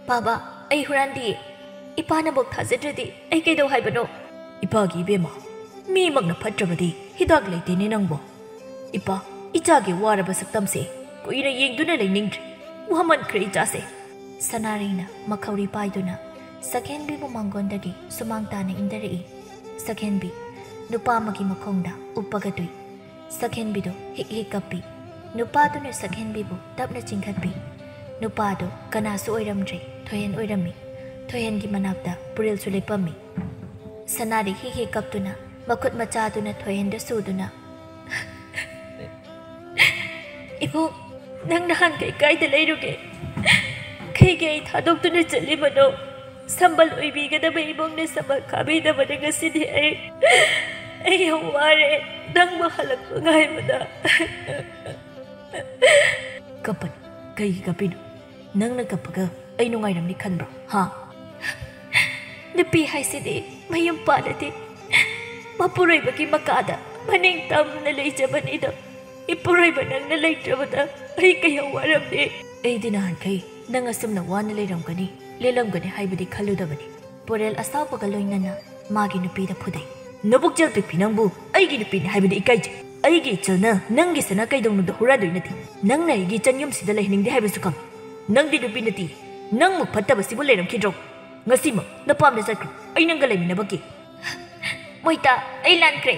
"ꯕꯥꯕꯥ, ꯑꯩ ꯍꯨꯔꯥꯟꯗꯤꯌꯦ꯫ ꯏꯄꯥꯅꯕꯨ ꯊꯥꯖꯗ꯭ꯔꯗꯤ ꯑꯩ ꯀꯩꯗꯧ ꯍꯥꯏꯕꯅꯣ?" "ꯏꯄꯥꯒꯤ ꯏꯕꯦꯝꯃ, ꯃꯤꯃꯛꯅ ꯐꯠꯇ꯭ꯔꯕꯗꯤ ꯍꯤꯗꯥꯛ ꯂꯩꯇꯦꯅꯦ ꯅꯪꯕꯣ꯫ ꯏꯄꯥ, ꯏꯆꯥꯒꯤ ꯋꯥꯔꯕ ꯁꯛꯇꯝꯁꯦ ꯀꯨꯏꯅ ꯌꯦꯡꯗꯨꯅ ꯂꯩꯅꯤꯡꯗ꯭ꯔꯦ꯫ ꯋꯥꯃꯟꯈ꯭ꯔꯦ ꯏꯆꯥꯁꯦ꯫ ꯁꯅꯥꯔꯩꯅ ꯃꯈꯧꯔꯤ ꯄꯥꯏꯗꯨꯅ ꯁꯛꯍꯦꯟꯕꯤꯕꯨ ꯃꯥꯡꯒꯣꯟꯗꯒꯤ ꯁꯨꯃꯥꯡ ꯇꯥꯅ ꯏꯟꯊꯔꯛꯏ꯫ ꯁꯛꯍꯦꯟꯕꯤ ꯅꯨꯄꯥ ꯑꯃꯒꯤ ꯃꯈꯣꯡꯗ ꯎꯞꯄꯒ ꯇꯨꯏ꯫ ꯁꯛꯍꯦꯟꯕꯤꯗꯨ ꯍꯤꯛ ꯍꯤꯛ ꯀꯞꯄꯤ꯫ ꯅꯨꯄꯥꯗꯨꯅ ꯁꯛꯍꯦꯟꯕꯤꯕꯨ ꯇꯞꯅ ꯆꯤꯡꯈꯠꯄꯤ꯫ ꯅꯨꯄꯥꯗꯨ ꯀꯅꯥꯁꯨ ꯑꯣꯏꯔꯝꯗ꯭ꯔꯦ, ꯊꯣꯏꯍꯦꯟ ꯑꯣꯏꯔꯝꯃꯤ꯫ ꯊꯣꯏꯍꯦꯟꯒꯤ ꯃꯅꯥꯛꯇ ꯄꯨꯔꯦꯜꯁꯨ ꯂꯦꯞꯄꯝꯃꯤ꯫ ꯁꯅꯥꯔꯩ ꯍꯤꯛ ꯍꯤꯛ ꯀꯞꯇꯨꯅ ꯃꯈꯨꯠ ꯃꯆꯥꯗꯨꯅ ꯊꯣꯏꯍꯦꯟꯗ ꯁꯨꯗꯨꯅ, "ꯏꯕꯨꯡ, ꯅꯪ ꯅꯍꯥꯟꯈꯩ ꯀꯥꯏꯗ ꯂꯩꯔꯨꯒꯦ? ꯀꯩꯒꯤ ꯑꯩ ꯊꯥꯗꯣꯛꯇꯨꯅ ꯆꯠꯂꯤꯕꯅꯣ? ꯁꯝꯕꯜ ꯑꯣꯏꯕꯤꯒꯗꯕ ꯏꯕꯨꯡꯅ ꯁꯝꯕꯜ ꯈꯥꯕꯤꯗꯕꯗ ꯉꯁꯤꯗꯤ ꯑꯩ, ꯑꯩ ꯌꯥꯝ ꯋꯥꯔꯦ ꯅꯪꯕꯨ ꯍꯜꯂꯛꯄ ꯉꯥꯏꯕꯗ꯫" "ꯀꯞꯄꯅꯨ, ꯀꯩꯒꯤ ꯀꯞꯄꯤꯅꯣ? ꯅꯪꯅ ꯀꯞꯄꯒ ꯑꯩ ꯅꯨꯡꯉꯥꯏꯔꯝꯅꯤ ꯈꯟꯕ꯭ꯔꯣ, ꯍꯥ?" "ꯅꯨꯄꯤ ꯍꯥꯏꯁꯤꯗꯤ ꯃꯌꯨꯝ ꯄꯥꯜꯂꯗꯤ ꯃꯄꯨꯔꯣꯏꯕꯒꯤ ꯃꯀꯥꯗ ꯃꯅꯤꯡ ꯇꯝꯅ ꯂꯩꯖꯕꯅꯤꯗꯣ꯫ ꯏꯄꯨꯔꯣꯏꯕ ꯅꯪꯅ ꯂꯩꯇ꯭ꯔꯕꯗ ꯑꯩ ꯀꯌꯥ ꯋꯥꯔꯝꯅꯤ꯫" "ꯑꯩꯗꯤ ꯅꯍꯥꯟꯈꯩ ꯅꯪ ꯑꯁꯨꯝꯅ ꯋꯥꯅ ꯂꯩꯔꯝꯒꯅꯤ, ꯂꯦꯜꯂꯝꯒꯅꯤ ꯍꯥꯏꯕꯗꯤ ꯈꯜꯂꯨꯗꯕꯅꯤ꯫" ꯄꯨꯔꯦꯜ ꯑꯁꯥꯎꯕꯒ ꯂꯣꯏꯅꯅ ꯃꯥꯒꯤ ꯅꯨꯄꯤꯗ ꯐꯨꯗꯩ꯫ "ꯅꯕꯨꯛꯆꯦꯜ ꯄꯤꯛꯄꯤ ꯅꯪꯕꯨ ꯑꯩꯒꯤ ꯅꯨꯄꯤꯅꯦ ꯍꯥꯏꯕꯗꯤ ꯏꯀꯥꯏꯖꯩ꯫ ꯑꯩꯒꯤ ꯏꯆꯜꯅ ꯅꯪꯒꯤ ꯁꯅꯥ ꯀꯩꯗꯧꯅꯨꯡꯗ ꯍꯨꯔꯥꯟꯗꯣꯏ ꯅꯠꯇꯦ꯫ ꯅꯪꯅ ꯑꯩꯒꯤ ꯏꯆꯟ ꯌꯨꯝꯁꯤꯗ ꯂꯩꯍꯟꯅꯤꯡꯗꯦ ꯍꯥꯏꯕꯁꯨ ꯈꯪꯉꯤ꯫ ꯅꯪꯗꯤ ꯅꯨꯄꯤ ꯅꯠꯇꯦ꯫ ꯅꯪꯃꯨꯛ ꯐꯠꯇꯕꯁꯤꯕꯨ ꯂꯩꯔꯝꯈꯤꯗ꯭ꯔꯣ? ꯉꯁꯤꯃꯛ ꯅꯄꯥꯝꯗ ꯆꯠꯈ꯭ꯔꯣ꯫ ꯑꯩ ꯅꯪꯒ ꯂꯩꯃꯤꯟꯅꯕ ꯀꯤ꯫" "ꯃꯣꯏꯇꯥ, ꯑꯩ ꯂꯥꯟꯈ꯭ꯔꯦ꯫"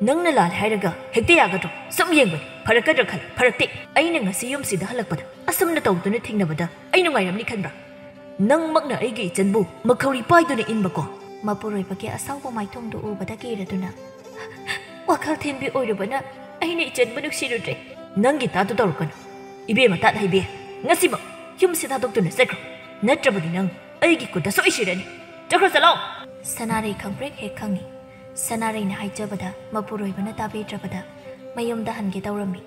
"ꯅꯪꯅ ꯂꯥꯜꯂꯦ ꯍꯥꯏꯔꯒ ꯍꯦꯛꯇ ꯌꯥꯒꯗ꯭ꯔꯣ? ꯁꯨꯝ ꯌꯦꯡꯕꯅꯤ, ꯐꯔꯛꯀꯗ꯭ꯔꯥ ꯈꯜꯂꯤ, ꯐꯔꯛꯇꯦ꯫ ꯑꯩꯅ ꯉꯁꯤ ꯌꯨꯝꯁꯤꯗ ꯍꯜꯂꯛꯄꯗ ꯑꯁꯨꯝꯅ ꯇꯧꯗꯨꯅ ꯊꯦꯡꯅꯕꯗ ꯑꯩ ꯅꯨꯡꯉꯥꯏꯔꯝꯅꯤ ꯈꯟꯕ꯭ꯔꯥ? ꯅꯪꯃꯛꯅ ꯑꯩꯒꯤ ꯏꯆꯟꯕꯨ ꯃꯈꯧꯔꯤ ꯄꯥꯏꯗꯨꯅ ꯏꯟꯕꯀꯣ꯫" ꯃꯄꯨꯔꯣꯏꯕꯒꯤ ꯑꯁꯥꯎꯕ ꯃꯥꯏꯊꯣꯡꯗꯨ ꯎꯕꯗ ꯀꯤꯔꯗꯨꯅ, "ꯋꯥꯈꯜ ꯊꯤꯟꯕꯤ ꯑꯣꯏꯔꯨꯕꯅ ꯑꯩꯅ ꯏꯆꯟꯕꯨ ꯅꯨꯡꯁꯤꯔꯨꯗ꯭ꯔꯦ꯫" "ꯅꯪꯒꯤ ꯇꯥꯇꯨ ꯇꯧꯔꯛꯀꯅꯨ꯫ ꯏꯕꯦꯝꯃ ꯇꯥꯠ ꯍꯩꯕꯤ, ꯉꯁꯤꯃꯛ ꯌꯨꯝꯁꯤ ꯊꯥꯗꯣꯛꯇꯨꯅ ꯆꯠꯈ꯭ꯔꯣ꯫ ꯅꯠꯇ꯭ꯔꯕꯗꯤ ꯅꯪ ꯑꯩꯒꯤ ꯈꯨꯠꯇ ꯁꯣꯏ ꯁꯤꯔꯅꯤ꯫ ꯆꯠꯈ꯭ꯔꯣ ꯆꯠꯂꯣ!" ꯁꯅꯥꯔꯩ ꯈꯪꯄ꯭ꯔꯦꯛ ꯍꯦꯛ ꯈꯪꯉꯤ꯫ ꯁꯅꯥꯔꯩꯅ ꯍꯥꯏꯖꯕꯗ ꯃꯄꯨꯔꯣꯏꯕꯅ ꯇꯥꯕꯤꯗ꯭ꯔꯕꯗ ꯃꯌꯨꯝꯗ ꯍꯟꯒꯦ ꯇꯧꯔꯝꯃꯤ꯫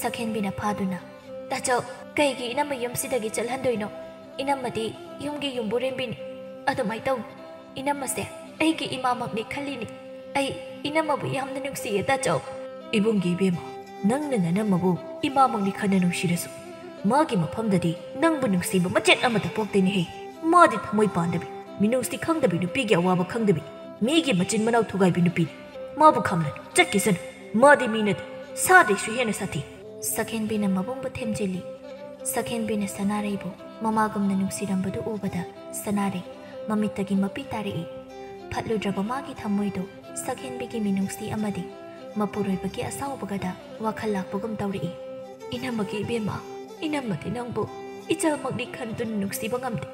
ꯁꯛꯍꯦꯟꯕꯤꯅ ꯐꯥꯗꯨꯅ, "ꯇꯥꯆꯧ, ꯀꯩꯒꯤ ꯏꯅꯝꯃ ꯌꯨꯝꯁꯤꯗꯒꯤ ꯆꯠꯍꯟꯗꯣꯏꯅꯣ? ꯏꯅꯝꯃꯗꯤ ꯌꯨꯝꯒꯤ ꯌꯨꯝꯕꯨꯔꯦꯝꯕꯤꯅꯤ꯫ ꯑꯗꯨꯃꯥꯏ ꯇꯧ꯫ ꯏꯅꯝꯃꯁꯦ ꯑꯩꯒꯤ ꯏꯃꯥꯃꯛꯅꯤ ꯈꯜꯂꯤꯅꯤ꯫ ꯑꯩ ꯏꯅꯝꯃꯕꯨ ꯌꯥꯝꯅ ꯅꯨꯡꯁꯤꯌꯦ, ꯇꯥꯆꯧ꯫" "ꯏꯕꯨꯡꯒꯤ ꯏꯕꯦꯝꯃ, ꯅꯪꯅ ꯅꯅꯝꯃꯕꯨ ꯏꯃꯥꯃꯛꯅꯤ ꯈꯟꯅ ꯅꯨꯡꯁꯤꯔꯁꯨ, ꯃꯥꯒꯤ ꯃꯐꯝꯗꯗꯤ ꯅꯪꯕꯨ ꯅꯨꯡꯁꯤꯕ ꯃꯆꯦꯠ ꯑꯃꯠꯇ ꯄꯣꯛꯇꯦꯅꯦꯍꯦ꯫ ꯃꯥꯗꯤ ꯊꯃꯣꯏ ꯄꯥꯟꯗꯕꯤ, ꯃꯤꯅꯨꯡꯁꯤ ꯈꯪꯗꯕꯤ, ꯅꯨꯄꯤꯒꯤ ꯑꯋꯥꯕ ꯈꯪꯗꯕꯤ, ꯃꯤꯒꯤ ꯃꯆꯤꯟ ꯃꯅꯥꯎ ꯊꯨꯒꯥꯏꯕꯤ ꯅꯨꯄꯤꯅꯤ꯫ ꯃꯥꯕꯨ ꯈꯥꯝꯂꯅꯨ, ꯆꯠꯈꯤꯁꯅꯨ꯫ ꯃꯥꯗꯤ ꯃꯤ ꯅꯠꯇꯦ, ꯁꯥꯗꯩꯁꯨ ꯍꯦꯟꯅ ꯁꯥꯊꯤ꯫ ꯁꯛꯍꯦꯟꯕꯤꯅ ꯃꯕꯨꯡꯕꯨ ꯊꯦꯝꯖꯤꯜꯂꯤ꯫ ꯁꯛꯍꯦꯟꯕꯤꯅ ꯁꯅꯥꯔꯩꯕꯨ ꯃꯃꯥꯒꯨꯝꯅ ꯅꯨꯡꯁꯤꯔꯝꯕꯗꯨ ꯎꯕꯗ ꯁꯅꯥꯔꯩ ꯃꯃꯤꯠꯇꯒꯤ ꯃꯄꯤ ꯇꯥꯔꯛꯏ꯫ ꯐꯠꯂꯨꯗ꯭ꯔꯕ ꯃꯥꯒꯤ ꯊꯃꯣꯏꯗꯨ ꯁꯛꯍꯦꯟꯕꯤꯒꯤ ꯃꯤꯅꯨꯡꯁꯤ ꯑꯃꯗꯤ ꯃꯄꯨꯔꯣꯏꯕꯒꯤ ꯑꯁꯥꯎꯕꯒꯗ ꯋꯥꯈꯜ ꯂꯥꯛꯄꯒꯨꯝ ꯇꯧꯔꯛꯏ꯫ "ꯏꯅꯝꯃꯒꯤ ꯏꯕꯦꯝꯃ, ꯏꯅꯝꯃꯗꯤ ꯅꯪꯕꯨ ꯏꯆꯜꯃꯛꯅꯤ ꯈꯟꯗꯨꯅ ꯅꯨꯡꯁꯤꯕ ꯉꯝꯗꯦ꯫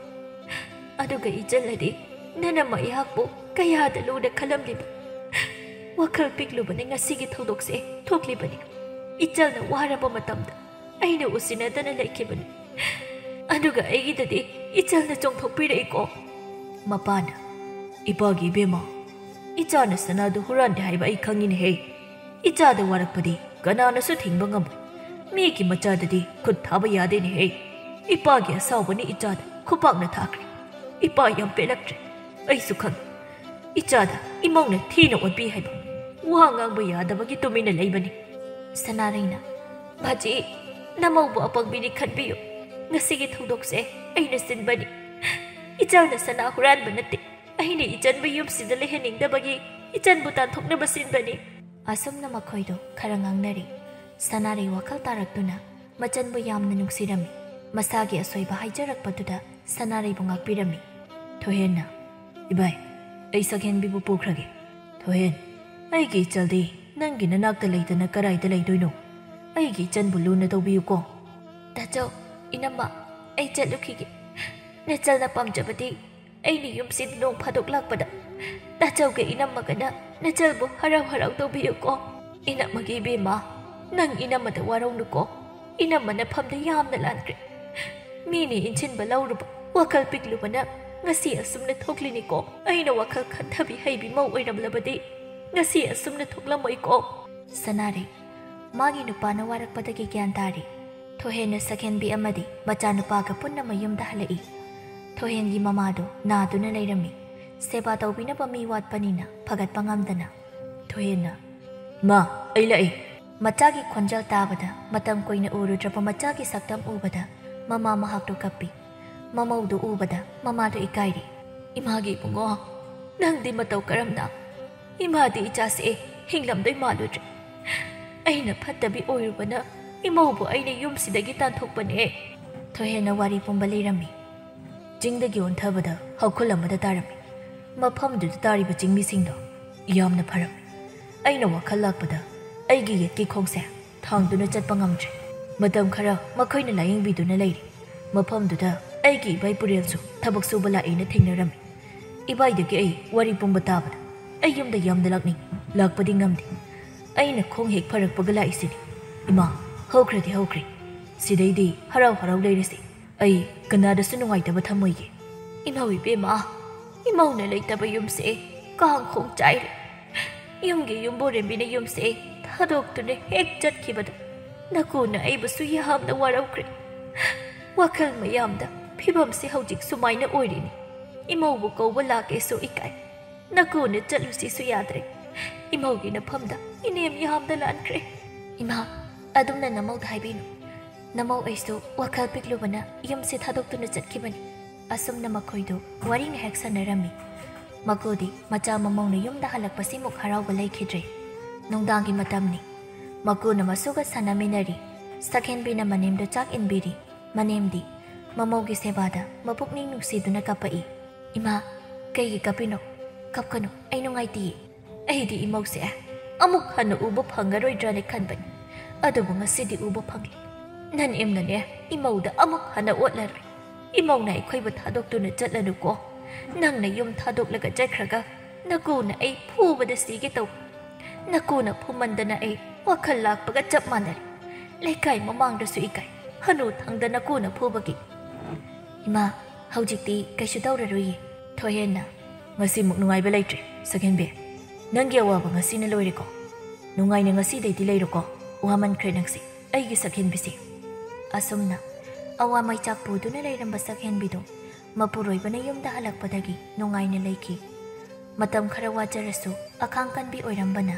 ꯑꯗꯨꯒ ꯏꯆꯜꯅꯗꯤ ꯅꯅꯝꯃ ꯑꯩꯍꯥꯛꯄꯨ ꯀꯌꯥꯗ ꯂꯨꯅ ꯈꯜꯂꯝꯂꯤꯕ꯫ ꯋꯥꯈꯜ ꯄꯤꯛꯂꯨꯕꯅ ꯉꯁꯤꯒꯤ ꯊꯧꯗꯣꯛꯁꯦ ꯊꯣꯛꯂꯤꯕꯅꯤ꯫ ꯏꯆꯜꯅ ꯋꯥꯔꯕ ꯃꯇꯝꯗ ꯑꯩꯅ ꯎꯁꯤꯟꯅꯗꯅ ꯂꯩꯈꯤꯕꯅꯤ꯫ ꯑꯗꯨꯒ ꯑꯩꯒꯤꯗꯗꯤ ꯏꯆꯜꯅ ꯆꯣꯡꯊꯣꯛꯄꯤꯔꯛꯏꯀꯣ꯫" ꯃꯄꯥꯅ, "ꯏꯄꯥꯒꯤ ꯏꯕꯦꯝꯃ, ꯏꯆꯥꯅ ꯁꯅꯥꯗꯨ ꯍꯨꯔꯥꯟꯗꯦ ꯍꯥꯏꯕ ꯑꯩ ꯈꯪꯉꯤꯅꯦꯍꯦ꯫ ꯏꯆꯥꯗ ꯋꯥꯔꯛꯄꯗꯤ ꯀꯅꯥꯅꯁꯨ ꯊꯤꯡꯕ ꯉꯝꯃꯣꯏ꯫ ꯃꯤꯒꯤ ꯃꯆꯥꯗꯗꯤ ꯈꯨꯠ ꯊꯥꯕ ꯌꯥꯗꯦꯅꯦꯍꯦ꯫ ꯏꯄꯥꯒꯤ ꯑꯁꯥꯎꯕꯅ ꯏꯆꯥꯗ ꯈꯨꯄꯥꯛꯅ ꯊꯥꯈ꯭ꯔꯦ꯫ ꯏꯄꯥ ꯌꯥꯝ ꯄꯦꯜꯂꯛꯇ꯭ꯔꯦ꯫ ꯑꯩꯁꯨ ꯈꯪꯉꯤ꯫ ꯏꯆꯥꯗ ꯏꯃꯧꯅ ꯊꯤꯅ ꯑꯣꯠꯄꯤ ꯍꯥꯏꯕ꯫ ꯋꯥ ꯉꯥꯡꯕ ꯌꯥꯗꯕꯒꯤ ꯇꯨꯃꯤꯟꯅ ꯂꯩꯕꯅꯤ꯫" ꯁꯅꯥꯔꯩꯅ, "ꯃꯥꯆꯤ, ꯅꯃꯧꯕꯨ ꯑꯄꯪꯕꯤꯅꯤ ꯈꯟꯕꯤꯌꯨ꯫ ꯉꯁꯤꯒꯤ ꯊꯧꯗꯣꯛꯁꯦ ꯑꯩꯅ ꯁꯤꯟꯕꯅꯤ꯫ ꯏꯆꯜꯅ ꯁꯅꯥ ꯍꯨꯔꯥꯟꯕ ꯅꯠꯇꯦ꯫ ꯑꯩꯅ ꯏꯆꯟꯕꯨ ꯌꯨꯝꯁꯤꯗ ꯂꯩꯍꯟꯅꯤꯡꯗꯕꯒꯤ ꯏꯆꯟꯕꯨ ꯇꯥꯟꯊꯣꯛꯅꯕ ꯁꯤꯟꯕꯅꯤ꯫" ꯑꯁꯨꯝꯅ ꯃꯈꯣꯏꯗꯣ ꯈꯔ ꯉꯥꯡꯅꯔꯤ꯫ ꯁꯅꯥꯔꯩ ꯋꯥꯈꯜ ꯇꯥꯔꯛꯇꯨꯅ ꯃꯆꯟꯕꯨ ꯌꯥꯝꯅ ꯅꯨꯡꯁꯤꯔꯝꯃꯤ꯫ ꯃꯁꯥꯒꯤ ꯑꯁꯣꯏꯕ ꯍꯥꯏꯖꯔꯛꯄꯗꯨꯗ ꯁꯅꯥꯔꯩꯕꯨ ꯉꯥꯛꯄꯤꯔꯝꯃꯤ꯫ ꯊꯣꯏꯍꯦꯟꯅ, "ꯏꯕꯥꯏ, ꯑꯩ ꯁꯛꯍꯦꯟꯕꯤꯕꯨ ꯄꯨꯈ꯭ꯔꯒꯦ꯫ ꯊꯣꯏꯍꯦꯟ, ꯑꯩꯒꯤ ꯏꯆꯜꯗꯤ ꯅꯪꯒꯤ ꯅꯅꯥꯛꯇ ꯂꯩꯇꯅ ꯀꯔꯥꯏꯗ ꯂꯩꯗꯣꯏꯅꯣ? ꯑꯩꯒꯤ ꯏꯆꯟꯕꯨ ꯂꯨꯅ ꯇꯧꯕꯤꯌꯨꯀꯣ꯫" "ꯇꯥꯆꯧ, ꯏꯅꯝꯃ, ꯑꯩ ꯆꯠꯂꯨꯈꯤꯒꯦ꯫ ꯅꯆꯜꯅ ꯄꯥꯝꯖꯕꯗꯤ ꯑꯩꯅ ꯌꯨꯝꯁꯤꯗ ꯅꯣꯡ ꯐꯥꯗꯣꯛ ꯂꯥꯛꯄꯗ ꯇꯥꯆꯧꯒ ꯏꯅꯝꯃꯒꯅ ꯅꯆꯜꯕꯨ ꯍꯔꯥꯎ ꯍꯔꯥꯎ ꯇꯧꯕꯤꯌꯨꯀꯣ꯫" "ꯏꯅꯝꯃꯒꯤ ꯏꯕꯦꯝꯃ, ꯅꯪ ꯏꯅꯝꯃꯗ ꯋꯥꯔꯧꯅꯨꯀꯣ꯫ ꯏꯅꯝꯃ ꯅꯐꯝꯗ ꯌꯥꯝꯅ ꯂꯥꯟꯈ꯭ꯔꯦ꯫ ꯃꯤꯅ ꯏꯟꯁꯤꯟꯕ ꯂꯧꯔꯨꯕ, ꯋꯥꯈꯜ ꯄꯤꯛꯂꯨꯕꯅ ꯉꯁꯤ ꯑꯁꯨꯝꯅ ꯊꯣꯛꯂꯤꯅꯤꯀꯣ꯫ ꯑꯩꯅ ꯋꯥꯈꯜ ꯈꯟꯊꯕꯤ ꯍꯩꯕꯤ ꯃꯧ ꯑꯣꯏꯔꯝꯂꯕꯗꯤ ꯉꯁꯤ ꯑꯁꯨꯝꯅ ꯊꯣꯛꯂꯝꯃꯣꯏꯀꯣ꯫" ꯁꯅꯥꯔꯩ ꯃꯥꯒꯤ ꯅꯨꯄꯥꯅ ꯋꯥꯔꯛꯄꯗꯒꯤ ꯒ꯭ꯌꯥꯟ ꯇꯥꯔꯤ꯫ ꯊꯣꯏꯍꯦꯟꯅ ꯁꯛꯍꯦꯟꯕꯤ ꯑꯃꯗꯤ ꯃꯆꯥꯅꯨꯄꯥꯒ ꯄꯨꯟꯅ ꯃꯌꯨꯝꯗ ꯍꯜꯂꯛꯏ꯫ ꯊꯣꯏꯍꯦꯟꯒꯤ ꯃꯃꯥꯗꯨ ꯅꯥꯗꯨꯅ ꯂꯩꯔꯝꯃꯤ꯫ ꯁꯦꯕꯥ ꯇꯧꯕꯤꯅꯕ ꯃꯤ ꯋꯥꯠꯄꯅꯤꯅ ꯐꯒꯠꯄ ꯉꯝꯗꯅ ꯊꯣꯏꯍꯦꯟꯅ, "ꯃꯥ, ꯑꯩ ꯂꯥꯛꯏ꯫" ꯃꯆꯥꯒꯤ ꯈꯣꯟꯖꯦꯜ ꯇꯥꯕꯗ ꯃꯇꯝ ꯀꯨꯏꯅ ꯎꯔꯨꯗ꯭ꯔꯕ ꯃꯆꯥꯒꯤ ꯁꯛꯇꯝ ꯎꯕꯗ ꯃꯃꯥ ꯃꯍꯥꯛꯇꯨ ꯀꯞꯄꯤ꯫ ꯃꯃꯧꯗꯨ ꯎꯕꯗ ꯃꯃꯥꯗꯨ ꯏꯀꯥꯏꯔꯤ꯫ "ꯏꯃꯥꯒꯤ ꯏꯕꯨꯡꯉꯣ, ꯅꯪꯗꯤ ꯃꯇꯧ ꯀꯔꯝꯅ?" "ꯏꯃꯥꯗꯤ ꯏꯆꯥꯁꯦ ꯍꯤꯡꯂꯝꯗꯣꯏ ꯃꯥꯜꯂꯨꯗ꯭ꯔꯦ꯫ ꯑꯩꯅ ꯐꯠꯇꯕꯤ ꯑꯣꯏꯔꯨꯕꯅ ꯏꯃꯧꯕꯨ ꯑꯩꯅ ꯌꯨꯝꯁꯤꯗꯒꯤ ꯇꯥꯟꯊꯣꯛꯄꯅꯦ꯫" ꯊꯣꯏꯍꯦꯟꯅ ꯋꯥꯔꯤ ꯄꯨꯝꯕ ꯂꯤꯔꯝꯃꯤ꯫ ꯆꯤꯡꯗꯒꯤ ꯑꯣꯟꯊꯕꯗ ꯍꯧꯈꯨꯜ ꯑꯃꯗ ꯇꯥꯔꯝꯃꯤ꯫ ꯃꯐꯝꯗꯨꯗ ꯇꯥꯔꯤꯕ ꯆꯤꯡꯃꯤꯁꯤꯡꯗꯣ ꯌꯥꯝꯅ ꯐꯔꯝꯃꯤ꯫ ꯑꯩꯅ ꯋꯥꯈꯜ ꯂꯥꯛꯄꯗ ꯑꯩꯒꯤ ꯌꯦꯠꯀꯤ ꯈꯣꯡꯁꯦ ꯊꯥꯡꯗꯨꯅ ꯆꯠꯄ ꯉꯝꯗ꯭ꯔꯦ꯫ ꯃꯇꯝ ꯈꯔ ꯃꯈꯣꯏꯅ ꯂꯥꯌꯦꯡꯕꯤꯗꯨꯅ ꯂꯩꯔꯤ꯫ ꯃꯐꯝꯗꯨꯗ ꯑꯩꯒꯤ ꯏꯕꯥꯏ ꯄꯨꯔꯦꯜꯁꯨ ꯊꯕꯛ ꯁꯨꯕ ꯂꯥꯛꯑꯦꯅ ꯊꯦꯡꯅꯔꯝꯃꯤ꯫ ꯏꯕꯥꯏꯗꯒꯤ ꯑꯩ ꯋꯥꯔꯤ ꯄꯨꯝꯕ ꯇꯥꯕꯗ ꯑꯩ ꯌꯨꯝꯗ ꯌꯥꯝꯅ ꯂꯥꯛꯅꯤꯡ, ꯂꯥꯛꯄꯗꯤ ꯉꯝꯗꯦ꯫ ꯑꯩꯅ ꯈꯣꯡ ꯍꯦꯛ ꯐꯔꯛꯄꯒ ꯂꯥꯛꯏꯁꯤꯅꯤ꯫ ꯏꯃꯥ, ꯍꯧꯈ꯭ꯔꯗꯤ ꯍꯧꯈ꯭ꯔꯦ꯫ ꯁꯤꯗꯩꯗꯤ ꯍꯔꯥꯎ ꯍꯔꯥꯎ ꯂꯩꯔꯁꯤ꯫ ꯑꯩ ꯀꯅꯥꯗꯁꯨ ꯅꯨꯡꯉꯥꯏꯇꯕ ꯊꯝꯃꯣꯏꯒꯦ꯫ ꯏꯃꯧ ꯏꯕꯦꯝꯃ, ꯏꯃꯧꯅ ꯂꯩꯇꯕ ꯌꯨꯝꯁꯦ ꯀꯥꯡꯈꯣꯡ ꯆꯥꯏꯔꯦ꯫ ꯌꯨꯝꯒꯤ ꯌꯨꯝꯕꯨꯔꯦꯝꯕꯤꯅ ꯌꯨꯝꯁꯦ ꯊꯥꯗꯣꯛꯇꯨꯅ ꯍꯦꯛ ꯆꯠꯈꯤꯕꯗ ꯅꯀꯨꯅ ꯑꯩꯕꯨꯁꯨ ꯌꯥꯝꯅ ꯋꯥꯔꯧꯈ꯭ꯔꯦ꯫ ꯋꯥꯈꯜ ꯃꯌꯥꯝꯗ ꯐꯤꯕꯝꯁꯦ ꯍꯧꯖꯤꯛ ꯁꯨꯃꯥꯏꯅ ꯑꯣꯏꯔꯤꯅꯤ꯫ ꯏꯃꯧꯕꯨ ꯀꯧꯕ ꯂꯥꯛꯀꯦꯁꯨ ꯏꯀꯥꯏ꯫ ꯅꯀꯨꯅ ꯆꯠꯂꯨꯁꯤꯁꯨ ꯌꯥꯗ꯭ꯔꯦ꯫ ꯏꯃꯧꯒꯤ ꯅꯐꯝꯗ ꯏꯅꯦꯝ ꯌꯥꯝꯅ ꯂꯥꯟꯈ꯭ꯔꯦ꯫ ꯏꯃꯥ, ꯑꯗꯨꯝꯅ ꯅꯃꯧꯗ ꯍꯥꯏꯕꯤꯅꯨ꯫ ꯅꯃꯧ ꯑꯩꯁꯨ ꯋꯥꯈꯜ ꯄꯤꯛꯂꯨꯕꯅ ꯌꯨꯝꯁꯦ ꯊꯥꯗꯣꯛꯇꯨꯅ ꯆꯠꯈꯤꯕꯅꯤ꯫ ꯑꯁꯨꯝꯅ ꯃꯈꯣꯏꯗꯨ ꯋꯥꯔꯤ ꯉꯥꯏꯍꯥꯛ ꯁꯥꯟꯅꯔꯝꯃꯤ꯫ ꯃꯀꯨꯗꯤ ꯃꯆꯥ ꯃꯃꯧꯅ ꯌꯨꯝꯗ ꯍꯜꯂꯛꯄꯁꯤꯃꯨꯛ ꯍꯔꯥꯎꯕ ꯂꯩꯈꯤꯗ꯭ꯔꯦ꯫ ꯅꯨꯡꯗꯥꯡꯒꯤ ꯃꯇꯝꯅꯤ꯫ ꯃꯀꯨꯅ ꯃꯁꯨꯒ ꯁꯥꯟꯅꯃꯤꯟꯅꯔꯤ꯫ ꯁꯛꯍꯦꯟꯕꯤꯅ ꯃꯅꯦꯝꯗ ꯆꯥꯛ ꯏꯟꯕꯤꯔꯤ꯫ ꯃꯅꯦꯝꯗꯤ ꯃꯃꯧꯒꯤ ꯁꯦꯕꯥꯗ ꯃꯄꯨꯛꯅꯤꯡ ꯅꯨꯡꯁꯤꯗꯨꯅ ꯀꯞꯄꯛꯏ꯫ "ꯏꯃꯥ, ꯀꯩꯒꯤ ꯀꯞꯄꯤꯅꯣ? ꯀꯞꯀꯅꯨ, ꯑꯩ ꯅꯨꯡꯉꯥꯏꯇꯤꯌꯦ꯫ ꯑꯩꯗꯤ ꯏꯃꯧꯁꯦ ꯑꯃꯨꯛ ꯍꯟꯅ ꯎꯕ ꯐꯪꯉꯔꯣꯏꯗ꯭ꯔꯅ ꯈꯟꯕꯅꯤ꯫ ꯑꯗꯨꯕꯨ ꯉꯁꯤꯗꯤ ꯎꯕ ꯐꯪꯂꯦ꯫ ꯅꯅꯦꯝꯅꯅꯦ ꯏꯃꯧꯗ ꯑꯃꯨꯛ ꯍꯟꯅ ꯑꯣꯠꯂꯔꯣꯏ꯫ ꯏꯃꯧꯅ ꯑꯩꯈꯣꯏꯕꯨ ꯊꯥꯗꯣꯛꯇꯨꯅ ꯆꯠꯂꯅꯨꯀꯣ꯫ ꯅꯪꯅ ꯌꯨꯝ ꯊꯥꯗꯣꯛꯂꯒ ꯆꯠꯈ꯭ꯔꯒ ꯅꯀꯨꯅ ꯑꯩ ꯐꯨꯕꯗ ꯁꯤꯒꯦ ꯇꯧꯏ꯫ ꯅꯀꯨꯅ ꯐꯨꯃꯟꯗꯅ ꯑꯩ ꯋꯥꯈꯜ ꯂꯥꯛꯄꯒ ꯆꯞ ꯃꯥꯟꯅꯔꯦ꯫ ꯂꯩꯀꯥꯏ ꯃꯃꯥꯡꯗꯁꯨ ꯏꯀꯥꯏ꯫ ꯍꯅꯨ ꯊꯪꯗ ꯅꯀꯨꯅ ꯐꯨꯕꯒꯤ꯫" "ꯏꯃꯥ, ꯍꯧꯖꯤꯛꯇꯤ ꯀꯩꯁꯨ ꯇꯧꯔꯔꯣꯏꯌꯦ꯫" ꯊꯣꯏꯍꯦꯟꯅ, "ꯉꯁꯤꯃꯨꯛ ꯅꯨꯡꯉꯥꯏꯕ ꯂꯩꯇ꯭ꯔꯦ, ꯁꯛꯍꯦꯟꯕꯤ꯫ ꯅꯪꯒꯤ ꯑꯋꯥꯕ ꯉꯁꯤꯅ ꯂꯣꯏꯔꯦꯀꯣ꯫ ꯅꯨꯡꯉꯥꯏꯅ ꯉꯁꯤꯗꯩꯗꯤ ꯂꯩꯔꯣꯀꯣ꯫ ꯋꯥꯃꯟꯈ꯭ꯔꯦ ꯅꯪꯁꯦ, ꯑꯩꯒꯤ ꯁꯛꯍꯦꯟꯕꯤꯁꯦ꯫" ꯑꯁꯨꯝꯅ ꯑꯋꯥ ꯃꯩꯆꯥꯛ ꯄꯨꯗꯨꯅ ꯂꯩꯔꯝꯕ ꯁꯛꯍꯦꯟꯕꯤꯗꯨ ꯃꯄꯨꯔꯣꯏꯕꯅ ꯌꯨꯝꯗ ꯍꯜꯂꯛꯄꯗꯒꯤ ꯅꯨꯡꯉꯥꯏꯅ ꯂꯩꯈꯤ꯫ ꯃꯇꯝ ꯈꯔ ꯋꯥꯖꯔꯁꯨ ꯑꯈꯥꯡ ꯀꯟꯕꯤ ꯑꯣꯏꯔꯝꯕꯅ